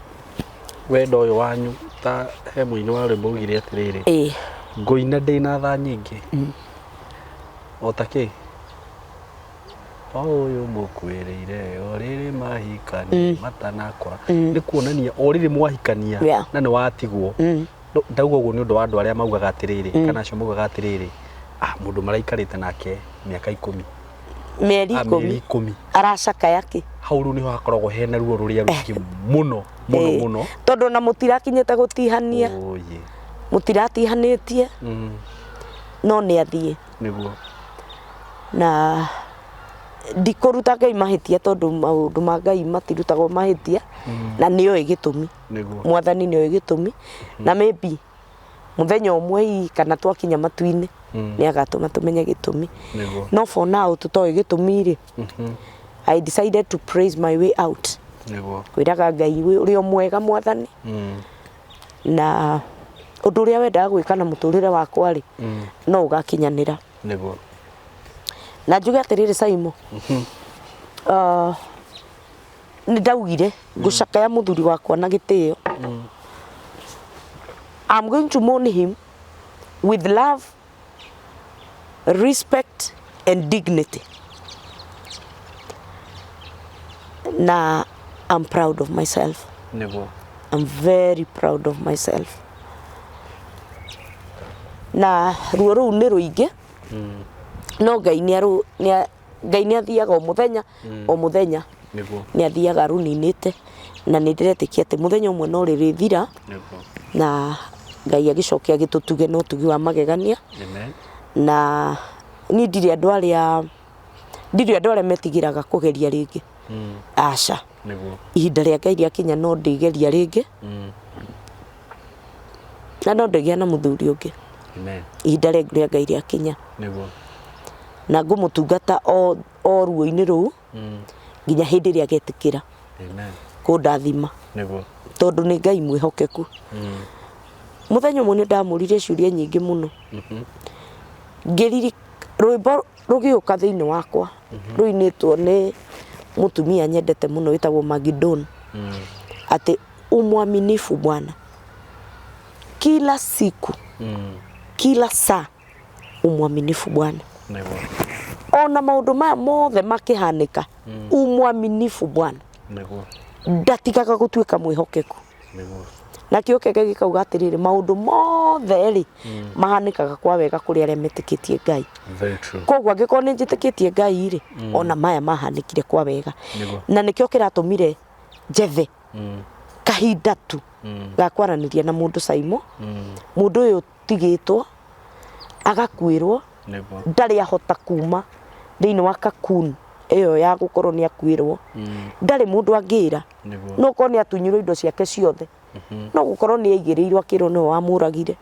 wendo ũyũ wanyu ta he mũini wa rwĩmbo augire atĩrĩrĩ. Ĩĩ. Ngũina ndĩna tha nyingĩ. O ta kĩ? O ũyũ mũkuĩrĩire o rĩrĩ mahikania matanakora. Nĩ kuonania o rĩrĩ mwahikania na nĩ watigwo. Ndauga ũguo nĩ ũndũ wa andũ arĩa maugaga atĩrĩrĩ kana acio maugaga atĩrĩrĩ, ah mũndũ maraikarĩte nake mĩaka ikũmi. Mĩeri ikũmi. Mĩeri ikũmi. Aracakaya kĩ? Hau rĩu nĩho hakoragwo hena ruo rũrĩa rũingĩ mũno mũno mũno. Tondũ ona mũtirakinyĩte gũtihania. Mũtiratihanĩtie. No nĩ athiĩ. Nĩguo. Na ndikũruta Ngai mahĩtia tondũ maũndũ ma Ngai matirutagwo mahĩtia na nĩoĩ gĩtũmi. Nĩguo. Mwathani nĩoĩ gĩtũmi na maybe mũthenya ũmwe hihi kana twakinya matu-inĩ nĩ agatũma tũmenye gĩtũmi. Nĩguo. No for now tũtoĩ gĩtũmi rĩ, I decided to praise my way out. Nĩguo. Kwĩraga Ngai ũrĩ o mwega Mwathani. Na ũndũ ũrĩa wendaga gwĩka na mũtũrĩre wakwa rĩ, no ũgakinyanĩra. Nĩguo. Na njuge atĩrĩrĩ Saimo, nĩ ndaugire ngũcakaya mũthuri wakwa na gĩtĩo. I'm going to mourn him with love, respect and dignity. Na I'm proud of myself. Nĩguo. I'm very proud of myself. Na ruo rũu nĩ rũingĩ no Ngai Ngai nĩ athiaga o mũthenya o mũthenya. Nĩguo. Nĩ athiaga arũninĩte na nĩ ndĩretĩkia atĩ mũthenya ũmwe no rĩrĩthira. Nĩguo. Na Ngai agĩcoke agĩtũtuge na ũtugi wa magegania. Amen. Na niĩ ndirĩ andũ arĩa ndirĩ andũ arĩa metigĩraga kũgeria rĩngĩ. Aca. Nĩguo. Ihinda rĩa Ngai rĩakinya no ndĩgeria rĩngĩ. Na no ndĩgĩa na mũthuri ũngĩ. Amen. Ihinda rĩa Ngai rĩakinya. Nĩguo. Na ngũmũtungata o ruo-inĩ rũu nginya hĩndĩ ĩrĩa agetĩkĩra. Amen. Kũndathima. Nĩguo. Tondũ nĩ Ngai mwĩhokeku. Mũthenya ũmwe nĩ ndamũririe ciũria nyingĩ mũno. Ngĩriri rwĩmbo rũgĩũka thĩinĩ wakwa rũinĩtwo nĩ mũtumia nyendete mũno wĩtagwo Magidon. Atĩ umwaminifu Bwana kila siku, kila saa umwaminifu Bwana. Nĩguo. Ona maũndũ maya mothe makĩhanĩka, umwaminifu Bwana. Nĩguo. Ndatigaga gũtuĩka mwĩhokeku. Nĩguo. Na kĩo kĩake gĩkauga atĩrĩrĩ, maũndũ mothe rĩ mahanĩkaga kwa wega kũrĩ arĩa metĩkĩtie Ngai. Very true. Koguo angĩkorwo nĩ njĩtĩkĩtie Ngai rĩ, ona maya mahanĩkire kwa wega. Nĩguo. Na nĩkĩo kĩratũmire njethe kahinda tu ga kwaranĩria na mũndũ Saimo. Mũndũ ũyũ ũtigĩtwo Agakuĩrwo, ndarĩ ahota kuma thĩinĩ wa cocoon ĩyo ya gũkorwo nĩ akuĩrwo. Ndarĩ mũndũ angĩra. No korwo nĩ atunyirwo indo ciake ciothe. No gũkorwo nĩ aigĩrĩirwo akĩrwo nĩwe wamũragire.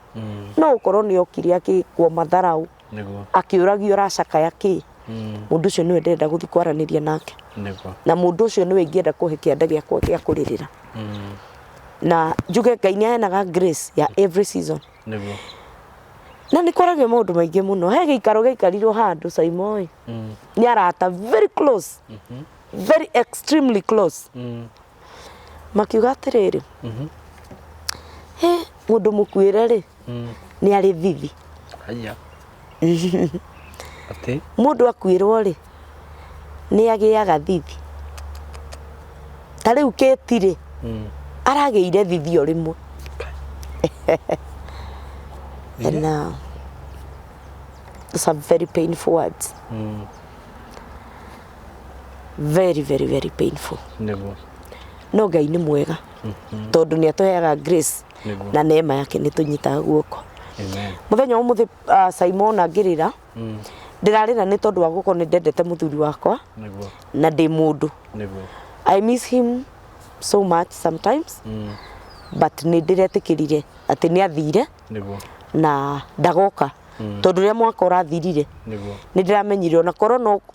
No gũkorwo nĩ okire agĩkwo matharaũ. Akĩũragio ũracakaya kĩ. Mũndũ ũcio nĩwe ndĩrenda gũthiĩ kwaranĩria nake. Na mũndũ ũcio nĩwe ingĩenda kũhe kĩanda gĩakwa gĩa kũrĩrĩra. Na njuge Ngai nĩ aheanaga grace ya every season. Na nĩ kwaragio maũndũ maingĩ mũno. He gĩikaro gĩaikarirwo handũ Saimo ĩ. Nĩ arata very close. Very extremely close. Makiuga atĩrĩrĩ, he mũndũ mũkuĩre rĩ, nĩ arĩ thithi. Haya. Atĩ? Mũndũ akuĩrwo rĩ, nĩ agĩaga thithi. Ta rĩu Kate rĩ, aragĩire thithi o rĩmwe. And those are very painful words. Very, very, very painful. No Ngai nĩ mwega tondũ nĩ atũheaga grace na neema yake nĩ tũnyitaga guoko. Mũthenya wa ũmũthĩ Simon angĩrĩra, ndĩrarĩra nĩ tondũ wa gũkorwo nĩ ndendete mũthuri wakwa na ndĩ mũndũ. I miss him so much sometimes, but nĩ ndĩretĩkĩrire atĩ nĩ athire na ndagoka. Tondũ rĩrĩa mwaka ũrathirire nĩ ndĩramenyire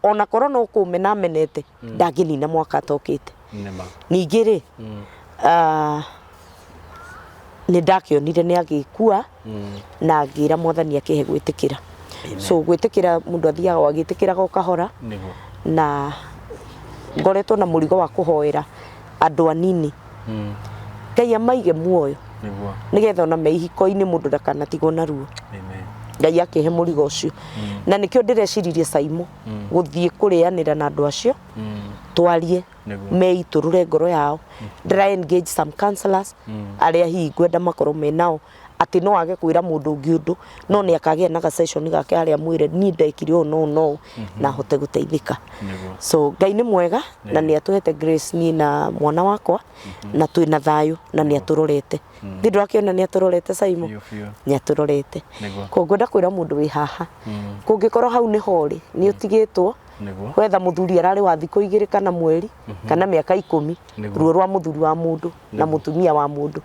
onakorwo no kũmena amenete, ndangĩnina mwaka atokĩte. Ningĩ rĩ, nĩ ndakĩonire nĩ agĩkua na ngĩra mwathani akĩhe gwĩtĩkĩra. So gwĩtĩkĩra mũndũ athiaga o agĩtĩkĩraga o kahora. Na ngoretwo na mũrigo wa kũhoera andũ anini. Ngai amaige muoyo. Nĩgetha ona me ihiko-inĩ mũndũ ndakanatigwo na ruo. Ngai akĩhe mũrigo ũcio. Na nĩkĩo ndĩreciririe Saimo gũthiĩ kũrĩanĩra na andũ acio, twarie, meitũrũre ngoro yao. Ndĩra engage some counselors arĩa hihi ngwenda makorwo me nao, atĩ no age kwĩra mũndũ ũngĩ ũndũ, no nĩ akagĩa na ga session gake harĩa amwĩre niĩ ndekire ũũ na ũũ na ũũ, na ahote gũteithĩka. So Ngai nĩ mwega na nĩ atũhete grace niĩ na mwana wakwa, na twĩna thayũ na nĩ atũrorete. Thi ndũrakĩona nĩ atũrorete Saimo? Nĩ atũrorete. Koguo ngwenda kwĩra mũndũ wĩ haha, kũngĩkorwo hau nĩho ũrĩ, nĩ ũtigĩtwo, wetha mũthuri ararĩ wa thikũ igĩrĩ kana mweri kana mĩaka 10, ruo rwa mũthuri wa mũndũ na mũtumia wa mũndũ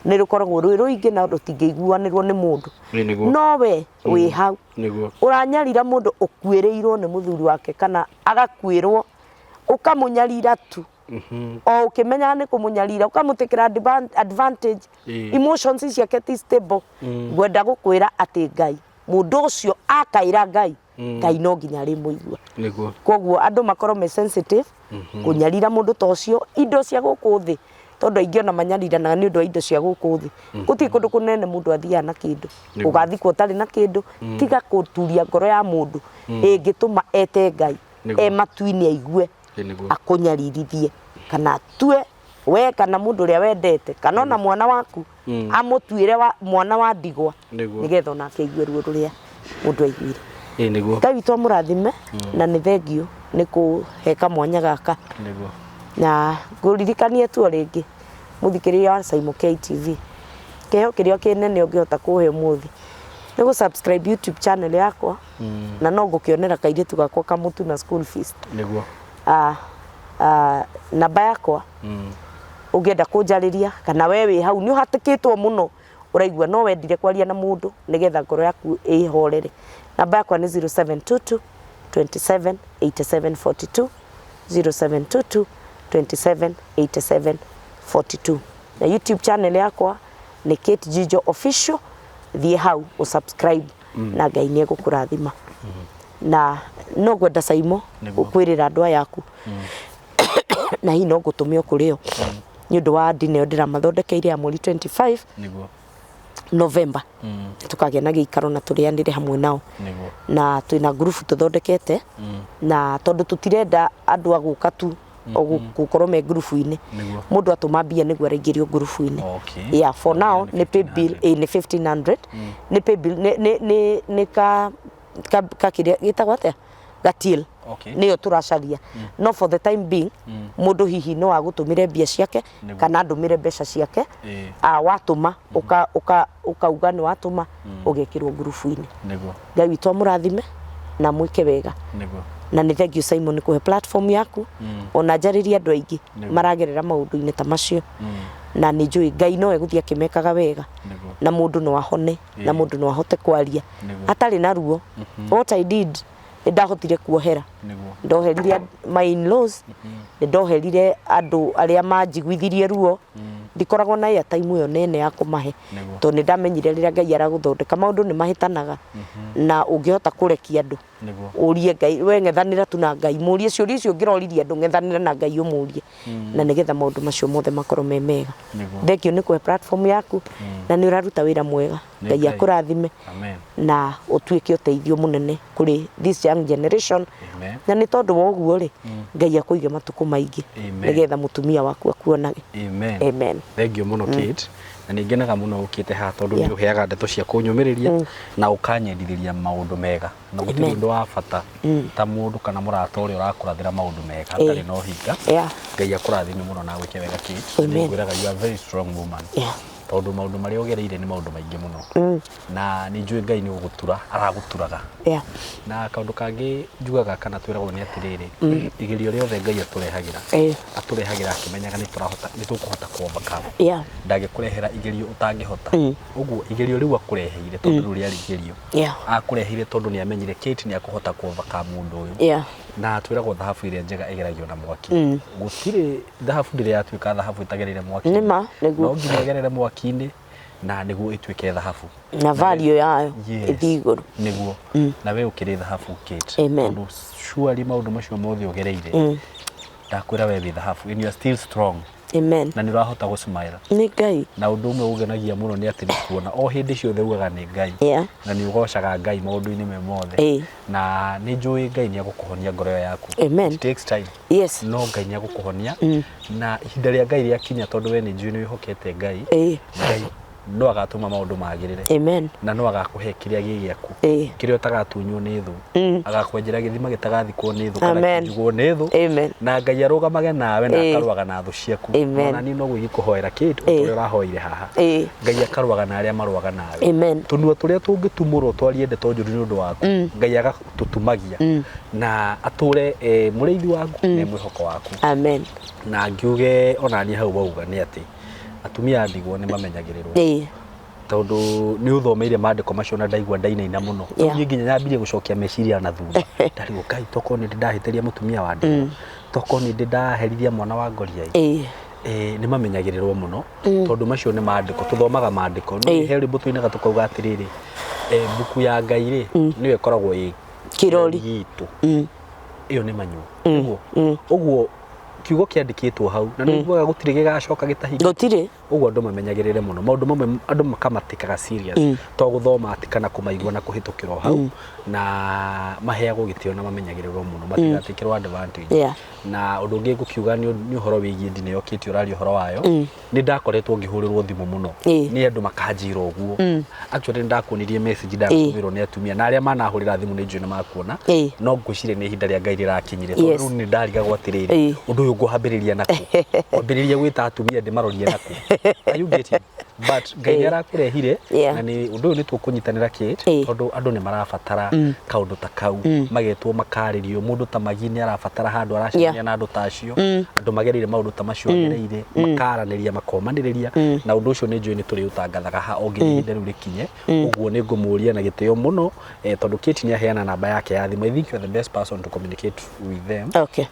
nĩ rũkoragwo rwĩ rũingĩ na rũtingĩiguanĩrwo nĩ mũndũ. No we wĩ hau ũranyarira mũndũ ũkuĩrĩirwo nĩ mũthuri wake kana agakuĩrwo, ũkamũnyarira tu o ũkĩmenyaga nĩ kũmũnyarira, ũkamũtĩkĩra advantage, emotions ciake ti stable. Ngwenda gũkwĩra atĩ Ngai, mũndũ ũcio akaĩra Ngai, Ngai no nginya arĩmũigua. Koguo andũ makorwo me sensitive kũnyarira mũndũ ta ũcio, indo cia gũkũ thĩ, tondũ aingĩ ona manyariranaga nĩ ũndũ wa indo cia gũkũ thĩ. Gũtirĩ kũndũ kũnene mũndũ athiaga na kĩndũ, ũgathikwo ũtarĩ na kĩndũ. Tiga kũturia ngoro ya mũndũ ĩngĩtũma ete Ngai e matu-inĩ aigue akũnyaririthie, kana atue we kana mũndũ ũrĩa wendete kana ona mwana waku amũtuĩre mwana wa ndigwa, nĩgetha onake aigue ruo rũrĩa mũndũ aiguire. Ngai witũ amũrathime, na nĩ thengio nĩ kũhe kamwanya gaka. Na ngũririkanie tu o rĩngĩ mũthikĩrĩria wa Saimo KTV, kĩheo kĩrĩa kĩnene ũngĩhota kũhe ũmũthĩ nĩ gũ subscribe YouTube channel yakwa, na no ngũkĩonera kairĩtu gakwa kamũtu na school fees. Namba yakwa ũngĩenda kũnjarĩria, kana we wĩ hau nĩ ũhatĩkĩtwo mũno ũraigua no wendire kwaria na mũndũ nĩgetha ngoro yaku ĩhorere, namba yakwa nĩ 0722 27 87 42, 0722 27 87 42. Na YouTube channel yakwa nĩ Kate Jijo Official, thiĩ hau ũ subscribe na Ngai nĩ egũkũrathima. Na no ngwenda Saimo ũkwĩrĩra andũ aya aku, na hihi no ngũtũme o kũrĩ o nĩ ũndũ wa ndina ĩyo ndĩramathondekeire ya mweri 25 November. Tũkagĩa na gĩikaro na tũrĩanĩre hamwe nao. Na twĩna ngurubu tũthondekete, na tondũ tũtirenda andũ a gũka tu gũkorwo me ngurubu-inĩ, mũndũ atũma mbia nĩguo araingĩrio ngurubu-inĩ. Yeah, for now nĩ pay bill, nĩ 1500, nĩ pay bill, nĩ ka kĩrĩa gĩtagwo atĩa, Gatiel. Nĩyo tũracaria, no for the time being mũndũ hihi no agũtũmĩre mbia ciake kana andũmĩre mbeca ciake. Watũma ũkauga nĩ watũma, ũgekĩrwo ngurubu-inĩ. Ngai witũ amũrathime na mwĩke wega. Na nĩ thank you Simon kũhe platform yaku, ona njarĩrie andũ aingĩ maragerera maũndũ-inĩ ta macio, na nĩ njũĩ Ngai no egũthiĩ akĩmekaga wega, na mũndũ no ahone, na mũndũ no ahote kwaria atarĩ na ruo. What I did, nĩ ndahotire kuohera. Ndoherire my in-laws, nĩ ndoherire andũ arĩa manjiguithirie ruo. Ndikoragwo na airtime ĩyo nene ya kũmahe, tondũ nĩ ndamenyire rĩrĩa Ngai aragũthondeka maũndũ nĩ mahĩtanaga, na ũngĩhota kũrekia andũ, ũrie Ngai, we ng'ethanĩra tu na Ngai, mũrie ciũria icio ũngĩroririe andũ, ng'ethanĩra na Ngai ũmũrie, na nĩgetha maũndũ macio mothe makorwo me mega. Thank you nĩ kũhe platform yaku, na nĩ ũraruta wĩra mwega. Ngai Ngai. akũrathime Amen. na ũtuĩke ũteithio mũnene kũrĩ this young generation. Amen. Na nĩ tondũ wa ũguo rĩ, Ngai akũige matukũ maingĩ, Amen. nĩgetha mũtumia waku akuonage. Amen. Amen. Thank you mũno Kate. Na nĩ ngenaga mũno ũkĩte haha tondũ nĩ ũheaga ndeto cia kũnyũmĩrĩria na ũkanyendithĩria maũndũ mega. Na gũtirĩ Amen. ũndũ wa bata ta mũndũ kana mũrata ũrĩa ũrakũrathĩra maũndũ mega hatarĩ na ũhinga. Ngai akũrathime mũno na agwĩke wega Kate. Na Amen. nĩngwĩraga you are a very strong woman. Tondũ maũndũ marĩa ũgereire nĩ maũndũ maingĩ mũno. Na nĩ njũĩ Ngai nĩ gũgũtura aragũturaga. Na kaũndũ kangĩ njugaga kana twĩragwo nĩ atĩrĩrĩ, igerio rĩothe Ngai atũrehagĩra, atũrehagĩra akĩmenyaga nĩ tũrahota, nĩ tũkũhota kũ overcome. Ndangĩkũrehera igerio ũtangĩhota. Ũguo igerio rĩu akũreheire, tondũ rĩu rĩarĩ igerio, akũreheire tondũ nĩ amenyire Kate nĩ akũhota kũ overcome ũndũ ũyũ. Na twĩragwo thahabu ĩrĩa njega ĩgeragio na mwaki. Gũtirĩ thahabu ndĩrĩ yatuĩka thahabu ĩtagereire mwaki-inĩ. Nĩma, nĩguo. No nginya ĩgerere mwaki-inĩ na nĩguo ĩtuĩke thahabu. Na value yayo ĩthiĩ igũrũ. Nĩguo. Na we ũkĩrĩ thahabu Kate. Amen. Tondũ surely maũndũ macio mothe ũgereire, ndakwĩra we wĩ thahabu and you are still strong. Amen. Na nĩ ũrahota gũ smile. Nĩ Ngai. Na ũndũ ũmwe ũngenagia mũno nĩ atĩ nĩ kuona o hĩndĩ ciothe ugaga nĩ Ngai. Na nĩ ũgocaga Ngai maũndũ-inĩ me mothe. Na nĩ njũĩ Ngai nĩ egũkũhonia ngoro ĩyo yaku. Amen. It takes time. No Ngai nĩ egũkũhonia. Na ihinda rĩa Ngai rĩakinya, tondũ we nĩ njũĩ nĩ wĩhokete Ngai. Ngai no agatũma maũndũ magĩrĩre. Amen. Na no agakũhe kĩrĩa gĩ gĩaku. Kĩrĩa ũtagatunywo nĩ thũ. Agakwenjera gĩthima gĩtagathikwo nĩ thũ kana Amen. kĩnjugwo nĩ thũ. Amen. Na Ngai arũgamage nawe na akarũaga na thũ ciaku. Amen. Ona niĩ noguo ingĩkũhoera Kate, o ta ũrĩa ũrahoire haha. Ngai akarũaga na arĩa marũaga nawe. Amen. Tũnua tũrĩa tũngĩtumũrwo twarie ndeto njũru nĩ ũndũ waku, Ngai agatũtumagia na atũre mũrĩithi waku na mwĩhoko waku. Amen. Na ngiuge ona niĩ hau wauga nĩ atĩ atumia a ndigwa nĩ mamenyagĩrĩrwo, tondũ nĩ ũthomeire maandĩko macio na ndaigua ndainaina mũno. Niĩ nginya nyambirie gũcokia meciria na thutha, ndarigwo Ngai, tokorwo nĩ ndĩ ndahĩtĩria mũtumia wa ndigwa, tokorwo nĩ ndĩ ndaherithia mwana wa ngoriai. Nĩ mamenyagĩrĩrwo mũno, tondũ macio nĩ maandĩko tũthomaga maandĩko. No he rwĩmbo tũinaga tũkauga atĩrĩrĩ, mbuku ya Ngai rĩ, nĩyo ĩkoragwo ĩ Kĩrori. gitũ. Ĩyo nĩ manyuo ũguo. Ũguo kiugo kĩandĩkĩtwo hau na nĩ iguaga gũtirĩ gĩgacoka gĩtahingĩtwo. Gũtirĩ. Ũguo andũ mamenyagĩrĩre mũno maũndũ mamwe, andũ makamatĩkaga serious, to gũthoma atĩ kana kũmaigua na kũhĩtũkĩra o hau, na maheagwo gĩtĩo na mamenyagĩrĩrwo mũno matigatĩkĩrwo advantage. Na ũndũ ũngĩ ngũkiuga nĩ ũhoro wĩgiĩ ndini ĩyo Kate ũraria ũhoro wayo. Nĩ ndakoretwo ngĩhũrĩrwo thimũ mũno nĩ andũ makanjĩra ũguo. Actually nĩ ndakuonirie message ndatũmĩrwo nĩ atumia, na arĩa manahũrĩra thimũ nĩ njũĩ nĩ makuona. No ngwĩciria nĩ ihinda rĩa Ngai rĩrakinyire, tondũ rĩu nĩ ndarigagwo atĩrĩrĩ, ũndũ ũyũ ngũhambĩrĩria nakũ, kwambĩrĩria gwĩta atumia ndĩmarorie nakũ? Are you getting? But Ngai nĩ arakũrehire, na nĩ ũndũ ũyũ nĩ tũkũnyitanĩra Kate, tondũ andũ nĩ marabatara kaũndũ ta kau, magetwo makarĩrio. Mũndũ ta Magi nĩ arabatara handũ aracemania na andũ ta acio, andũ magereire maũndũ ta macio agereire, makaranĩria, makomanĩrĩria. Na ũndũ ũcio nĩ njũĩ nĩ tũrĩũtangathaga ha o nginya ihinda rĩu rĩkinye. Ũguo nĩ ngũmũria na gĩtĩo mũno, tondũ Kate nĩ aheana namba yake ya thimũ. I think you are the best person to communicate with them,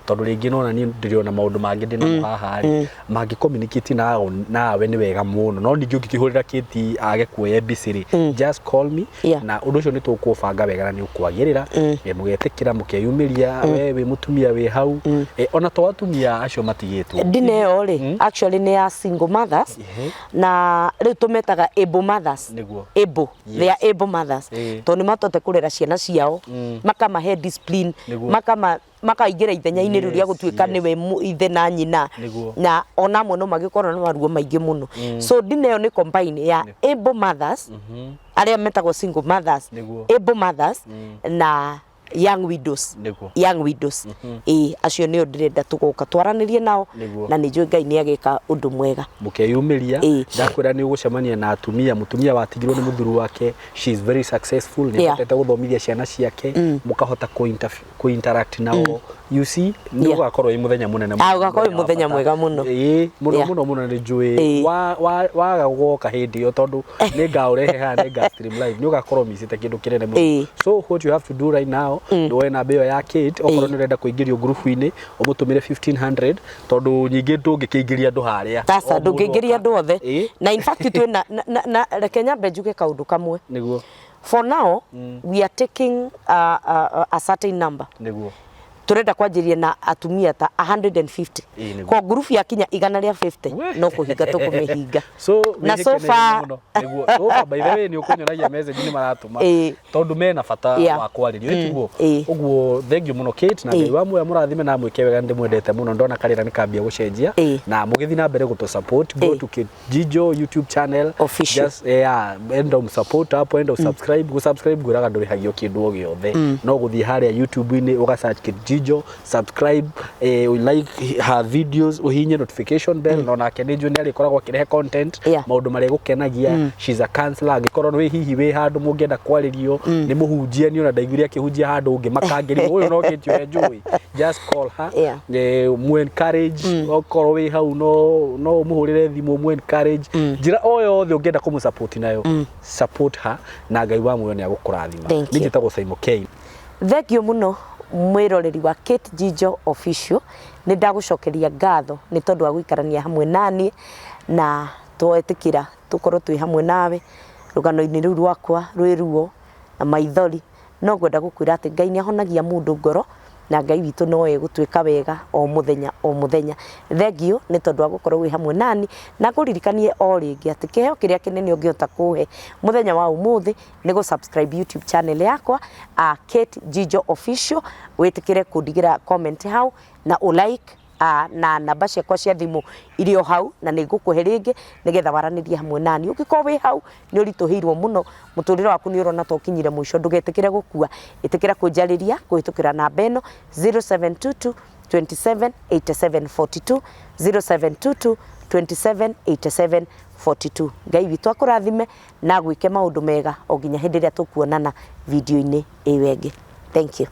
tondũ rĩngĩ nona niĩ ndĩrĩ ona maũndũ mangĩ ndĩ namo haha rĩ, mangĩ communicate nawe nĩ wega mũno. No ningĩ ũngĩkĩhũrĩra Kate age kuoya busy rĩ, just call me. Na ũndũ ũcio nĩ tũkũbanga wega na nĩ ũkwagĩrĩra. Mũgetĩkĩra mũkeyumĩria, we wĩ mũtumia wĩ hau, ona to atumia acio matigĩtwo. Ndine ĩyo rĩ, actually nĩ ya single mothers, na rĩu tũmetaga able mothers. Able. They are able mothers, tondũ nĩ mathote kũrera ciana ciao, makamahe discipline, makama makaingĩra ithenya-inĩ rĩu rĩa gũtuĩka nĩwe ithe na nyina. Na ona amwe no magĩkorwo na maruo maingĩ mũno. So ndine ĩyo nĩ combine ya able mothers arĩa metagwo single mothers, able mothers na Young widows. Nĩguo. Young widows, ĩĩ, acio nĩo ndĩrenda tũgoka twaranĩrie nao. Nĩguo. Na nĩ njũĩ Ngai nĩ ageka ũndũ mwega. Mũkeyumĩria. Ndakwĩra nĩ ũgũcemania na atumia, mũtumia watigirwo nĩ mũthuri wake, she is very successful, nĩ ahotete gũthomithia ciana ciake, mũkahota kũ-interact nao, you see, nĩ ũgakorwo wĩ mũthenya mũnene mũno, Ah, ũgakorwo wĩ wa mũthenya bata. Mwega mũno. Ĩĩ, mũno. Mũno mũno nĩ njũĩ waga gũgoka hĩndĩ ĩyo, tondũ nĩ ngaũrehe haha, nĩ nga stream live, nĩ ũgakorwo micĩte kĩndũ kĩnene mũno. So what you have to do right now, nĩ woe namba ĩyo ya Kate, okorwo nĩ ũrenda kũingĩrio ngurubu-inĩ, ũmũtũmĩre 1500, tondũ nyingĩ ndũngĩkĩingĩria andũ harĩa. Tasa. O mũndũ Ndũngĩingĩria oka. andũ othe. Na in fact twĩ na reke nyambe njuge kaũndũ kamwe. For now we are taking a certain number. Turenda kwanjĩrĩria na atumia ta 150. Ĩĩ, nĩguo. Kwa ngurubu yakinya 150, We. no kũhinga tũkũmĩhinga. So Na so wĩhĩke na far- mũno. Nĩguo. So far, by the way, nĩ ũkũnyonagia message nĩ maratũma, tondũ mena bata wa kwarĩrio, ĩtiguo? Ĩĩ. Ũguo thank you mũno, Kate, na Ngai wa muoyo mũrathime na mwĩke wega, ndĩmwendete mũno, ndona karĩra nĩ kambia gũcenjia. Na mũgĩthiĩ na mbere gũtũ support, go to Kate Jijo YouTube channel. Official. Just, yeah, enda umsupport hapo, enda usubscribe, gusubscribe ngwĩraga ndũrĩhagio kĩndũ o gĩothe, no gũthiĩ harĩa YouTube-inĩ ũga search Kate Jijo, subscribe, like her videos, ũhihinye notification bell, na onake nĩ njũĩ nĩ arĩkoragwo akĩrehe content, maũndũ marĩa gũkenagia. She's a counselor, angĩkorwo wĩ hihi wĩ handũ mũngĩenda kwarĩrio nĩ mũhunjia, niĩ ona ndaiguire akĩhunjia handũ ũngĩ makangĩrio ũyũ no Kate ũrĩa njũĩ, just call her. Mu encourage, okorwo wĩ hau no ũmũhũrĩre thimũ, mu encourage njĩra o yothe ũngĩenda kũmũ support nayo, support her, na Ngai wa muoyo nĩ agũkũrathima. Thank you. Niĩ njĩtagwo Simon K. Thank you mũno, mwĩroreri wa Kate Jijo Official, nĩ ndagũcokeria ngatho nĩ tondũ wa gũikarania hamwe naniĩ na twetĩkĩra tũkorwo twĩ hamwe nawe rũgano-inĩ rũu rwakwa rwĩ ruo na maithori. No ngwenda gũkwĩra atĩ Ngai nĩ ahonagia mũndũ ngoro, na Ngai witũ no egũtwĩka wega o mũthenya o mũthenya. Thank you nĩ tondũ wa gũkorwo wĩ hamwe nani, na ngũririkanie o rĩngĩ atĩ kĩheo kĩrĩa kĩnene ũngĩhota kũhe mũthenya wa ũmũthĩ nĩ gũ subscribe YouTube channel yakwa, Kate Jijo Official, wĩtĩkĩre kũndigĩra comment hau na ũ like, na namba ciakwa cia thimũ irĩ o hau, na nĩ ngũkũhe rĩngĩ nĩgetha waranĩrie hamwe nani. Ũngĩkorwo wĩ hau nĩ ũritũhĩirwo mũno, mũtũrĩre waku nĩ ũrona ta ũkinyire mũico, ndũgetĩkĩre gũkua, ĩtĩkĩra kũnjarĩria kũhĩtũkĩra namba ĩno, 0722 27 87 42, 0722 27 87 42. Ngai witũ akũrathime na gwĩke maũndũ mega o nginya hĩndĩ ĩrĩa tũkuonana video-inĩ ĩyo ĩngĩ. Thank you.